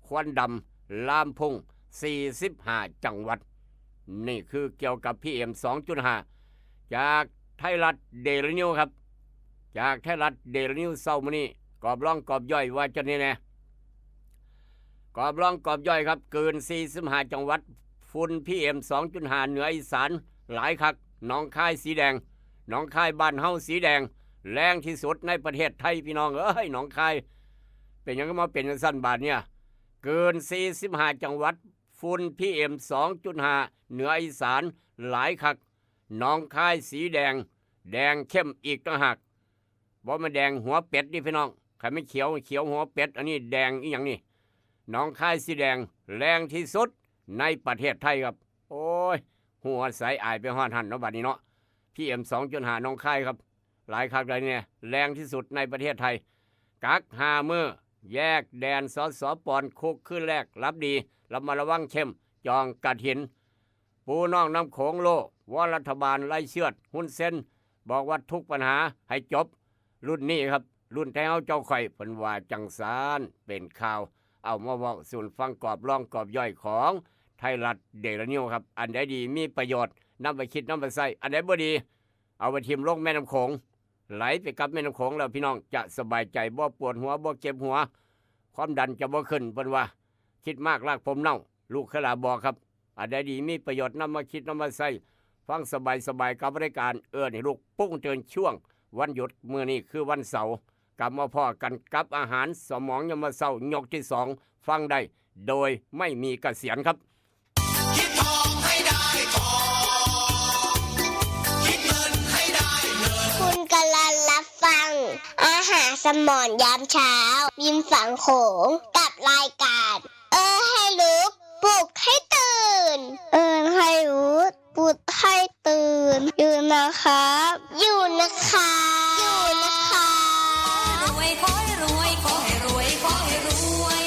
ควันดำ ลามพุ่ง สี่สิบห้า จังหวัด นี่คือเกี่ยวกับ พีเอ็ม สองจุดห้า จากไทยรัฐเดลินิวครับ จากไทยรัฐเดลินิวเช้ามื้อนี้ กอบร่องกอบย่อยว่าจะแน่แน่ กอบร่องกอบย่อยครับ เกิน สี่สิบห้า จังหวัด ฝุ่น พีเอ็ม สองจุดห้า เหนืออีสาน หลายคัก หนองคายสีแดง หนองคายบ้านเฮาสีแดง แรงที่สุดในประเทศไทย พี่น้องเอ้ย หนองคาย เป็นหยังก็มาเป็นจังซั่นบาดเนี่ย เกิน สี่สิบห้า จังหวัด ฝุ่น พีเอ็ม สองจุดห้า เหนืออีสาน หลายคัก หนองคายสีแดง แดงเข้มอีกต่างหาก บ่แม่นแดงหัวเป็ดนี่พี่น้อง คันแม่นเขียว เขียวหัวเป็ด อันนี้แดงอีหยังนี่ หนองคายสีแดง แรงที่สุดในประเทศไทยครับ โอ้ย หัวใสอายไปฮอดหั่นเนาะ บัดนี้เนาะ พีเอ็ม สองจุดห้า หนองคายครับ หลายคักหลายแน่ แรงที่สุดในประเทศไทย กักห้ามื้อ แยกแดน สส ปอน คุกคืนแรก หลับดี ระมัดระวังเข้ม จองกฐิน ปูน่องน้ำโขงโล วอนรัฐบาลไล่เชิดฮุนเซน บอกว่าทุกปัญหาให้จบ รุ่นนี้ครับ รุ่นแท้เฮาเจ้าข่อย เพิ่นว่าจังซั่น เป็นข่าว เอามาเว้าสู่ฟัง กอบร่องกอบย่อยของไทยรัฐเดลินิวครับ อันใดดีมีประโยชน์ นำไปคิดนำไปใช้ อันใดบ่ดี เอาไปถิ่มลงแม่น้ำโขง ไหลไปกับแม่น้ำโขงแล้วพี่น้องจะสบายใจ บ่ปวดหัว บ่เจ็บหัว ความดันจะบ่ขึ้น เพิ่นว่า คิดมากรากผมเน่า ลูกเคยลาบอกครับ อันใดดีมีประโยชน์นำมาคิดนำมาใช้ ฟังสบายๆ กับรายการเอิ้นให้ลูกปลุกตื่นช่วงวันหยุด มื้อนี้คือวันเสาร์ กลับมาพ้อกันกับอาหารสมองยามมื้อเช้ายกที่สอง ฟังได้โดยไม่มีเกษียนครับ คิดทองให้ได้ทอง คิดเงินให้ได้เงิน คุณกำลังรับฟัง อาหารสมองยามเช้า ริมฝั่งโขง กับรายการ เออให้ลุก ปลุกให้ตื่น เออให้ลุก ปลุกให้ตื่น อยู่นะครับ อยู่นะครับ อยู่นะครับ รวยขอให้รวย ขอให้รวย ขอให้รวย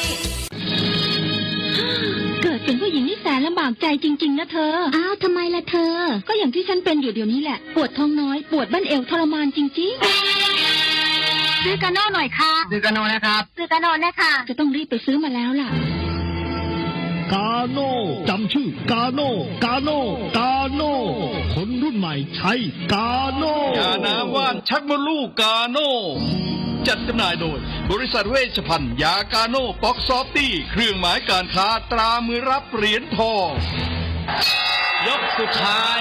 เกิดเป็นผู้หญิงนี่แสนลำบากใจจริงๆนะเธอ อ้าว ทำไมล่ะเธอ ก็อย่างที่ฉันเป็นอยู่เดี๋ยวนี้แหละ ปวดท้องน้อย ปวดบั้นเอวทรมานจริงๆ ซื้อกาโน่หน่อยค่ะ ซื้อกาโน่นะครับ ซื้อกาโน่นะคะ จะต้องรีบไปซื้อมาแล้วล่ะ กาโน่ จำชื่อกาโน่ กาโน่ กาโน่ คนรุ่นใหม่ใช้กาโน่ ยาน้ำว่านชักมดลูกกาโน่ จัดจำหน่ายโดยบริษัทเวชภัณฑ์ยากาโน่ป๊อกซอฟตี้ เครื่องหมายการค้าตรามือรับเหรียญทอง ยกสุดท้าย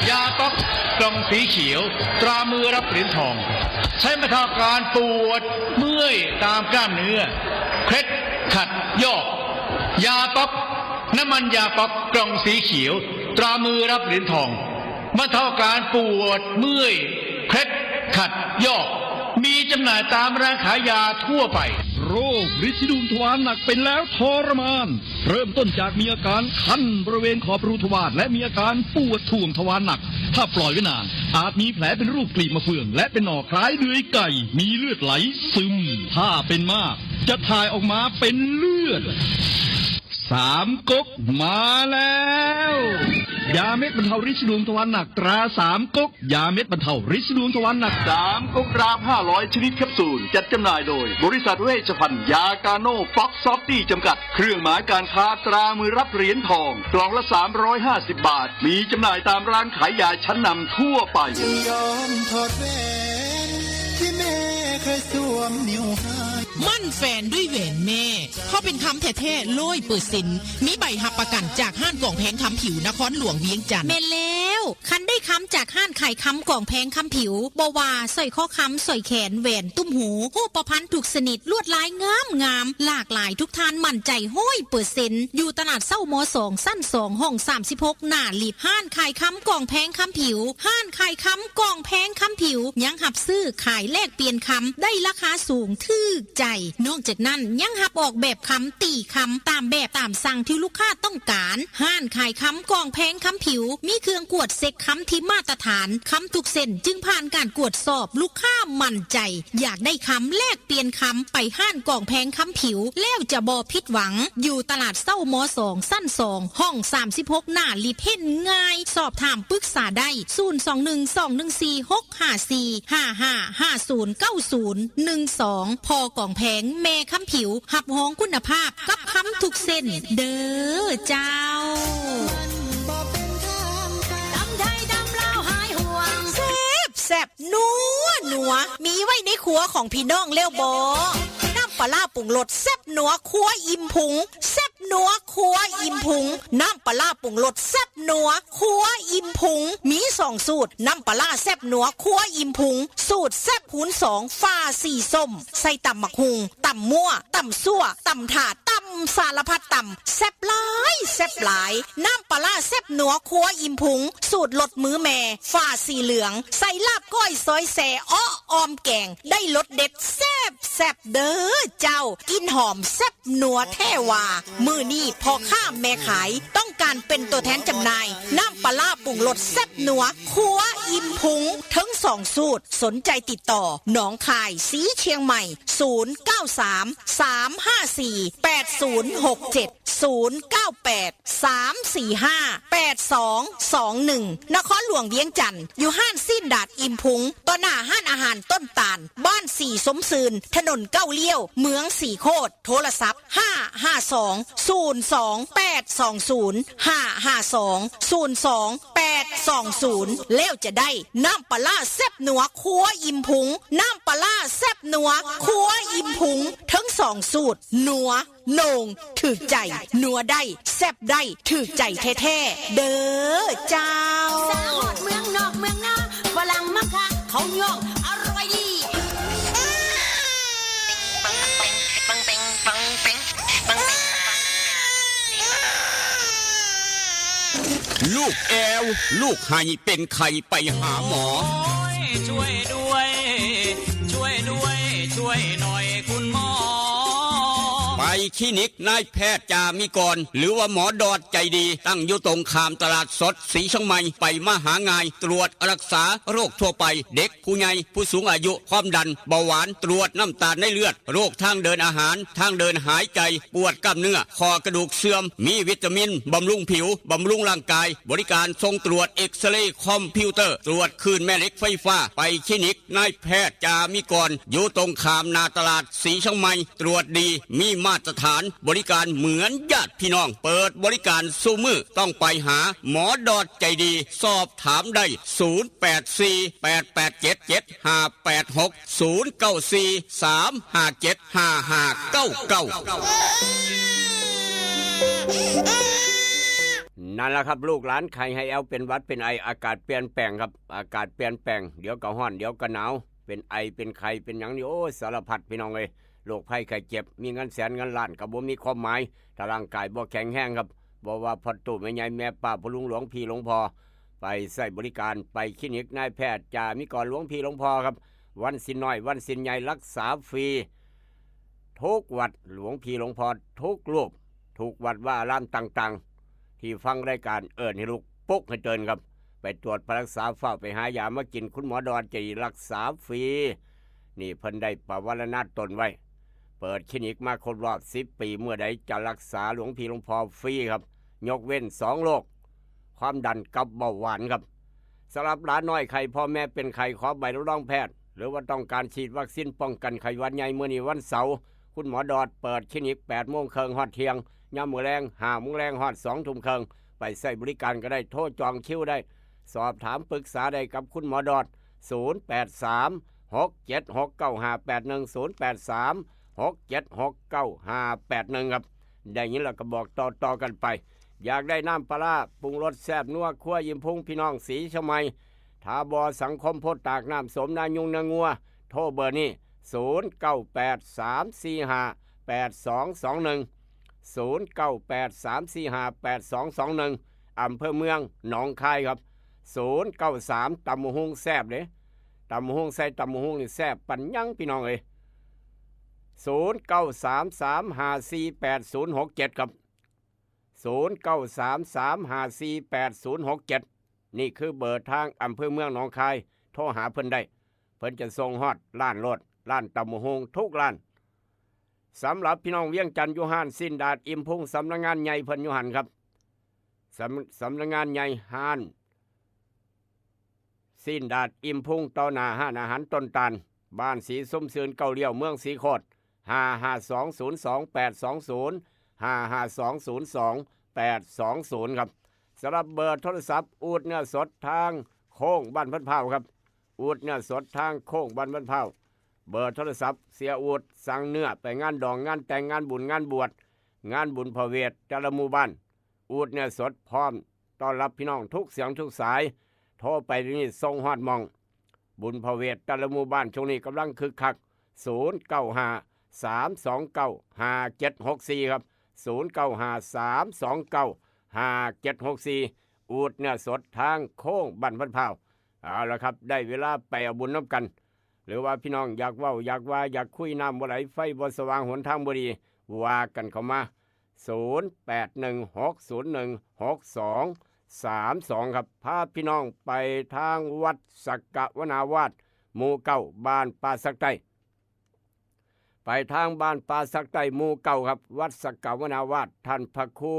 ยาป๊อกกล่องสีเขียว ตรามือรับเหรียญทอง ใช้บรรเทาอาการปวดเมื่อยตามกล้ามเนื้อ เคล็ดขัดยอก ยาป๊อก น้ำมันยาป๊อกกล่องสีเขียว ตรามือรับเหรียญทอง บรรเทาอาการปวดเมื่อย เคล็ดขัดยอก มีจำหน่ายตามร้านขายยาทั่วไป โรคริดสีดวงทวารหนักเป็นแล้วทรมาน เริ่มต้นจากมีอาการคันบริเวณขอบรูทวาร และมีอาการปวดถ่วงทวารหนัก ถ้าปล่อยไว้นาน อาจมีแผลเป็นรูปกลีบมะเฟือง และเป็นหนองคล้ายเดือยไก่ มีเลือดไหลซึม ถ้าเป็นมาก จะถ่ายออกมาเป็นเลือด สามก๊กมาแล้ว ยาเม็ดบรรเทาริดสีดวงทวารหนักตราสามก๊ก ยาเม็ดบรรเทาริดสีดวงทวารหนัก สามก๊กดราฟห้าร้อยชนิดแคปซูล จัดจำหน่ายโดยบริษัทเวชภัณฑ์ยากาโน่ป๊อกซอฟตี้จำกัด เครื่องหมายการค้าตรามือรับเหรียญทอง กล่องละ สามร้อยห้าสิบ บาท มีจำหน่ายตามร้านขายยาชั้นนำทั่วไป ยอมถอดแหวนที่แม่เคยสวมนิ้วให้ มั่นแฟนด้วยแหวนแม่ เพราะเป็นคำแท้ๆ ร้อยเปอร์เซ็นต์ มีใบรับประกันจากห้านกองแพงคำผิวนครหลวงเวียงจันทน์ แม่นแล้ว คันได้คำจากห้านขายคำกองแพงคำผิว บ่ว่าสร้อยคอคำ สร้อยแขน แหวน ตุ้มหู ฮูปพรรณทุกชนิด ลวดลายงามงาม หลากหลาย ทุกท่านมั่นใจร้อยเปอร์เซ็นต์ อยู่ตลาดเซ้ามอสอง ชั้นสอง ห้องสามสิบหก หน้าลิฟต์ ห้านขายคำกองแพงคำผิว ห้านขายคำกองแพงคำผิว ยังรับซื้อขายแลกเปลี่ยนคำ ได้ราคาสูงถูกใจ นอกจากนั้นยังรับออกแบบคำ ตีคำ ตามแบบตามสั่งที่ลูกค้าต้องการ ห้านขายคำกองแพงคำผิว มีเครื่องกวดเช็คคำที่มาตรฐาน คำทุกเส้นจึงผ่านการกวดสอบ ลูกค้ามั่นใจ อยากได้คำแลกเปลี่ยนคำ ไปห้านกองแพงคำผิว แล้วจะบ่ผิดหวัง อยู่ตลาดเซ้ามอสอง ชั้นสอง ห้องสามสิบหก หน้าลิฟต์ เห็นง่าย สอบถามปรึกษาได้ ศูนย์สองหนึ่ง สองหนึ่งสี่ หกห้าสี่ ห้าห้า ห้าศูนย์เก้าศูนย์ หนึ่งสอง พอกองแพง แม่คำผิว รับรองคุณภาพกับคำทุกเส้น เด้อเจ้า ตำไทยตำลาวหายห่วง แซ่บแซ่บ นัวนัว มีไว้ในครัวของพี่น้องแล้วบ่ น้ำปลาร้าปรุงรสแซ่บนัวครัวอิ่มพุง แซ่บนัวครัวอิ่มพุง น้ำปลาร้าปรุงรสแซ่บนัวครัวอิ่มพุง มีสองสูตร น้ำปลาร้าแซ่บนัวครัวอิ่มพุง สูตรแซ่บคูณสอง ฝาสีส้ม ใส่ตำบักหุ่ง ตำมั่ว ตำซั่ว ตำถาด ตำสารพัดตำ แซ่บหลาย แซ่บหลาย น้ำปลาร้าแซ่บนัวครัวอิ่มพุง สูตรรสมือแม่ ฝาสีเหลือง ใส่ลาบก้อยซอยแซ่อ้อออมแกง ได้รสเด็ดแซ่บแซ่บเด้อเจ้า กลิ่นหอมแซ่บนัวแท้ว่า มื้อนี้พ่อค้าแม่ขาย ต้องการเป็นตัวแทนจำหน่าย น้ำปลาร้าปรุงรสแซ่บนัวครัวอิ่มพุง ทั้งสองสูตร สนใจติดต่อ หนองคาย สีเชียงใหม่ ศูนย์เก้าสาม สามห้าสี่ แปดศูนย์หกเจ็ด ศูนย์เก้าแปด สามสี่ห้า แปดสองสองหนึ่ง นครหลวงเวียงจันทน์ อยู่ห้านสิ้นดาดอิ่มพุง ต่อหน้าห้านอาหารต้นตาล บ้านสีสมซืน ถนนเก้าเลี้ยว เมืองสีโคตร โทรศัพท์ ห้าห้าสอง ศูนย์สอง แปดสองศูนย์ ห้าห้าสอง ศูนย์สอง แปดสองศูนย์ แล้วจะได้น้ำปลาร้าแซ่บนัวครัวอิ่มพุง น้ำปลาร้าแซ่บนัวครัวอิ่มพุง ทั้งสองสูตร นัว โหน่ง ถูกใจ นัวได้ แซ่บได้ ถูกใจแท้ๆ เด้อเจ้า สาวฮอดเมืองนอกเมืองนา ฝรั่งมาค่ะ เขาย่อง อร่อยดี ลูกแอว ลูกไห้เป็นไข้ไปหาหมอ ช่วยด้วย ช่วยด้วย ช่วยหน่อยคุณหมอ ไปคลินิกนายแพทย์จามิกร หรือว่าหมอดอดใจดี ตั้งอยู่ตรงข้ามตลาดสดสีเชียงใหม่ ไปมาหาง่าย ตรวจรักษาโรคทั่วไป เด็กผู้ใหญ่ผู้สูงอายุ ความดัน เบาหวาน ตรวจน้ำตาลในเลือด โรคทางเดินอาหาร ทางเดินหายใจ ปวดกล้ามเนื้อ ข้อกระดูกเสื่อม มีวิตามิน บำรุงผิว บำรุงร่างกาย บริการส่งตรวจเอ็กซเรย์คอมพิวเตอร์ ตรวจคลื่นแม่เหล็กไฟฟ้า ไปคลินิกนายแพทย์จามิกร อยู่ตรงข้ามหน้าตลาดสีเชียงใหม่ ตรวจดี มีมาตร ฐานบริการเหมือนญาติพี่น้อง เปิดบริการสู่มือ ต้องไปหาหมอดอดใจดี สอบถามได้ ศูนย์แปดสี่ แปดแปดเจ็ด เจ็ดห้าแปดหก ศูนย์เก้าสี่ สามห้าเจ็ด ห้าห้าเก้าเก้า นั่นแหละครับ ลูกหลานไข้ให้แอวเป็นหวัดเป็นไอ อากาศเปลี่ยนแปลงครับ อากาศเปลี่ยนแปลง เดี๋ยวก็ร้อน เดี๋ยวก็หนาว เป็นไอเป็นไข้เป็นหยังนี่ โอ้ย สารพัดพี่น้องเอ้ย โรคภัยไข้เจ็บ มีเงินแสนเงินล้านก็บ่มีความหมาย ถ้าร่างกายบ่แข็งแรงครับ บ่ว่าพ่อตู้แม่ใหญ่แม่ป้า พ่อลุงหลวงพี่หลวงพ่อ ไปใช้บริการ ไปคลินิกนายแพทย์ จ่ามีกรหลวงพี่หลวงพ่อครับ วันศีลน้อย วันศีลใหญ่ รักษาฟรี ทุกวัด หลวงพี่หลวงพ่อทุกรูป ทุกวัดวาอารามต่างๆ ที่ฟังรายการ เอิ้นให้ลุก ปลุกให้ตื่นครับ ไปตรวจไปรักษา ฟ้าวไปหายามากิน คุณหมอดอดจะรักษาฟรี นี่เพิ่นได้ประวรณาตนไว้ เปิดคลินิกมาครบรอบสิบปี เมื่อใดจะรักษาหลวงพี่หลวงพ่อฟรีครับ ยกเว้นสองโรค ความดันกับเบาหวานครับ สำหรับหลานน้อยไข้ พ่อแม่เป็นไข้ ขอใบรับรองแพทย์ หรือว่าต้องการฉีดวัคซีนป้องกันไข้หวัดใหญ่ มื้อนี้วันเสาร์ คุณหมอดอดเปิดคลินิกแปดโมงครึ่งฮอดเที่ยง ยามมื้อแลงห้าโมงแลงฮอดสองทุ่มครึ่ง ไปใช้บริการก็ได้ โทรจองคิวได้ สอบถามปรึกษาได้กับคุณหมอดอด ศูนย์แปดสาม หกเจ็ดหก เก้าห้าแปดหนึ่ง ศูนย์แปดสาม หกเจ็ดหก เก้าห้าแปดหนึ่ง ครับ ได้ยินแล้วก็บอกต่อๆกันไป อยากได้น้ำปลาร้าปรุงรสแซ่บนัวครัวอิ่มพุง พี่น้องศรีเชียงใหม่ ถ้าบ่สังคมโพธิ์ตาก น้ำส้ม นายุงเนื้องัว โทรเบอร์นี้ ศูนย์เก้าแปด สามสี่ห้า แปดสองสองหนึ่ง ศูนย์เก้าแปด สามสี่ห้า แปดสองสองหนึ่ง อำเภอเมืองหนองคายครับ ศูนย์เก้าสาม ตำบักหุ่งแซ่บเด้ ตำบักหุ่งใส่ตำบักหุ่งนี่แซ่บปานหยังพี่น้องเอ้ย ศูนย์เก้าสาม สามห้าสี่ แปดศูนย์หกเจ็ด ครับ ศูนย์เก้าสาม สามห้าสี่ แปดศูนย์หกเจ็ด นี่คือเบอร์ทางอำเภอเมืองหนองคาย โทรหาเพิ่นได้ เพิ่นจะส่งฮอดร้านโลด ร้านตำบักหุ่งทุกร้าน สำหรับพี่น้องเวียงจันทน์ อยู่ฮ้านสิ้นดาดอิ่มพุง สำนักงานใหญ่เพิ่นอยู่หั่นครับ สำ สำนักงานใหญ่ฮ้านสิ้นดาดอิ่มพุง ต่อหน้าฮ้านอาหารต้นตาล บ้านสีส้มซืนเก้าเลี้ยว เมืองสีโคตร ห้าห้าสอง ศูนย์สองแปดสองศูนย์ ห้าห้าสอง ศูนย์สองแปดสองศูนย์ ครับ สำหรับเบอร์โทรศัพท์ อูดเนื้อสดทางโค้งบ้านพันพร้าวครับ อูดเนื้อสดทางโค้งบ้านพันพร้าว เบอร์โทรศัพท์ เสียอูดสั่งเนื้อไปงานดอง งานแต่ง งานบุญ งานบวช งานบุญพระเวท แต่ละหมู่บ้าน อูดเนื้อสดพร้อมต้อนรับพี่น้องทุกเสียงทุกสาย โทรไปเดี๋ยวนี้ส่งฮอดหม่อง บุญพระเวทแต่ละหมู่บ้านช่วงนี้กำลังคึกคัก ศูนย์เก้าห้า สามสองเก้า ห้าเจ็ดหกสี่ ครับ ศูนย์เก้าห้า สามสองเก้า ห้าเจ็ดหกสี่ อูดเนื้อสดทางโค้งบ้านพันพร้าว เอาละครับ ได้เวลาไปเอาบุญนำกัน หรือว่าพี่น้องอยากเว้าอยากว่า อยากคุย น้ำบ่ไหล ไฟบ่สว่าง หนทางบ่ดี ว่ากันเข้ามา ศูนย์แปดหนึ่งหกศูนย์หนึ่งหกสองสามสอง ครับ พาพี่น้องไปทางวัดสักกะวนาวาส หมู่เก้า บ้านป่าสักใต้ ไปทางบ้านป่าสักใต้ หมู่เก้า ครับ วัดสักกะวนาวาส ท่านพระครู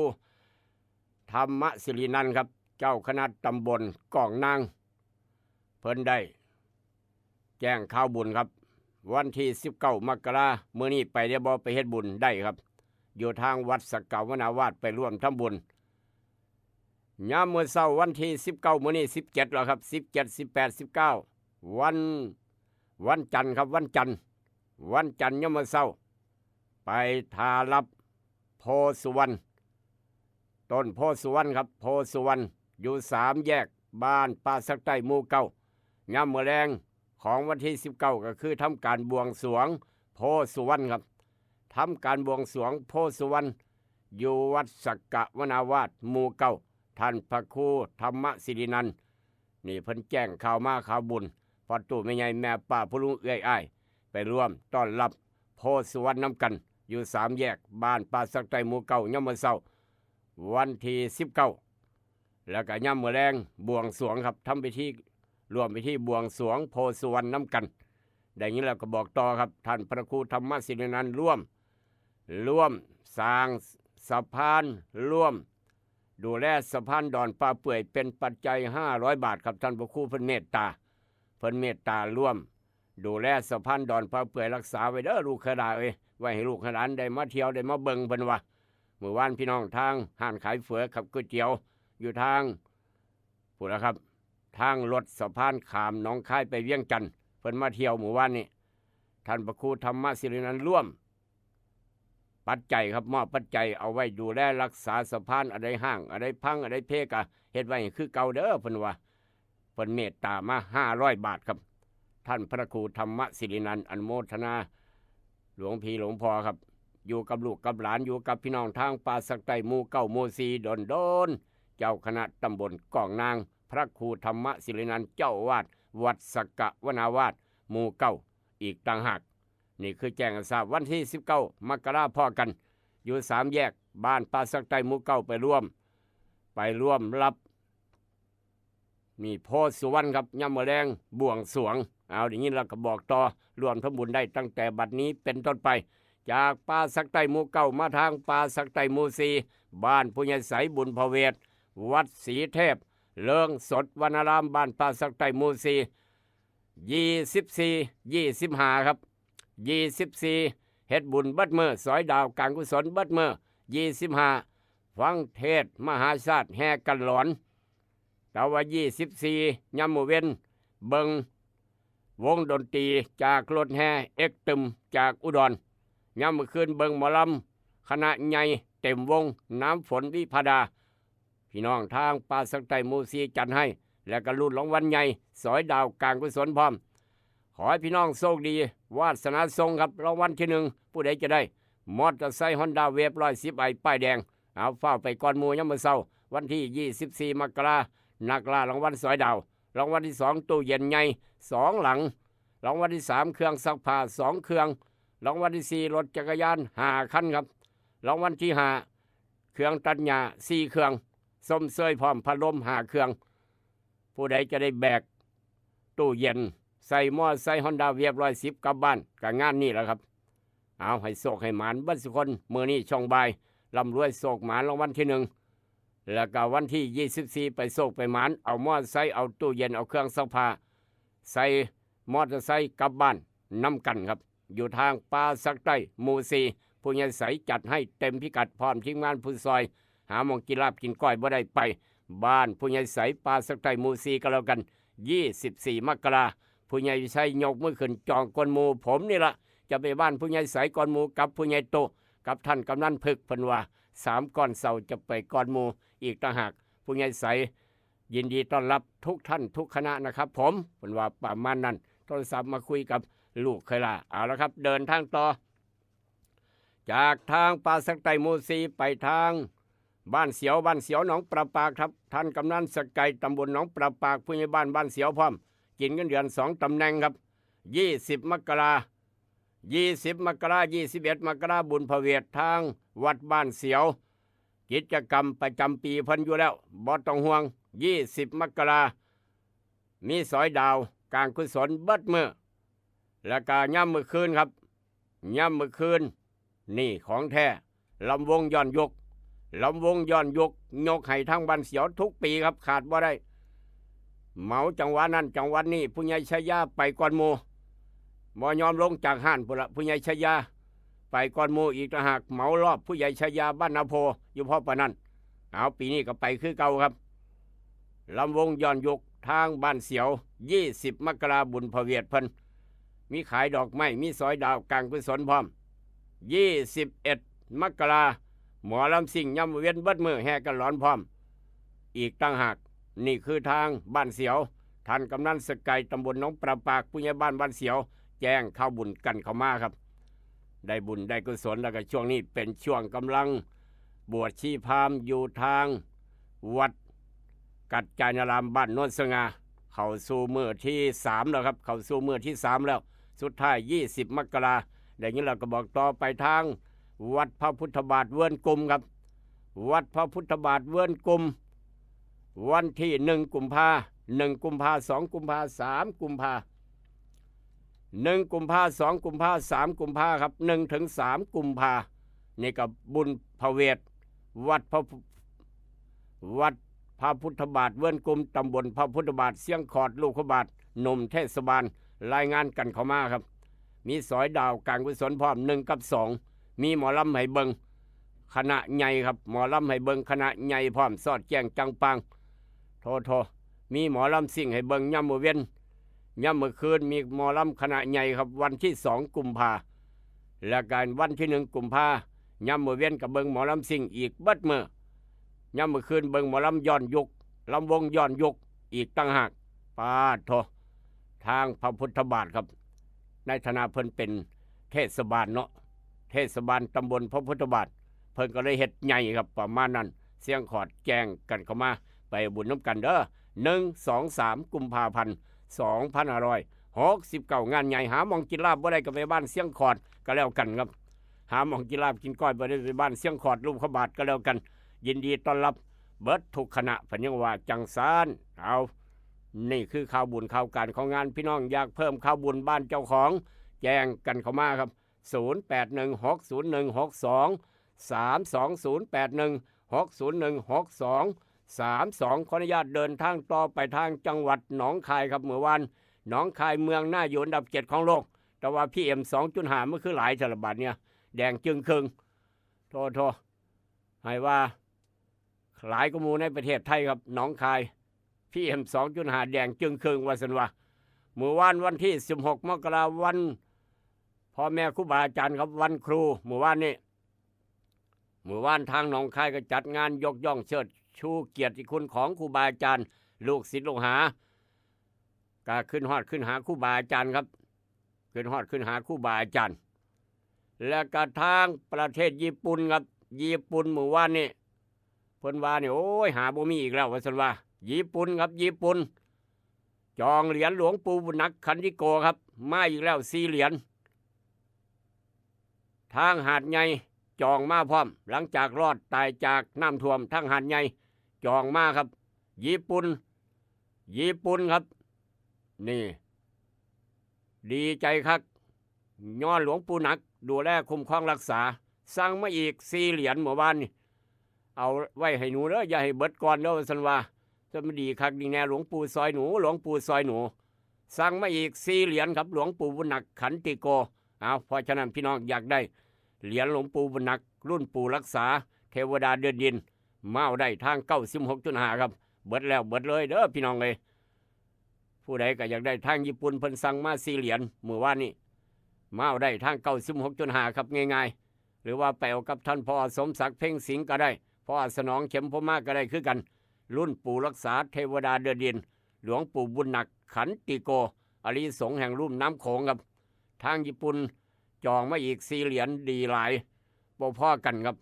ธรรมสิรินันท์ครับ เจ้าคณะตำบลกองนาง เพิ่นได้แจ้งข่าวบุญครับ วันที่สิบเก้า มกรา มื้อนี้ไปได้บ่ ไปเฮ็ดบุญได้ครับ อยู่ทางวัดสักกะวนาวาส ไปร่วมทำบุญ ยามมื้อเช้าวันที่สิบเก้า มื้อนี้สิบเจ็ดแล้วครับ สิบเจ็ด สิบแปด สิบเก้า วัน วันจันทร์ครับ วันจันทร์ วันจันทร์ยามมื้อเช้า ไปท่ารับโพธิ์สุวรรณ ต้นโพธิ์สุวรรณครับ โพธิ์สุวรรณ อยู่สามแยกบ้านป่าสักใต้ หมู่เก้า ยามมื้อแลงของวันที่สิบเก้า ก็คือทำการบวงสรวงโพธิ์สุวรรณครับ ทำการบวงสรวงโพธิ์สุวรรณ อยู่วัดสักกะวนาวาส หมู่เก้า ท่านพระครูธรรมสิรินันท์ นี่เพิ่นแจ้งข่าวมา ข่าวบุญ พ่อตู้แม่ใหญ่แม่ป้า พ่อลุงเอื้อยอ้าย ไปร่วมต้อนรับโพธิ์สุวรรณนำกัน อยู่สามแยกบ้านป่าสักใต้ หมู่เก้า ยามมื้อเช้า วันที่สิบเก้า แล้วก็ยามมื้อแลงบวงสรวงครับ ทำพิธี ร่วมพิธีบวงสรวงโพธิ์สุวรรณนำกัน ได้ยินแล้วก็บอกต่อครับ ท่านพระครูธรรมสิรินันท์ ร่วม ร่วมสร้างสะพาน ร่วมดูแลสะพานดอนป่าเปื่อย เป็นปัจจัยห้าร้อยบาทครับ ท่านพระครูเพิ่นเมตตา เพิ่นเมตตาร่วม ดูแลสะพานดอนพระเปื่อยรักษาไว้เด้อลูกเขยหลานเอ้ย ไว้ให้ลูกให้หลานได้มาเที่ยวได้มาเบิ่งเพิ่นว่า มื้อวานพี่น้องทางห้านขายเฝอกับก๋วยเตี๋ยว อยู่ทางพุ้นล่ะครับ ทางรถสะพานข้ามหนองคายไปเวียงจันทน์ เพิ่นมาเที่ยวมื้อวานนี้ ท่านพระครูธรรมศิรินันท์ร่วม ปัจจัยครับ มอบปัจจัยเอาไว้ดูแลรักษาสะพาน อันใดฮ้าง อันใดพัง อันใดเพกะเฮ็ดไว้ให้คือเก่าเด้อเพิ่นว่า เพิ่นเมตตามาห้าร้อยบาทครับ ท่านพระครูธรรมศิรินันท์อนุโมทนา หลวงพี่หลวงพ่อครับ อยู่กับลูกกับหลาน อยู่กับพี่น้องทางป่าสักใต้หมู่เก้าหมู่สี่โดนๆ เจ้าคณะตำบลกองนาง พระครูธรรมศิรินันท์เจ้าอาวาสวัดสักกะวนาวาสหมู่เก้าอีกต่างหาก นี่คือแจ้งให้ทราบ วันที่สิบเก้ามกราพ้อกัน อยู่สามแยกบ้านป่าสักใต้หมู่เก้า ไปร่วม ไปร่วมรับ นี่โพธิ์สุวรรณครับ ยามมื้อแลงบวงสรวง เอาได้ยินแล้วก็บอกต่อ ร่วมทำบุญได้ตั้งแต่บัดนี้เป็นต้นไป จากป่าสักใต้หมู่เก้ามาทางป่าสักใต้หมู่สี่ บ้านผู้ใหญ่ใสบุญพระเวท วัดศรีเทพ เลิงสดวนาราม บ้านป่าสักใต้หมู่สี่ ยี่สิบสี่ ยี่สิบห้าครับ ยี่สิบสี่ เฮ็ดบุญเบิดมื้อ สอยดาวกางกุศลเบิดมื้อ ยี่สิบห้า ฟังเทศน์มหาชาติแห่กันหลอน แต่ว่า ยี่สิบสี่ ยามมื้อเว็น เบิ่งวงดนตรีจากรถแห่เอกตึมจากอุดร ยามมื้อคืนเบิ่งหมอลำคณะใหญ่เต็มวง น้ำฝนวิภาดา พี่น้องทางป่าสักใต้หมู่สี่จัดให้ และก็ลุ้นรางวัลใหญ่ สอยดาวกางกุศลพร้อม ขอให้พี่น้องโชคดี วาสนาส่งครับ รางวัลที่หนึ่ง ผู้ใดจะได้ มอเตอร์ไซค์ฮอนด้าเวฟร้อยสิบไอป้ายแดง เอาฟ้าวไปก่อนหมู่ยามมื้อเช้า วันที่ยี่สิบสี่มกรา นักล่ารางวัลสอยดาว รางวัลที่สอง ตู้เย็นใหญ่สองหลัง รางวัลที่สาม เครื่องซักผ้าสองเครื่อง รางวัลที่สี่ รถจักรยานห้าคันครับ รางวัลที่ห้า เครื่องตัดหญ้าสี่เครื่อง ชมเชยพร้อมพัดลมห้าเครื่อง ผู้ใดจะได้แบกตู้เย็น ใส่มอไซค์ฮอนด้าเวฟร้อยสิบกลับบ้าน ก็งานนี้แหละครับ เอาให้โชคให้หมานเบิดสุคน มื้อนี้ช่วงบ่าย ร่ำรวยโชคหมานรางวัลที่หนึ่ง แล้วก็วันที่ยี่สิบสี่ไปโชคไปหมาน เอามอไซค์ เอาตู้เย็น เอาเครื่องซักผ้า ใส่มอเตอร์ไซค์กลับบ้านนำกันครับ อยู่ทางป่าสักใต้หมู่สี่ ผู้ใหญ่ใสจัดให้เต็มพิกัด พร้อมทีมงานผู้ซอย หาหม่องกินลาบกินก้อยบ่ได้ไป บ้านผู้ใหญ่ใสป่าสักใต้หมู่สี่ก็แล้วกัน ยี่สิบสี่มกรา ผู้ใหญ่ใสยกมือขึ้นจองก่อนหมู่ ผมนี่ละจะไปบ้านผู้ใหญ่ใสก่อนหมู่ กับผู้ใหญ่โต กับท่านกำนันพึก เพิ่นว่า สามก้อนเสาจะไปก่อนหมู่อีกต่างหาก ผู้ใหญ่ใส ยินดีต้อนรับทุกท่านทุกคณะนะครับผม เพิ่นว่าประมาณนั้น โทรศัพท์มาคุยกับลูกเขยหล้า เอาละครับ เดินทางต่อ จากทางป่าสักใต้หมู่สี่ไปทางบ้านเสียว บ้านเสียวหนองประปากครับ ท่านกำนันสกาย ตำบลหนองประปาก ผู้ใหญ่บ้านบ้านเสียวพร้อม กินเงินเดือนสองตำแหน่งครับ ยี่สิบมกรา ยี่สิบมกรา ยี่สิบเอ็ดมกรา บุญพระเวททางวัดบ้านเสียว กิจกรรมประจำปีเพิ่นอยู่แล้ว บ่ต้องห่วง ยี่สิบมกรา มีสอยดาวกางกุศลเบิดมื้อ แล้วก็ยามมื้อคืนครับ ยามมื้อคืน นี่ของแท้ ลำวงย้อนยุค ลำวงย้อนยุค ยกให้ทางบ้านเสียวทุกปีครับ ขาดบ่ได้ เหมาจังหวะนั้นจังหวะนี้ ผู้ใหญ่ชายาไปก่อนหมู่ บ่ยอมลงจากฮ้านพุ้นละ ผู้ใหญ่ชายา ไปก่อนหมู่อีกต่างหาก เหมารอบผู้ใหญ่ชายาบ้านนาโพ อยู่พอปานนั้น เอาปีนี้ก็ไปคือเก่าครับ ลำวงย้อนยุคทางบ้านเสียว ยี่สิบมกรา บุญพระเวทเพิ่น มีขายดอกไม้ มีสอยดาวกางกุศลพร้อม ยี่สิบเอ็ดมกรา หมอลำซิ่งยามเว็นเบิดมื้อ แห่กันหลอนพร้อม อีกต่างหาก นี่คือทางบ้านเสียว ท่านกำนันสกาย ตำบลหนองประปาก ผู้ใหญ่บ้านบ้านเสียว แจ้งข่าวบุญกันเข้ามาครับ ได้บุญได้กุศล แล้วก็ช่วงนี้เป็นช่วงกำลังบวชชีพราหมณ์อยู่ทางวัดกัจจายนารามบ้านโนนสง่า เข้าสู่มื้อที่สามแล้วครับ เข้าสู่มื้อที่สามแล้ว สุดท้าย ยี่สิบมกรา ได้ยินแล้วก็บอกต่อไปทางวัดพระพุทธบาทเวิร์นกลุ่มครับ วัดพระพุทธบาทเวิร์นกลุ่ม วันที่หนึ่งกุมภา หนึ่งกุมภา สองกุมภา สามกุมภา หนึ่งกุมภา สองกุมภา สามกุมภาครับ หนึ่งถึงสามกุมภา นี่ก็บุญพระเวท วัดพระพุ- วัดพระพุทธบาทเวิร์นกลุ่ม ตำบลพระพุทธบาท เสียงขอด ลูกพระบาทหนุ่มเทศบาล รายงานกันเข้ามาครับ มีสอยดาวการกุศลพร้อมหนึ่งกับสอง มีหมอลำให้เบิ่งคณะใหญ่ครับ หมอลำให้เบิ่งคณะใหญ่พร้อม สอดแจ้งจังปัง โทโท มีหมอลำซิ่งให้เบิ่งยามมื้อเว็น ยามมื้อคืนมีหมอลำคณะใหญ่ครับ วันที่สองกุมภา และการวันที่หนึ่งกุมภายามมื้อเว็นก็เบิ่งหมอลำซิ่งอีกเบิดมื้อยามมื้อคืนเบิ่งหมอลำย้อนยุค ลำวงย้อนยุคอีกต่างหาก ปาดโท ทางพระพุทธบาทครับ ในฐานะเพิ่นเป็นเทศบาลเนาะ เทศบาลตำบลพระพุทธบาท เพิ่นก็เลยเฮ็ดใหญ่ครับ ประมาณนั้น เสียงขอดแจ้งกันเข้ามา ไปบุญน้ำกันเด้อ หนึ่ง สอง สาม กุมภาพันธ์ สองพันห้าร้อยหกสิบเก้า งานใหญ่ หาหม่องกินลาบบ่ได้ก็ไปบ้านเสียงขอดก็แล้วกันครับ หาหม่องกินลาบกินก้อยบ่ได้ไปบ้านเสียงขอด ลุ่มพระบาทก็แล้วกัน ยินดีต้อนรับเบิดทุกคณะ เพิ่นยังว่าจั่งซั้น เอา นี่คือข่าวบุญข่าวการของงาน พี่น้องอยากเพิ่มข่าวบุญบ้านเจ้าของ แจ้งกันเข้ามาครับ ศูนย์แปดหนึ่ง หกศูนย์หนึ่ง หกสองสามสอง ศูนย์แปดหนึ่ง หกศูนย์หนึ่ง หกสองสามสอง ขออนุญาตเดินทางต่อไปทางจังหวัดหนองคายครับ มื้อวานหนองคายเมืองน่าอยู่อันดับเจ็ดของโลก แต่ว่า PM สองจุดห้า มันคือหลายแท้ละบาดเนี่ย แดงจึ่งครึ่ง โทโท ให้ว่าหลายกว่าหมู่ในประเทศไทยครับ หนองคาย PM สองจุดห้า แดงจึ่งครึ่ง ว่าซั่นว่า มื้อวานวันที่สิบหกมกรา วันพ่อแม่ครูบาอาจารย์ครับ วันครู มื้อวานนี้ มื้อวานทางหนองคายก็จัดงานยกย่องเชิดชูเกียรติคุณของครูบาอาจารย์ ลูกศิษย์ลูกหา ก็ขึ้นฮอดขึ้นหาครูบาอาจารย์ครับ ขึ้นฮอดขึ้นหาครูบาอาจารย์ และกระทั่งประเทศญี่ปุ่นครับ ญี่ปุ่นมื้อวานนี้ เพิ่นว่านี่ โอ้ย หาบ่มีอีกแล้ว ว่าซั่นว่า ญี่ปุ่นครับ ญี่ปุ่น จองเหรียญหลวงปู่บุญหนักขันธิโกครับ มาอีกแล้วสี่เหรียญ ทางหาดใหญ่จองมาพร้อม หลังจากรอดตายจากน้ำท่วม ทางหาดใหญ่จองมาครับ ญี่ปุ่น ญี่ปุ่นครับ นี่ ดีใจคัก ย้อนหลวงปู่หนัก ดูแลคุ้มครองรักษา สั่งมาอีกสี่เหรียญเมื่อวานนี่ เอาไว้ให้หนูเด้อ อย่าให้เบิดก่อนเด้อ ว่าซั่นว่า จะมาดีคักดีแน่ หลวงปู่ซอยหนู หลวงปู่ซอยหนู สั่งมาอีกสี่เหรียญครับ หลวงปู่บุญหนักขันติโก เอา เพราะฉะนั้นพี่น้องอยากได้เหรียญหลวงปู่บุญหนัก รุ่นปู่รักษา เทวดาเดินดิน มาเอาได้ทาง เก้าสิบหกจุดห้า ครับ เบิดแล้วเบิดเลยเด้อพี่น้องเอ้ย ผู้ใดก็อยากได้ทางญี่ปุ่น เพิ่นสั่งมาสี่เหรียญมื้อวานนี้ มาเอาได้ทาง เก้าสิบหกจุดห้า ครับ ง่ายๆ หรือว่าไปเอากับท่านผอ.สมศักดิ์ เพ็งสิงห์ก็ได้ ผอ.สนอง เข็มพรหมมาก็ได้คือกัน รุ่นปู่รักษา เทวดาเดินดิน หลวงปู่บุญหนักขันติโก อาลีสงฆ์แห่งลุ่มน้ำโขงครับ ทางญี่ปุ่นจองมาอีกสี่เหรียญ ดีหลาย บ่พอกันครับ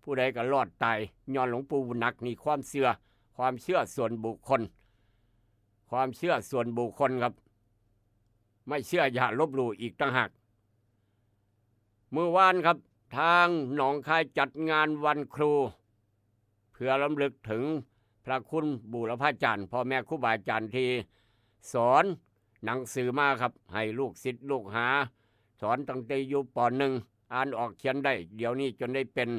ผู้ใดก็รอดตายย้อนหลวงปู่บุญหนัก นี่ความเชื่อ ความเชื่อส่วนบุคคล ความเชื่อส่วนบุคคลครับ ไม่เชื่ออย่าลบหลู่อีกต่างหาก มื้อวานครับ ทางหนองคายจัดงานวันครู เพื่อรำลึกถึงพระคุณบูรพาจารย์ พ่อแม่ครูบาอาจารย์ที่สอนหนังสือมาครับ ให้ลูกศิษย์ลูกหา สอนตั้งแต่อยู่ ป.หนึ่ง อ่านออกเขียนได้ เดี๋ยวนี้จนได้เป็น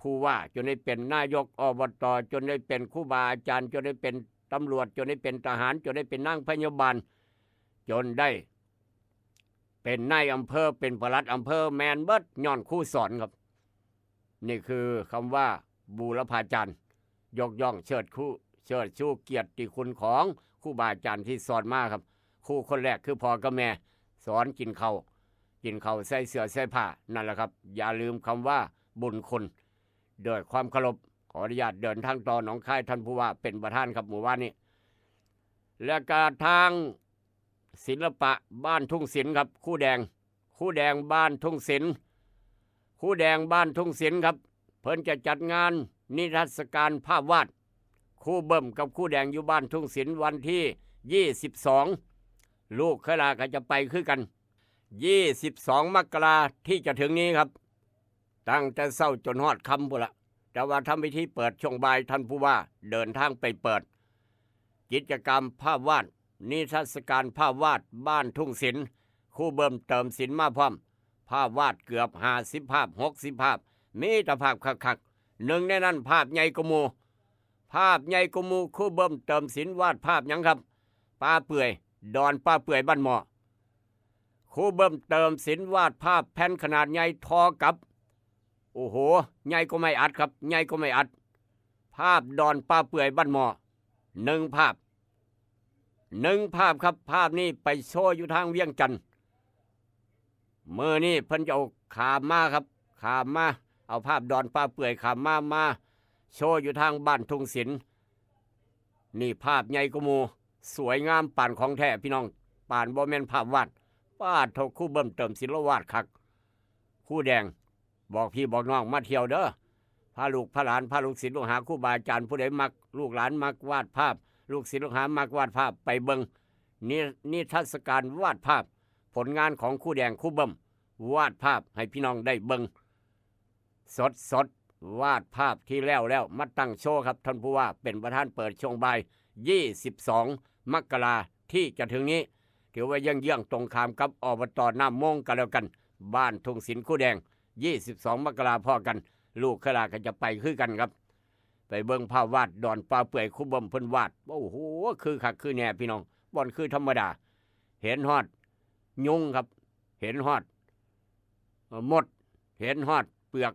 ผู้ว่า จนได้เป็นนายก อบต. จนได้เป็นครูบาอาจารย์ จนได้เป็นตำรวจ จนได้เป็นทหาร จนได้เป็นนางพยาบาล จนได้เป็นนายอำเภอ เป็นปลัดอำเภอ แม่นเบิด ย้อนครูสอนครับ นี่คือคำว่าบูรพาจารย์ ยกย่องเชิดคู่ เชิดชูเกียรติคุณของครูบาอาจารย์ที่สอนมาครับ ครูคนแรกคือพ่อกับแม่ สอนกินข้าว กินข้าวใส่เสื้อใส่ผ้า นั่นแหละครับ อย่าลืมคำว่าบุญคุณ ด้วยความเคารพ ขออนุญาตเดินทางต่อหนองคาย ท่านผู้ว่าเป็นประธานครับ หมู่บ้านนี้ และกระทั่งศิลปะบ้านทุ่งศิลป์ครับ ครูแดง ครูแดงบ้านทุ่งศิลป์ ครูแดงบ้านทุ่งศิลป์ครับ เพิ่นจะจัดงานนิทรรศการภาพวาด ครูเบิ่มกับครูแดงอยู่บ้านทุ่งศิลป์ วันที่ยี่สิบสอง ลูกเคยลาก็จะไปคือกัน ยี่สิบสอง มกราที่จะถึงนี้ครับ ตั้งแต่เช้าจนฮอดค่ำพุ้นละ แต่ว่าทำพิธีเปิดช่วงบ่าย ท่านผู้ว่าเดินทางไปเปิด กิจกรรมภาพวาด นิทรรศการภาพวาดบ้านทุ่งศิลป์ ครูเบิ่มเติมศิลป์มาพร้อม ภาพวาดเกือบห้าสิบภาพ หกสิบภาพ มีแต่ภาพคักๆ หนึ่งในนั้นภาพใหญ่กว่าหมู่ ภาพใหญ่กว่าหมู่ ครูเบิ่มเติมศิลป์วาดภาพหยังครับ ป่าเปื่อย ดอนป่าเปื่อยบ้านหม้อ ครูเบิ่มเติมศิลป์วาดภาพแผ่นขนาดใหญ่ทอกับ โอ้โห ใหญ่กว่าไม้อัดครับ ใหญ่กว่าไม้อัด ภาพดอนป่าเปื่อยบ้านหม้อ หนึ่งภาพ หนึ่งภาพครับ ภาพนี้ไปโชว์อยู่ทางเวียงจันทน์ มื้อนี้เพิ่นจะเอาข้ามมาครับ ข้ามมา เอาภาพดอนป่าเปื่อยข้ามมา มาโชว์อยู่ทางบ้านทุ่งศิลป์ นี่ภาพใหญ่กว่าหมู่ สวยงามปานของแท้พี่น้อง ปานบ่แม่นภาพวาด ปาดโธ่ ครูเบิ่มเติมศิลป์วาดคัก ครูแดง บอกพี่บอกน้องมาเที่ยวเด้อ พาลูกพาหลาน พาลูกศิษย์ลูกหา ครูบาอาจารย์ ผู้ใดมัก ลูกหลานมักวาดภาพ ลูกศิษย์ลูกหามักวาดภาพ ไปเบิ่ง นิ- นิทรรศการวาดภาพ ผลงานของครูแดง ครูเบิ่ม วาดภาพให้พี่น้องได้เบิ่ง สดสดๆ วาดภาพที่แล้วแล้วมาตั้งโชว์ครับ ท่านผู้ว่าเป็นประธานเปิดช่วงบ่าย ยี่สิบสอง มกราที่จะถึงนี้ ถือว่าเยื้องๆ ตรงข้ามกับ อบต.น้ำมงกันแล้วกัน บ้านทุ่งศิลป์ครูแดง ยี่สิบสอง มกราพ้อกัน ลูกเคยหลานก็จะไปคือกันครับ ไปเบิ่งภาพวาดดอนป่าเปื่อย ครูเบิ่มเพิ่นวาด โอ้โห คือคักคือแน่พี่น้อง บ่อนคือธรรมดา เห็นฮอดยุงครับ เห็นฮอด เอ่อ มด เห็นฮอดเปลือก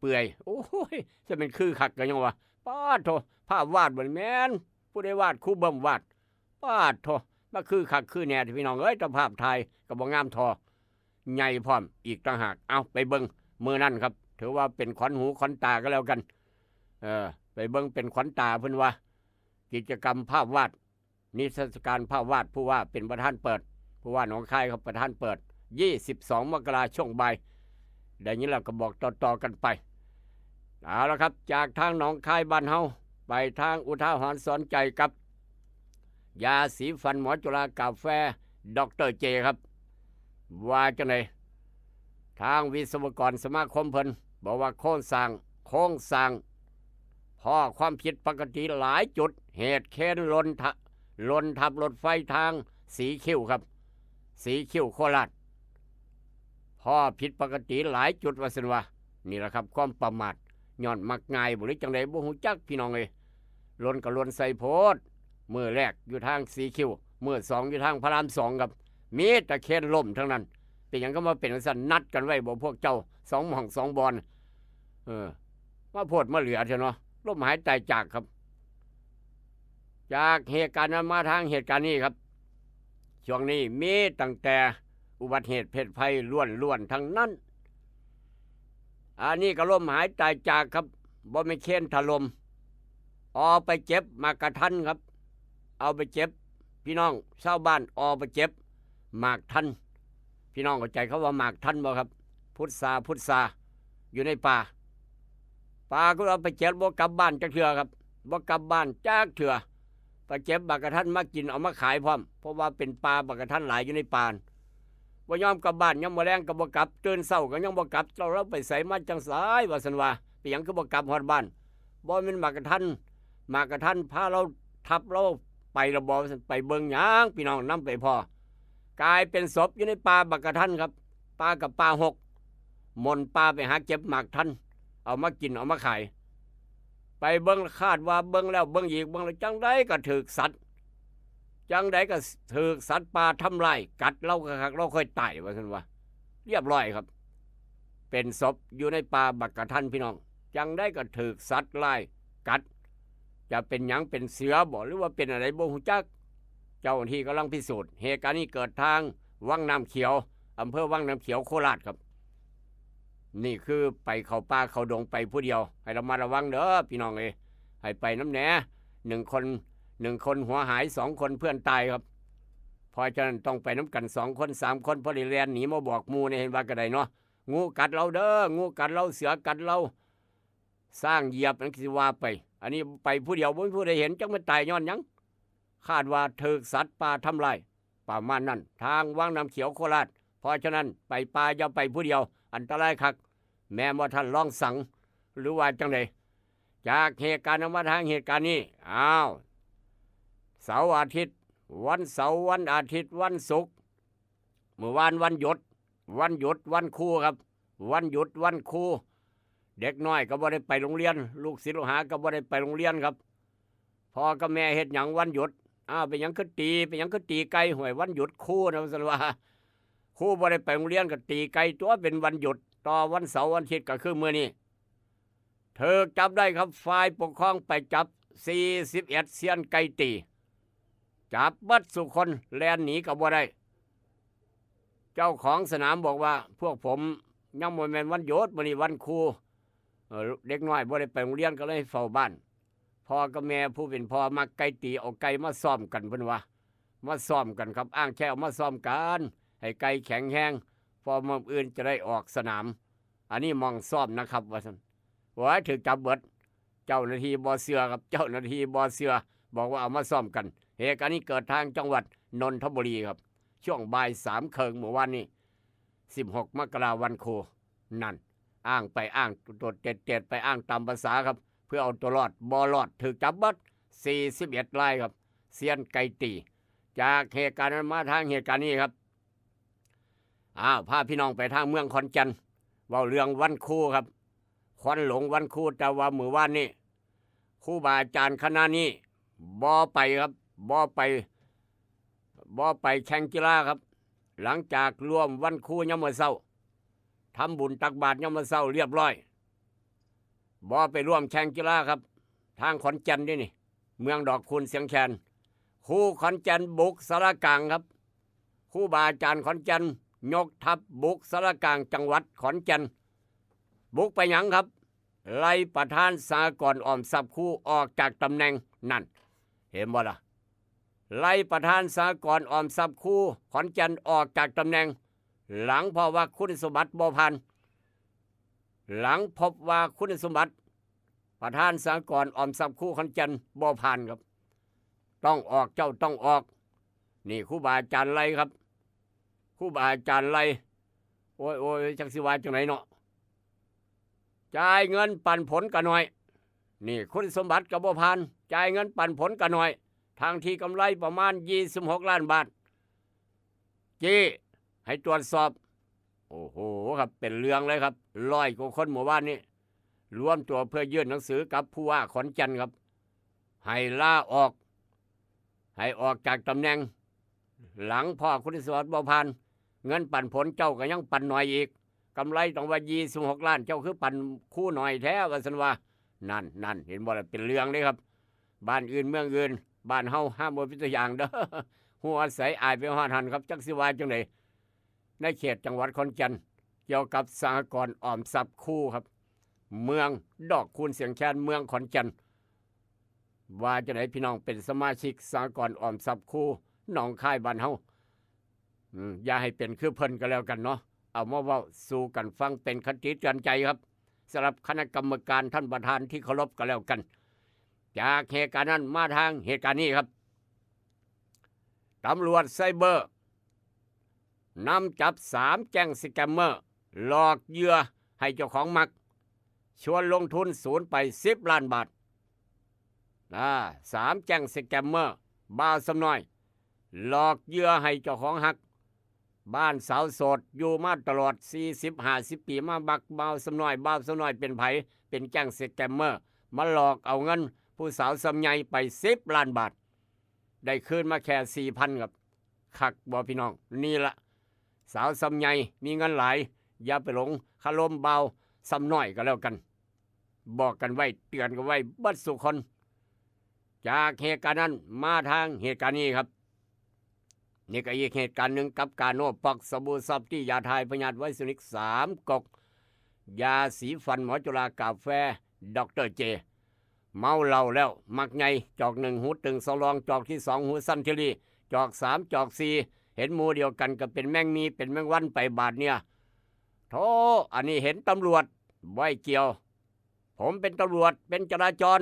เปื่อย โอ้ย จะเป็นคือคักกันยังวะ ปาดโธ่ ภาพวาดบ่แม่น ผู้ใดวาด ครูเบิ่มวาด ปาดโธ่ มาคือคักคือแน่พี่น้องเอ้ย แต่ภาพถ่ายก็บ่งามทอ ใหญ่พร้อมอีกต่างหาก เอาไปเบิ่งมื้อนั้นครับ ถือว่าเป็นขวัญหูขวัญตาก็แล้วกัน เออ ไปเบิ่งเป็นขวัญตาเพิ่นว่า กิจกรรมภาพวาด นิทรรศการภาพวาด ผู้ว่าเป็นประธานเปิด ผู้ว่าหนองคายครับประธานเปิด ยี่สิบสอง มกราช่วงบ่าย ได้ยินแล้วก็บอกต่อๆกันไป เอาละครับ จากทางหนองคายบ้านเฮา ไปทางอุทาหรณ์สอนใจกับ ยาสีฟันหมอจุฬากาแฟ ดอกเตอร์เจครับ ว่าจังได ทางวิศวกรสมาคมเพิ่นบอกว่าโครงสร้าง โครงสร้าง พ้อความผิดปกติหลายจุด เหตุเครนหล่นทะ- หล่นทับรถไฟทางสีคิ้วครับ สีคิ้วโคราช พ้อผิดปกติหลายจุดว่าซั่นว่า นี่แหละครับ ความประมาท ย้อนมักง่ายบ่หรือจังใดบ่ฮู้จักพี่น้องเอ้ย หล่นก็หล่นใส่โพด มื้อแรกอยู่ทางสีคิ้ว มื้อสองอยู่ทางพระรามสองครับ มีแต่เครนล้มทั้งนั้น เป็นหยังก็มาเป็นจั่งซั้น นัดกันไว้บ่พวกเจ้า สองหม่องสองบ่อน เออ มาโพดมาเหลือแท้เนาะ ล้มหายตายจากครับ จากเหตุการณ์นั้นมาทางเหตุการณ์นี้ครับ ช่วงนี้มีตั้งแต่อุบัติเหตุเพศภัยล้วนๆทั้งนั้น อันนี้ก็ล้มหายตายจากครับ บ่แม่นเครนถล่ม ออไปเจ็บหมากกะทันครับ เอาไปเจ็บ พี่น้องชาวบ้านออไปเจ็บหมากทัน พี่น้องเข้าใจคำว่าหมากทันบ่ครับ พุทรา พุทรา อยู่ในป่า ป่าก็เอาไปเจ็บ บ่กลับบ้านจักเทื่อครับ บ่กลับบ้านจักเทื่อ ไปเจ็บหมากกะทันมากิน เอามาขายพร้อม เพราะว่าเป็นป่าหมากกะทันหลายอยู่ในป่า บ่ยอมกลับบ้าน ยามมื้อแลงก็บ่กลับ ตื่นเช้าก็ยังบ่กลับ เจ้าลาวไปไสมาจั่งใส ว่าซั่นว่า เป็นหยังคือบ่กลับฮอดบ้าน บ่แม่นหมากกะทัน หมากกะทันพาลาวทับลาวไปละบ่ ว่าซั่น ไปเบิ่งหยัง พี่น้องนำไปพ้อ กลายเป็นศพอยู่ในป่าหมากกะทันครับ ป่ากับป่าฮก ม่อนป่าไปหาเก็บหมากทัน เอามากิน เอามาขาย ไปเบิ่ง คาดว่าเบิ่งแล้วเบิ่งอีก เบิ่งแล้วจั่งใดก็ถูกสัตว์ จั่งใดก็ถูกสัตว์ป่าทำลาย กัดลาวคักๆ ลาวค่อยตาย ว่าซั่นว่า เรียบร้อยครับ เป็นศพอยู่ในป่าหมากกะทันพี่น้อง จั่งใดก็ถูกสัตว์ร้ายกัด จะเป็นหยัง เป็นเสือบ่ หรือว่าเป็นอะไรบ่ฮู้จัก เจ้าหน้าที่กำลังพิสูจน์ เหตุการณ์นี้เกิดทางวังน้ำเขียว อำเภอวังน้ำเขียว โคราชครับ นี่คือไปเข้าป่าเข้าดงไปผู้เดียว ให้ระมัดระวังเด้อพี่น้องเอ้ย ให้ไปนำแหน่ หนึ่งคน หนึ่งคนหัวหาย สองคนเพื่อนตายครับ เพราะฉะนั้นต้องไปนำกันสองคน สามคน พอได้แล่นหนีมาบอกหมู่นี่ เห็นว่าก็ได้เนาะ งูกัดลาวเด้อ งูกัดลาว เสือกัดลาว ช้างเหยียบ นั่นสิว่าไป อันนี้ไปผู้เดียว บ่มีผู้ใดเห็น จักมันตายย้อนหยัง คาดว่าถูกสัตว์ป่าทำลาย ประมาณนั้น ทางวังน้ำเขียว โคราช เพราะฉะนั้นไปป่าอย่าไปผู้เดียว อันตรายคัก แม่นบ่ท่านรองสัง หรือว่าจั่งใด จากเหตุการณ์นั้นมาทางเหตุการณ์นี้ อ้าว เสาร์อาทิตย์ วันเสาร์ วันอาทิตย์ วันศุกร์ มื้อวานวันหยุด วันหยุดวันครูครับ วันหยุดวันครู เด็กน้อยก็บ่ได้ไปโรงเรียน ลูกศิษย์ลูกหาก็บ่ได้ไปโรงเรียนครับ พ่อกับแม่เฮ็ดหยังวันหยุด อ้าว เป็นหยังคือตี เป็นหยังคือตีไก่ ห้วย วันหยุดครูนะ ว่าซั่นว่า ครูบ่ได้ไปโรงเรียนก็ตีไก่ตัว เป็นวันหยุด ต่อวันเสาร์วันอาทิตย์ก็คือมื้อนี้ ถูกจับได้ครับ ฝ่ายปกครองไปจับ สี่สิบเอ็ด เซียนไก่ตี จับเบิดสู่คน แล่นหนีก็บ่ได้ เจ้าของสนามบอกว่า พวกผมยังบ่แม่นวันหยุด มื้อนี้วันครู เอ่อ เด็กน้อยบ่ได้ไปโรงเรียนก็เลยเฝ้าบ้าน พ่อกับแม่ผู้เป็นพ่อมักไก่ตี เอาไก่มาซ้อมกันเพิ่นว่า มาซ้อมกันครับ อ้างแค่เอามาซ้อมกัน ให้ไก่แข็งแรง พอมื้ออื่นจะได้ออกสนาม อันนี้หม่องซ้อมนะครับ ว่าซั่น โอ้ย ถูกจับเบิด เจ้าหน้าที่บ่เชื่อครับ เจ้าหน้าที่บ่เชื่อ บอกว่าเอามาซ้อมกัน เหตุการณ์นี้เกิดทางจังหวัดนนทบุรีครับ ช่วงบ่ายสามครึ่งเมื่อวานนี้ สิบหก มกราวันครู นั่น อ้างไปอ้างตัวเต็ดๆ ไปอ้างตามภาษาครับ เพื่อเอาตัวรอด บ่รอด ถูกจับเบิด สี่สิบเอ็ด รายครับ เซียนไก่ตี จากเหตุการณ์นั้นมาทางเหตุการณ์นี้ครับ อ้าว พาพี่น้องไปทางเมืองขอนแก่น เว้าเรื่องวันครูครับ ควันหลงวันครู แต่ว่ามื้อวานนี้ ครูบาอาจารย์คณะนี้บ่ไปครับ บ่ไป บ่ไปแข่งกีฬาครับ หลังจากร่วมวันครูยามมื้อเช้า ทำบุญตักบาตรยามมื้อเช้าเรียบร้อย บ่ไปร่วมแข่งกีฬาครับ ทางขอนแก่นเด้นี่ เมืองดอกคูณเสียงแคน ครูขอนแก่นบุกสารกลางครับ ครูบาอาจารย์ขอนแก่นยกทัพบุกสารกลางจังหวัดขอนแก่น บุกไปหยังครับ ไล่ประธานสหกรณ์ออมทรัพย์ครูออกจากตำแหน่งนั่น เห็นบ่ล่ะ ไล่ประธานสหกรณ์ออมทรัพย์ครูขอนแก่นออกจากตำแหน่ง หลังพบว่าคุณสมบัติบ่ผ่าน หลังพบว่าคุณสมบัติ ประธานสหกรณ์ออมทรัพย์ครูขอนแก่นบ่ผ่านครับ ต้องออก เจ้าต้องออก นี่ครูบาอาจารย์ไล่ครับ ครูบาอาจารย์ไล่ โอ้ย โอ้ย จักสิว่าจังไดเนาะ จ่ายเงินปันผลก็น้อย นี่คุณสมบัติก็บ่ผ่าน จ่ายเงินปันผลก็น้อย ทั้งที่กำไรประมาณ ยี่สิบหก ล้านบาท เจ้ ให้ตรวจสอบ โอ้โห ครับ เป็นเรื่องเลยครับ ร้อยกว่าคนเมื่อวานนี้ รวมตัวเพื่อยื่นหนังสือกับผู้ว่าขอนแก่นครับ ให้ลาออก ให้ออกจากตำแหน่ง หลังพบคุณสมบัติบ่ผ่าน เงินปันผลเจ้าก็ยังปันน้อยอีก กำไรต้องว่า ยี่สิบหก ล้าน เจ้าคือปันครูน้อยแท้ ว่าซั่นว่า นั่น นั่น เห็นบ่ล่ะ เป็นเรื่องเลยครับ บ้านอื่นเมืองอื่น บ้านเฮาห้ามบ่เป็นตัวอย่างเด้อ หัวใสอายไปฮอดหั่นครับ จักสิว่าจังได ในเขตจังหวัดขอนแก่น เกี่ยวกับสหกรณ์ออมทรัพย์ครูครับ เมืองดอกคูณเสียงแคน เมืองขอนแก่น ว่าจังไดพี่น้องเป็นสมาชิกสหกรณ์ออมทรัพย์ครูหนองคายบ้านเฮา อืม อย่าให้เป็นคือเพิ่นก็แล้วกันเนาะ เอามาเว้าสู่กันฟังเป็นคติเตือนใจครับ สำหรับคณะกรรมการท่านประธานที่เคารพก็แล้วกัน จากเหตุการณ์นั้นมาทางเหตุการณ์นี้ครับ ตำรวจไซเบอร์ นำจับสามแก๊งสแกมเมอร์ หลอกเหยื่อให้เจ้าของมัก ชวนลงทุนสูญไป สิบ ล้านบาท อ่า สามแก๊งสแกมเมอร์ บ่าวสำน้อย หลอกเหยื่อให้เจ้าของฮัก บ้านสาวโสด อยู่มาตลอด สี่สิบห้าสิบ ปี มามักบ่าวสำน้อย บ่าวสำน้อยเป็นไผ เป็นแก๊งสแกมเมอร์ มาหลอกเอาเงินผู้สาวสำใหญ่ไป สิบ ล้านบาท ได้คืนมาแค่ สี่พัน ครับ คักบ่พี่น้อง นี่ละ สาวสำใหญ่มีเงินหลาย อย่าไปหลงคารมบ่าวสำน้อยก็แล้วกัน บอกกันไว้ เตือนกันไว้เบิดสู่คน จากเหตุการณ์นั้นมาทางเหตุการณ์นี้ครับ นี่ก็อีกเหตุการณ์หนึ่งกับกาโน ป๊อก สบู่ซอฟตี้ ยาถ่ายพยาธิไวรัสนิก สามก๊ก ยาสีฟันหมอจุฬา กาแฟ ด็อกเตอร์เจ เมาเหล้าแล้วมักใหญ่ จอกหนึ่งหูตึงสองรอง จอกที่สองหูสั้นทีรี จอกสาม จอกสี่ เห็นหมู่เดียวกันก็เป็นแมงมีเป็นแมงวันไปบาดเนี่ย โธ่ อันนี้เห็นตำรวจบ่เกี่ยว ผมเป็นตำรวจ เป็นจราจร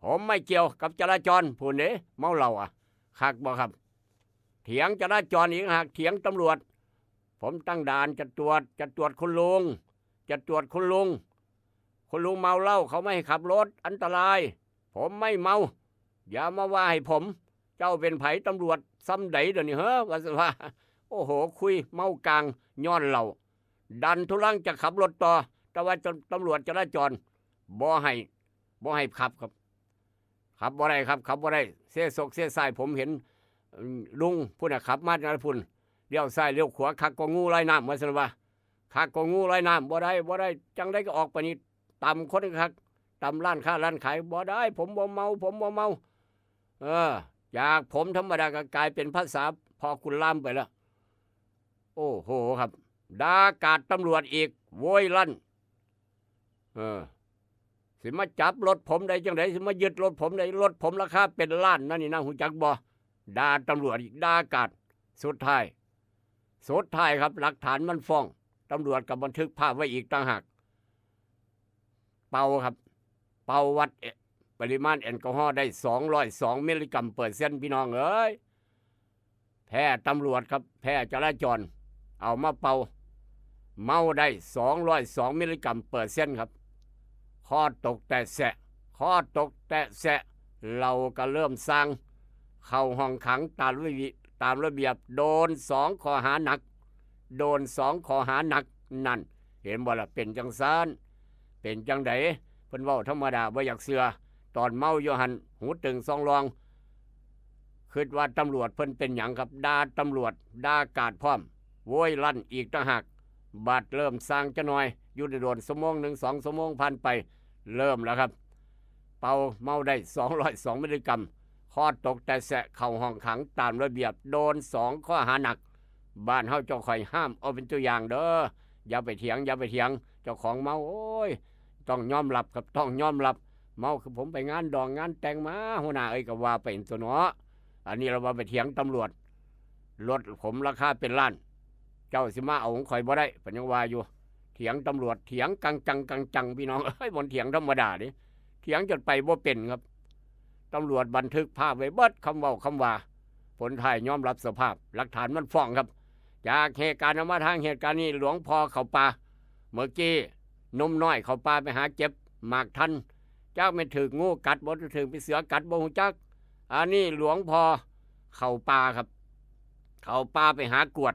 ผมไม่เกี่ยวกับจราจร พู้นเด้ เมาเหล้าอะ คักบ่ครับ เถียงจราจรอีกหาก เถียงตำรวจ ผมตั้งด่านจะตรวจ จะตรวจคุณลุง จะตรวจคุณลุง คุณลุงเมาเหล้า เขาไม่ให้ขับรถ อันตราย ผมไม่เมา อย่ามาว่าให้ผม เจ้าเป็นไผ ตำรวจซำใดเดี๋ยวนี้ เฮ้อ ว่าซั่นว่า โอ้โห คุยเมากลางย้อนเหล้า ดันทุลังจะขับรถต่อ แต่ว่าตำรวจจราจรบ่ให้ บ่ให้ขับครับ ขับบ่ได้ครับ ขับบ่ได้ เซซกเซซ้าย ผมเห็น อืม ลุงพุ้นน่ะขับมาจากพุ้น เลี้ยวซ้ายเลี้ยวขวา คักกว่างูลอยน้ำ ว่าซั่นว่า คักกว่างูลอยน้ำ บ่ได้ บ่ได้ จั่งใด๋ก็ออกไปนี่ ตำคนคัก ตำร้านค้าร้านขาย บ่ได้ ผมบ่เมา ผมบ่เมา เออ จากผมธรรมดาก็กลายเป็นภาษาพ่อขุนรามไปแล้ว โอ้โหครับ ด่ากาดตำรวจอีก โวยลั่น เออ สิมาจับรถผมได้จั่งใด๋ สิมายึดรถผมได้ รถผมราคาเป็นล้านนั่นนี่นะ ฮู้จักบ่ ด่าตำรวจอีก ด่ากาด สุดท้าย สุดท้ายครับ หลักฐานมันฟ้อง ตำรวจก็บันทึกภาพไว้อีกต่างหาก เป่าครับ เป่าวัด เอ่อ ปริมาณแอลกอฮอล์ได้ สองร้อยสอง มิลลิกรัมเปอร์เซ็นต์ พี่น้องเอ้ย แพ้ตำรวจครับ แพ้จราจร เอามาเป่า เมาได้ สองร้อยสอง มิลลิกรัมเปอร์เซ็นต์ครับ คอตกแตะแสะ คอตกแตะแสะ เหล้าก็เริ่มส่าง เข้าห้องขังตามระเบียบ ตามระเบียบ โดนสองข้อหาหนัก โดนสองข้อหาหนัก นั่น เห็นบ่ล่ะ เป็นจั่งซั้น เป็นจั่งใด๋ เพิ่นเว้าธรรมดา บ่อยากเชื่อ ตอนเมาอยู่หั่น หูตึงสองล่อง คิดว่าตำรวจเพิ่นเป็นหยังครับ ด่าตำรวจ ด่ากาดพร้อม โวยลั่นอีกต่างหาก บาดเริ่มส่างจักหน่อย อยู่ได้โดน ชั่วโมงหนึ่ง สอง ชั่วโมงผ่านไป เริ่มแล้วครับ เป่าเมาได้ สองร้อยสอง มิลลิกรัม คอตกแตะแสะ เข้าห้องขังตามระเบียบ โดนสองข้อหาหนัก บ้านเฮาเจ้าข่อยห้ามเอาเป็นตัวอย่างเด้อ อย่าไปเถียง อย่าไปเถียง เจ้าของเมา โอ้ย ต้องยอมรับครับ ต้องยอมรับ เมาคือผมไปงานดองงานแต่งมา หัวหน้าเอ้ย ก็ว่าไปตัวเนาะ อันนี้เราว่าไปเถียงตำรวจ รถผมราคาเป็นล้าน เจ้าสิมาเอาของข่อยบ่ได้ เพิ่นยังว่าอยู่ เถียงตำรวจ เถียงกังจังกังจัง พี่น้องเอ้ย บ่เถียงธรรมดาเด้ เถียงจนไปบ่เป็นครับ ตำรวจบันทึกภาพไว้เบิด คำเว้าคำว่า ผลท้ายยอมรับสภาพ หลักฐานมันฟ้องครับ จากเหตุการณ์นั้นมาทางเหตุการณ์นี้ หลวงพ่อเข้าป่า เมื่อกี้หนุ่มน้อยเข้าป่าไปหาเก็บหมากทัน จักแม่นถืกงูกัดบ่ ถืกเป็นเสือกัดบ่ฮู้จัก อันนี้หลวงพ่อเข้าป่าครับ เข้าป่าไปหากวด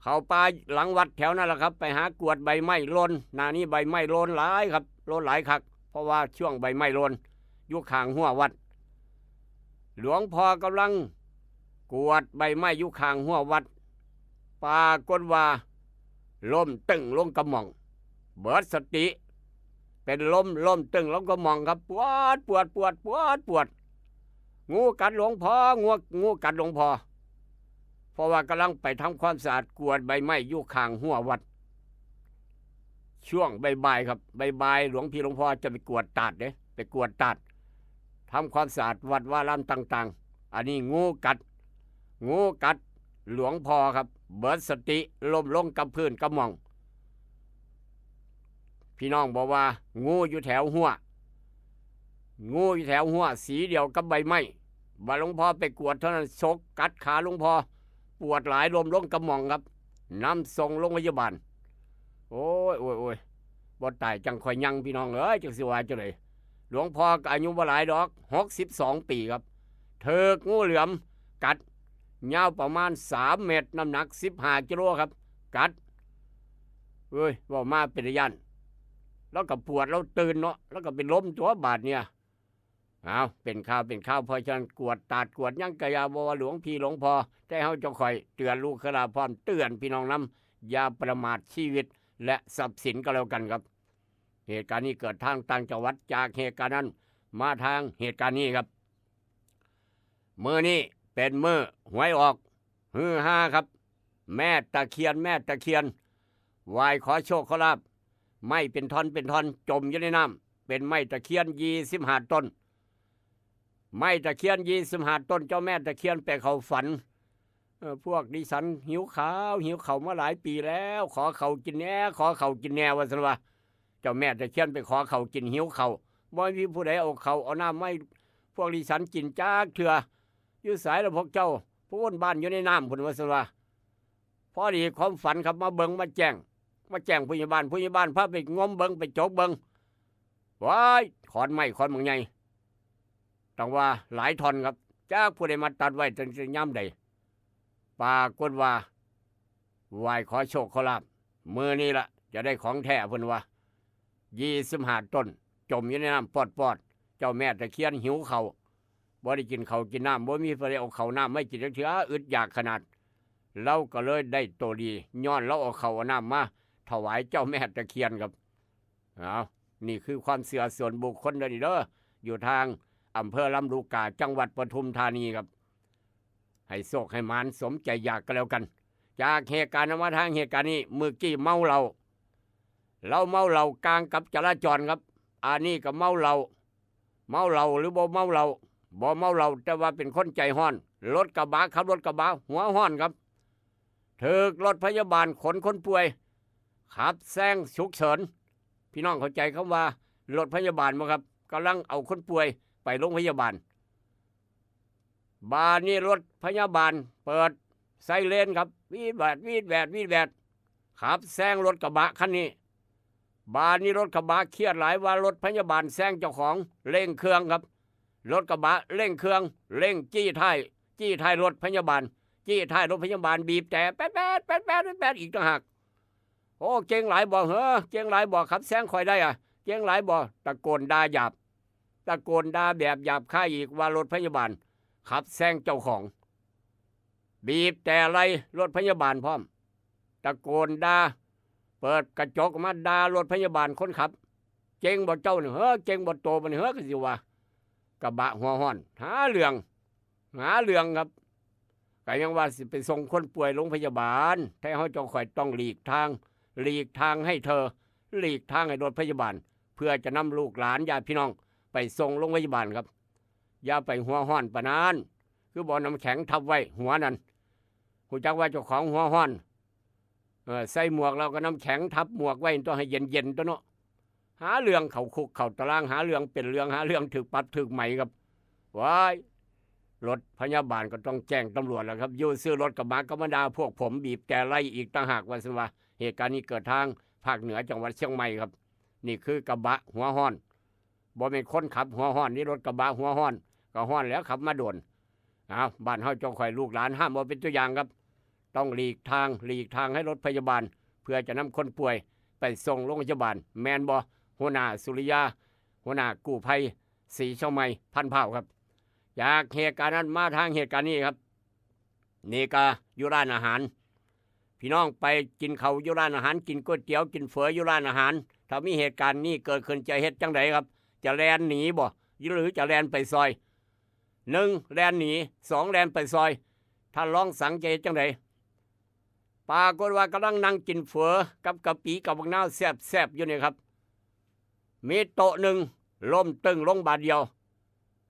เข้าป่าหลังวัดแถวนั่นแหละครับ ไปหากวดใบไม้หล่น หน้านี้ใบไม้หล่นหลายครับ หล่นหลายคัก เพราะว่าช่วงใบไม้หล่น อยู่ข้างฮั้ววัด หลวงพ่อกำลังกวดใบไม้อยู่ข้างฮั้ววัด ปรากฏว่าล้มตึงลงกะหม่อง เบิดสติ เป็นลม ล้มตึงลงกะหม่องครับ ปวด ปวด ปวด ปวด ปวด งูกัดหลวงพ่อ งู งูกัดหลวงพ่อ เพราะว่ากำลังไปทำความสะอาดกวดใบไม้อยู่ข้างฮั้ววัด ช่วงบ่ายๆครับ บ่ายๆ หลวงพี่หลวงพ่อจะไปกวดตาดเด้ ไปกวดตาด ทำความสะอาดวัดวารามต่างๆ อันนี้งูกัด งูกัดหลวงพ่อครับ เบิดสติ ล้มลงกับพื้นกะหม่อง พี่น้องบอกว่า งูอยู่แถวฮั้ว งูอยู่แถวฮั้ว สีเดียวกับใบไม้ บาดหลวงพ่อไปกวดเท่านั้น ฉกกัดขาหลวงพ่อ ปวดหลาย ล้มลงกะหม่องครับ นำส่งโรงพยาบาล โอ้ย โอ้ย โอ้ย บ่ตายจั่งค่อยยัง พี่น้องเอ้ย จั่งสิว่าจั่งใด๋ หลวงพ่อก็อายุบ่หลายดอก หกสิบสองปีครับ ถืกงูเหลือมกัด ยาวประมาณสามเมตร น้ำหนักสิบห้ากิโลครับ กัด เอ้ย เว้ามาเป็นตาย้าน แล้วก็ปวด แล้วตื่นเนาะ แล้วก็เป็นลมตัวบาดเนี่ย เอา เป็นข่าว เป็นข่าว เพราะฉะนั้นกวดตาดกวดหยังกะอย่า บ่ว่าหลวงพี่หลวงพ่อ แต่เฮาเจ้าข่อยเตือนลูกหลานพร้อม เตือนพี่น้องนำ อย่าประมาทชีวิตและทรัพย์สินก็แล้วกันครับ เหตุการณ์นี้เกิดทางต่างจังหวัด จากเหตุการณ์นั้นมาทางเหตุการณ์นี้ครับ มื้อนี้เป็นมื้อหวยออก ฮือฮาครับ แม่ตะเคียน แม่ตะเคียน ไหว้ขอโชคขอลาภ ไม้เป็นท่อนเป็นท่อน จมอยู่ในน้ำ เป็นไม้ตะเคียนยี่สิบห้าต้น ไม้ตะเคียนยี่สิบห้าต้น เจ้าแม่ตะเคียนไปเข้าฝัน เออ พวกดิฉันหิวข้าว หิวข้าวมาหลายปีแล้ว ขอข้าวกินแหน่ ขอข้าวกินแหน่ ว่าซั่นว่า เจ้าแม่ตะเคียนไปขอข้าวกิน หิวข้าว บ่มีผู้ใดเอาข้าวเอาน้ำมาให้พวกดิฉันกินจักเทื่อ อยู่ไสล่ะพวกเจ้า พู้น บ้านอยู่ในน้ำพู้น ว่าซั่นว่า พอดีความฝันครับ มาเบิ่งมาแจ้ง มาแจ้งผู้ใหญ่บ้าน ผู้ใหญ่บ้านพาไปงมเบิ่ง ไปจกเบิ่ง ว้าย ขอนไม้ขอนบักใหญ่ ต้องว่าหลายท่อนครับ จักผู้ใดมาตัดไว้ตั้งแต่ยามใด ปรากฏว่า ไหว้ขอโชคขอลาภ มื้อนี้ล่ะ จะได้ของแท้ เพิ่นว่า ยี่สิบห้าต้น จมอยู่ในน้ำปอดๆ เจ้าแม่ตะเคียนหิวข้าว บ่ได้กินข้าวกินน้ำ บ่มีผู้ใดเอาข้าวน้ำมาให้กินจักเทื่อ อึดอยากขนาด เราก็เลยได้ตัวดี ย้อนเราเอาข้าวเอาน้ำมาถวายเจ้าแม่ตะเคียนครับ เอา นี่คือความเชื่อส่วนบุคคลเด้อนี่เด้อ อยู่ทางอำเภอลำลูกกา จังหวัดปทุมธานีครับ ให้โชคให้หมานสมใจอยากก็แล้วกัน จากเหตุการณ์นั้นมาทางเหตุการณ์นี้ มื้อกี้เมาเหล้า เราเมาเหล้ากลางกับจราจรครับ อันนี้ก็เมาเหล้า เมาเหล้าหรือบ่เมาเหล้า บ่เมาเหล้า แต่ว่าเป็นคนใจฮ้อน รถกระบะ ขับรถกระบะหัวฮ้อนครับ ถูกรถพยาบาลขนคนป่วย ขับแซงฉุกเฉิน พี่น้องเข้าใจคำว่ารถพยาบาลบ่ครับ กำลังเอาคนป่วยไปโรงพยาบาล บาดนี้รถพยาบาลเปิดไซเรนครับ วีดแวด วีดแวด วีดแวด ขับแซงรถกระบะคันนี้ บาดนี้รถกระบะเครียดหลายว่ารถพยาบาลแซงเจ้าของ เร่งเครื่องครับ รถกระบะเร่งเครื่อง เร่งจี้ท้าย จี้ท้ายรถพยาบาล จี้ท้ายรถพยาบาล บีบแตรแป๊ดแป๊ดแป๊ดแป๊ดแป๊ดอีกต่างหาก โอ้ เก่งหลายบ่ เฮ้อ เก่งหลายบ่ ขับแซงข่อยได้อะ เก่งหลายบ่ ตะโกนด่าหยาบ ตะโกนด่าแบบหยาบคายอีกว่ารถพยาบาล ขับแซงเจ้าของ บีบแตรไล่รถพยาบาลพร้อม ตะโกนด่า เปิดกระจกออกมาด่ารถพยาบาลคนขับ เจ๋งบ่เจ้านี่ เฮ้อ เจ๋งบ่โตบ่นี่ เฮ้อ ก็สิว่า กระบะหัวฮ้อน หาเรื่อง หาเรื่องครับ ก็ยังว่าสิไปส่งคนป่วยโรงพยาบาล แท้เฮาเจ้าข่อยต้องหลีกทาง หลีกทางให้เธอ หลีกทางให้รถพยาบาล เพื่อจะนำลูกหลานญาติพี่น้องไปส่งโรงพยาบาลครับ อย่าไปหัวฮ้อนปานนั้น คือบ่เอาน้ำแข็งทับไว้หัวนั่น ฮู้จักว่าเจ้าของหัวฮ้อน เออ ใส่หมวกแล้วก็น้ำแข็งทับหมวกไว้ตัวให้เย็นๆ ตัวเนาะ หาเรื่องเข้าคุกเข้าตาราง หาเรื่องเป็นเรื่อง หาเรื่องถูกปรับถูกไหมครับ ว้าย รถพยาบาลก็ต้องแจ้งตำรวจแล้วครับ อยู่ซื่อรถกระบะก็มาด่าพวกผม บีบแตรไล่อีกต่างหาก ว่าซั่นว่า เหตุการณ์นี้เกิดทางภาคเหนือจังหวัดเชียงใหม่ครับ นี่คือกระบะหัวฮ้อน บ่แม่นคนขับหัวฮ้อนนี่ รถกระบะหัวฮ้อน ก็ฮ้อนแล้วขับมาโดน เอา บ้านเฮาเจ้าข่อยลูกหลานห้ามเอาเป็นตัวอย่างครับ ต้องหลีกทาง หลีกทางให้รถพยาบาล เพื่อจะนำคนป่วยไปส่งโรงพยาบาล แม่นบ่ หัวหน้าสุริยา หัวหน้ากู้ภัยศรีเชียงใหม่ พันเผ่าครับ จากเหตุการณ์นั้นมาทางเหตุการณ์นี้ครับ นี่ก็อยู่ร้านอาหาร พี่น้องไปกินข้าวอยู่ร้านอาหาร กินก๋วยเตี๋ยว กินเฝออยู่ร้านอาหาร ถ้ามีเหตุการณ์นี้เกิดขึ้นจะเฮ็ดจั่งใดครับ จะแล่นหนีบ่ หรือจะแล่นไปซอย หนึ่ง แล่นหนี สอง แล่นไปซอย ท่านรองสังจะเฮ็ดจั่งใด ปรากฏว่ากำลังนั่งกินเฝอกับกะปิกับบักนาวแซ่บๆ อยู่นี่ครับ มีโต๊ะหนึ่งล้มตึงลงบาดเดียว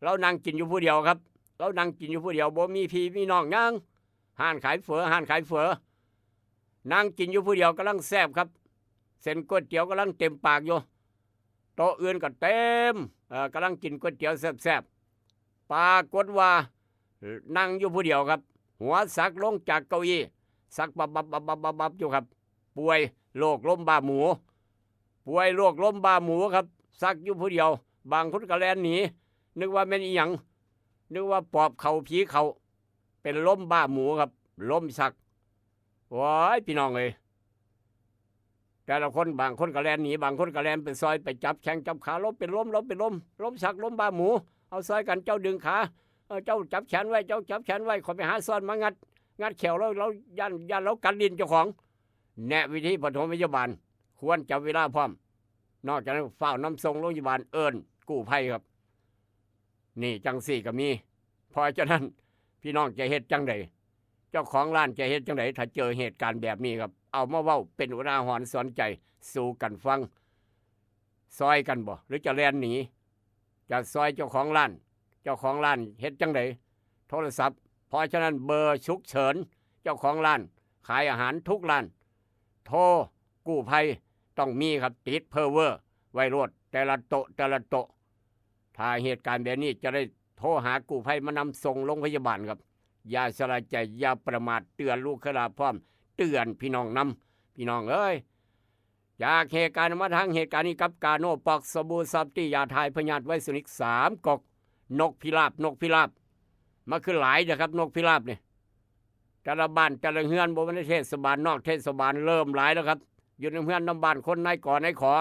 ลาวนั่งกินอยู่ผู้เดียวครับ ลาวนั่งกินอยู่ผู้เดียว บ่มีพี่มีน้องหยัง ร้านขายเฝอ ร้านขายเฝอ นั่งกินอยู่ผู้เดียวกำลังแซ่บครับ เส้นก๋วยเตี๋ยวกำลังเต็มปากอยู่ โต๊ะอื่นก็เต็ม เอ่อ กำลังกินก๋วยเตี๋ยวแซ่บๆ ปรากฏว่านั่งอยู่ผู้เดียวครับ หัวสักลงจากเก้าอี้ สักบับบับบับบับบับบับอยู่ครับ ป่วยโรคลมบ้าหมู ป่วยโรคลมบ้าหมูครับ สักอยู่ผู้เดียว บางคนก็แล่นหนี นึกว่าแม่นอีหยัง นึกว่าปอบเข้าผีเข้า เป็นลมบ้าหมูครับ ลมสัก โอ้ย พี่น้องเอ้ย แต่ละคน บางคนก็แล่นหนี บางคนก็แล่นไปซอย ไปจับแข้งจับขา ลมเป็นลม ลมเป็นลม ลมสัก ลมบ้าหมู เอาซอยกัน เจ้าดึงขา เออ เจ้าจับแขนไว้ เจ้าจับแขนไว้ ข้อยไปหาซ่อนมางัด งัดแข้วลาว ลาวย้าน ย้านลาวกัดลิ้นเจ้าของ แนะวิธีปฐมพยาบาล ควรจับเวลาพร้อม นอกจากนั้นฟ้าวนำส่งโรงพยาบาล เอิ้นกู้ภัยครับ นี่จั่งซี้ก็มี เพราะฉะนั้นพี่น้องจะเฮ็ดจั่งใด เจ้าของร้านจะเฮ็ดจั่งใด ถ้าเจอเหตุการณ์แบบนี้ครับ เอามาเว้าเป็นอุทาหรณ์สอนใจสู่กันฟัง ซอยกันบ่ หรือจะแล่นหนี จะซอยเจ้าของร้าน เจ้าของร้านเฮ็ดจั่งใด โทรศัพท์ เพราะฉะนั้นเบอร์ฉุกเฉิน เจ้าของร้านขายอาหารทุกร้าน โทรกู้ภัยต้องมีครับ ติดเพ้อเว่อไว้โลด แต่ละโต๊ะ แต่ละโต๊ะ ถ้าเหตุการณ์แบบนี้จะได้โทรหากู้ภัยมานำส่งโรงพยาบาลครับ อย่าชะล่าใจ อย่าประมาท เตือนลูกเคยหลาบพร้อม เตือนพี่น้องนำ พี่น้องเอ้ย จากเหตุการณ์มาทางเหตุการณ์นี้กับกาโน่ปอกสบู่ซอฟตี้ ยาถ่ายพยาธิไวรัสนิกสามก๊อก นกพิราบ นกพิราบ มาคือหลายนะครับ นกพิราบนี่ แต่ละบ้านแต่ละเฮือน บ่แม่นในเทศบาล นอกเทศบาลเริ่มหลายแล้วครับ อยู่ในเฮือนนำบ้านคน นายก่อนายขอ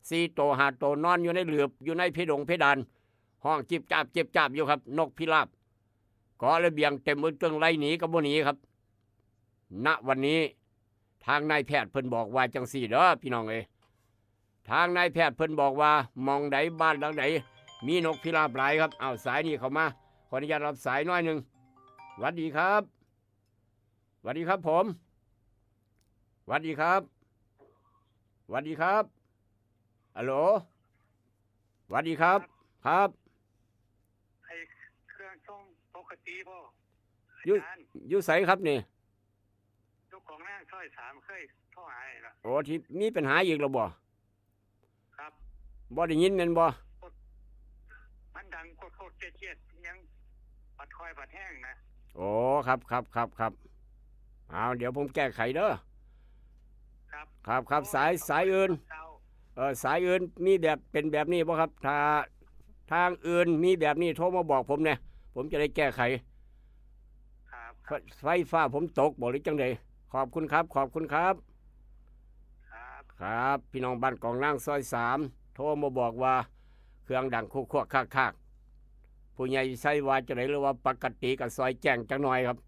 สี่โตห้าโต นอนอยู่ในหลืบ อยู่ในเพดงเพดาน ฮ้องจิบจาบจิบจาบอยู่ครับ นกพิราบ เกาะระเบียงเต็มอึ้งตึง ไล่หนีก็บ่หนีครับ ณวันนี้ ทางนายแพทย์เพิ่นบอกว่าจังซี่เด้อพี่น้องเอ้ย ทางนายแพทย์เพิ่นบอกว่าหม่องใดบ้านหลังใดมีนกพิราบหลายครับ เอาสายนี้เข้ามา ขออนุญาตรับสายหน่อยหนึ่ง หวัดดีครับ หวัดดีครับผม หวัดดีครับ หวัดดีครับ ฮัลโหล หวัดดีครับ ครับ ไอ้เครื่องส่งปกติบ่ อยู่ อาจารย์ อยู่ไสครับนี่ อยู่ของนางซอยสาม เคยโทรหาแล้ว โอ้ ที่มีปัญหาอีกแล้วบ่ ครับ บ่ได้ยินแม่นบ่ มันดังโคตรๆ เจี๊ยดๆ ยังปัดคอยปัดแห้งนะ โอ้ ครับ ครับ ครับ ครับ เอา เดี๋ยวผมแก้ไขเด้อ ครับ ครับ ครับ โอ้ สาย ขอบคุณ สายอื่น ครับ เอ่อ สายอื่นมีแบบ เป็นแบบนี้บ่ครับ ถ้าทางอื่นมีแบบนี้โทรมาบอกผมแหน่ ผมจะได้แก้ไข ครับ ไฟ ไฟฟ้าผมตกบ่หรือจังใด ขอบคุณครับ ขอบคุณครับ ครับ ครับ พี่น้องบ้านกองนางซอยสาม โทรมาบอกว่าเครื่องดังคุกคักคักๆ ผู้ใหญ่ใช้ว่าจังใด หรือว่าปกติก็ซอยแจ้งจักหน่อยครับ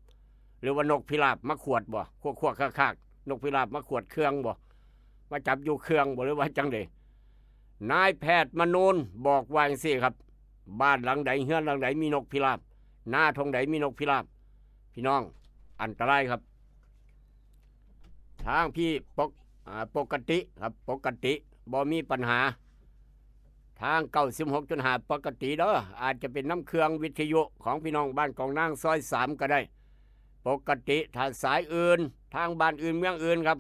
หรือว่านกพิราบมาขวดบ่ คุกคักคักๆ นกพิราบมาขวดเครื่องบ่ มาจับอยู่เครื่องบ่ หรือว่าจังใด นายแพทย์มนูนบอกว่าจังซี่ครับ บ้านหลังใด เฮือนหลังใดมีนกพิราบ นาท่งใดมีนกพิราบ พี่น้อง อันตรายครับ ทางพี่ปก อ่า ปกติครับ ปกติ บ่มีปัญหา ทาง เก้าสิบหกจุดห้า ปกติเด้อ อาจจะเป็นน้ำเครื่องวิทยุของพี่น้องบ้านกองนางซอยสามก็ได้ ปกติ ถ้าสายอื่น ทางบ้านอื่นเมืองอื่นครับ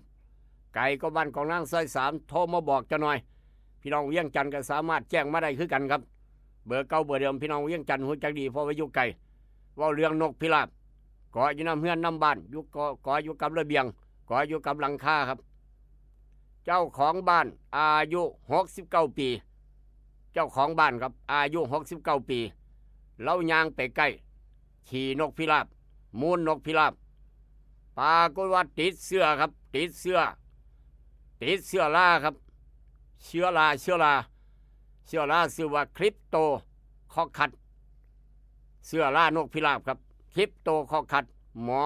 ไกลกว่าบ้านกองนางซอยสาม โทรมาบอกจักหน่อย พี่น้องเวียงจันทน์ก็สามารถแจ้งมาได้คือกันครับ เบอร์เก่าเบอร์เดิม พี่น้องเวียงจันทน์ฮู้จักดี เพราะว่าอยู่ไกล เว้าเรื่องนกพิราบ เกาะอยู่นำเฮือนนำบ้าน อยู่เกาะ เกาะอยู่กับระเบียง เกาะอยู่กับหลังคาครับ เจ้าของบ้านอายุหกสิบเก้าปี เจ้าของบ้านครับ อายุหกสิบเก้าปี ลาวย่างไปใกล้ ขี้นกพิราบ มูลนกพิราบ ปรากฏว่าติดเชื้อครับ ติดเชื้อ ติดเชื้อราครับ เชื้อรา เชื้อรา เชื้อราชื่อว่าคริปโตคอคัส เชื้อรานกพิราบครับ คริปโตคอคัส หมอ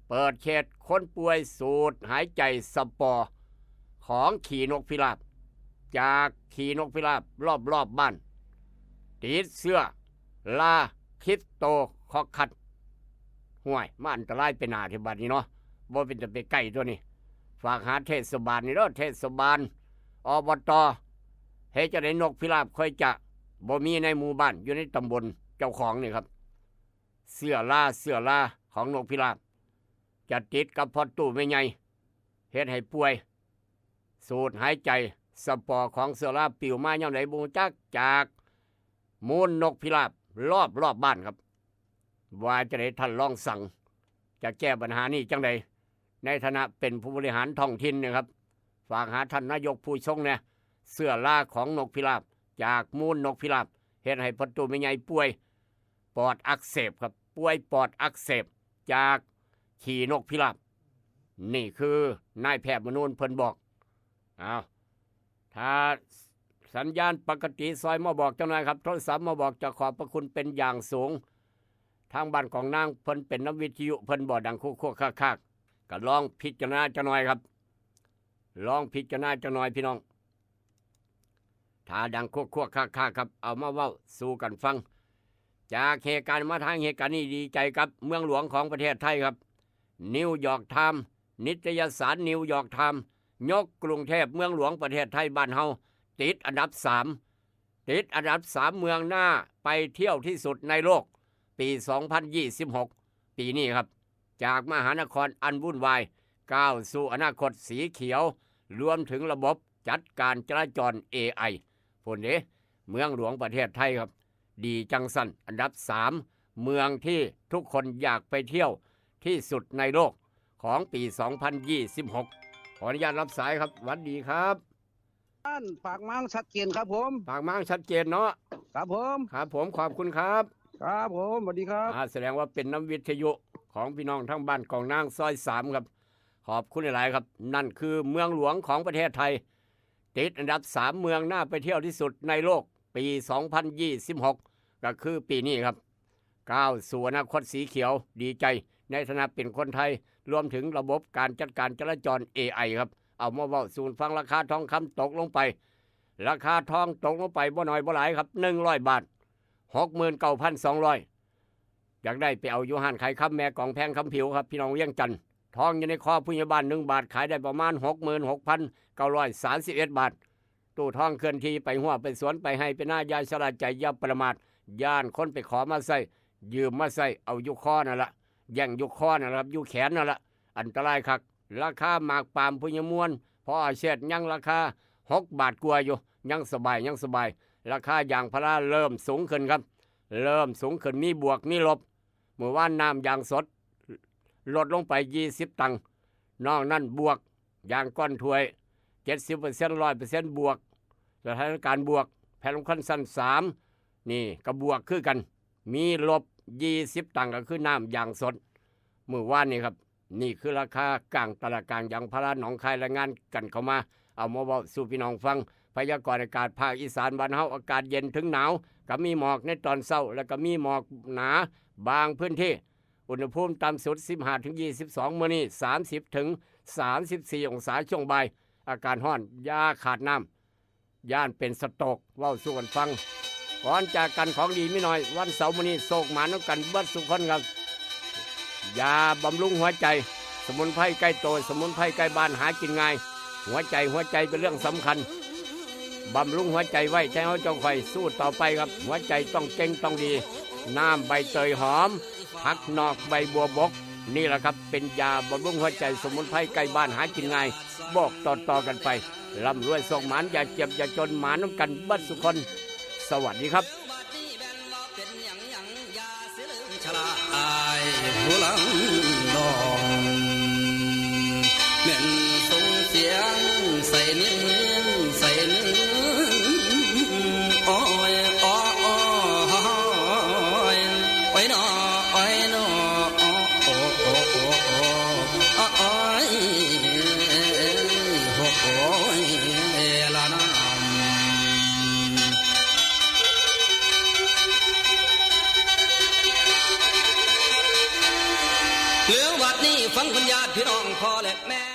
เปิดเคสคนป่วยสูดหายใจสปอร์ของขี้นกพิราบ จากขี้นกพิราบรอบๆ บ้าน ติดเชื้อราคริปโตคอคัส ห่วย มาอันตรายไปหน้าที่บัดนี้เนาะ บ่เป็นตาไปใกล้ตัวนี้ ฝากหาเทศบาลนี่เด้อ เทศบาล อบต เฮ็ดจั่งใดนกพิราบค่อยจะบ่มีในหมู่บ้าน อยู่ในตำบลเจ้าของนี่ครับ เชื้อรา เชื้อราของนกพิราบ จะติดกับพ่อตู้แม่ใหญ่ เฮ็ดให้ป่วย สูดหายใจ สปอร์ของเชื้อราปลิวมายามใดบ่รู้จัก จากมูลนกพิราบรอบๆ บ้านครับ ว่าจั่งใดท่านรองสัง จะแก้ปัญหานี้จั่งใด ในฐานะเป็นผู้บริหารท้องถิ่นนะครับ ฝากหาท่านนายกผู้ทรงแหน่ เชื้อราของนกพิราบ จากมูลนกพิราบ เฮ็ดให้พ่อตู้แม่ใหญ่ป่วย ปอดอักเสบครับ ป่วยปอดอักเสบ จากขี้นกพิราบ นี่คือนายแพทย์มนูนเพิ่นบอก อ้าว ถ้าสัญญาณปกติซอยมาบอกจักหน่อยครับ โทรศัพท์มาบอกจะขอบพระคุณเป็นอย่างสูง ทางบ้านกองนางเพิ่นเป็นนำวิทยุ เพิ่นบ่ดังคุกคักคักๆ ก็ลองพิจารณาจักหน่อยครับ ลองพิจารณาจักหน่อยพี่น้อง ถ้าดังคุกคักคักๆ ครับ เอามาเว้าสู่กันฟัง จากเหตุการณ์มาทางเหตุการณ์นี้ ดีใจกับเมืองหลวงของประเทศไทยครับ นิวยอร์กไทม์ นิตยสารนิวยอร์กไทม์ ยกกรุงเทพเมืองหลวงประเทศไทยบ้านเฮา ติดอันดับสาม ติดอันดับสามเมืองน่าไปเที่ยวที่สุดในโลก ปีสองพันยี่สิบหก ปีนี้ครับ จากมหานครอันวุ่นวาย ก้าวสู่อนาคตสีเขียว รวมถึงระบบจัดการจราจร เอไอ พุ้นเด้ เมืองหลวงประเทศไทยครับ ดีจังซั่น อันดับสามเมืองที่ทุกคนอยากไปเที่ยวที่สุดในโลก ของปีสองพันยี่สิบหก ขออนุญาตรับสายครับ หวัดดีครับ ท่าน ปากหมางชัดเจนครับผม ปากหมางชัดเจนเนาะ ครับผม ครับผม ขอบคุณครับ ครับผม สวัสดีครับ อ่า แสดงว่าเป็นนำวิทยุของพี่น้องทางบ้านกองนางซอยสามครับ ขอบคุณหลายๆ ครับ นั่นคือเมืองหลวงของประเทศไทย ติดอันดับสามเมืองน่าไปเที่ยวที่สุดในโลก ปีสองพันยี่สิบหก ก็คือปีนี้ครับ ก้าวสู่อนาคตสีเขียว ดีใจ ในฐานะเป็นคนไทย รวมถึงระบบการจัดการจราจร เอไอ ครับ เอามาเว้าสู่ฟัง ราคาทองคำตกลงไป ราคาทองตกลงไปบ่น้อยบ่หลายครับ หนึ่งร้อยบาท หกหมื่นเก้าพันสองร้อย อยากได้ไปเอาอยู่ห้านขายคำแม่กองแพงคำผิวครับ พี่น้องเวียงจันทน์ ทองอยู่ในคอผู้ใหญ่บ้าน หนึ่งบาทขายได้ประมาณ หกหมื่นหกพันเก้าร้อยสามสิบเอ็ดบาท ตู้ทองเคลื่อนที่ไปหัวไปสวนไปไฮ่ไปนา อย่าชะล่าใจ อย่าประมาท ย้านคนไปขอมาใช้ ยืมมาใช้ เอาอยู่คอนั่นละ แย่งอยู่คอนั่นละครับ อยู่แขนนั่นละ อันตรายคัก ราคาหมากปาล์มผู้ใหญ่มวล พออาเชษยังราคา หกบาทกว่าอยู่ ยังสบาย ยังสบาย ราคายางพาราเริ่มสูงขึ้นครับ เริ่มสูงขึ้น มีบวกมีลบ มื้อวานน้ำยางสด ลดลงไป ยี่สิบตังค์ นอกนั้นบวก ยางก้อนถ้วย เจ็ดสิบเปอร์เซ็นต์ ร้อยเปอร์เซ็นต์ บวก สถานการณ์บวก แผ่นสำคัญชั้นสาม นี่ก็บวกคือกัน มีลบ ยี่สิบตังค์ ก็คือน้ำยางสด มื้อวานนี่ครับ นี่คือราคากลางตลาดกลางยางพาราหนองคาย รายงานกันเข้ามา เอามาเว้าสู่พี่น้องฟัง พยากรณ์อากาศภาคอีสานบ้านเฮา อากาศเย็นถึงหนาว ก็มีหมอกในตอนเช้า แล้วก็มีหมอกหนาบางพื้นที่ อุณหภูมิต่ำสุด สิบห้าถึงยี่สิบสอง มื้อนี้ สามสิบถึงสามสิบสี่องศา ช่วงบ่าย อากาศร้อน อย่าขาดน้ำ ย้านเป็นสโตรก เว้าสู่กันฟัง ก่อนจากกัน ของดีมีน้อย วันเสาร์มื้อนี้ โชคหมานนำกันเบิดสู่คนครับ ยาบำรุงหัวใจ สมุนไพรใกล้ตัว สมุนไพรใกล้บ้าน หากินง่าย หัวใจ หัวใจเป็นเรื่องสำคัญ บำรุงหัวใจไว้ ใช้เฮาเจ้าค่อยสู้ต่อไปครับ หัวใจต้องเก่งต้องดี น้ำใบเตยหอม ผักนอกใบบัวบก นี่แหละครับ เป็นยาบำรุงหัวใจ สมุนไพรใกล้บ้าน หากินง่าย บอกต่อๆกันไป ร่ำรวยโชคหมาน อย่าเจ็บอย่าจน หมานนำกันเบิดสู่คน สวัสดีครับ ชลาอายผู้ลังนอง แม่นส่งเสียงใส่เน้นใส่เน้น โอ้ย โอ้ โอ้ โอ้ย โอ้ยหนอ โอ้ยหนอ โอ้ โอ้ โอ้ โอ้ โอ้ โอ้ย โอ้ โอ้ย ละนาม เรื่องวัดนี้ฟังคุณญาติพี่น้องพ่อและแม่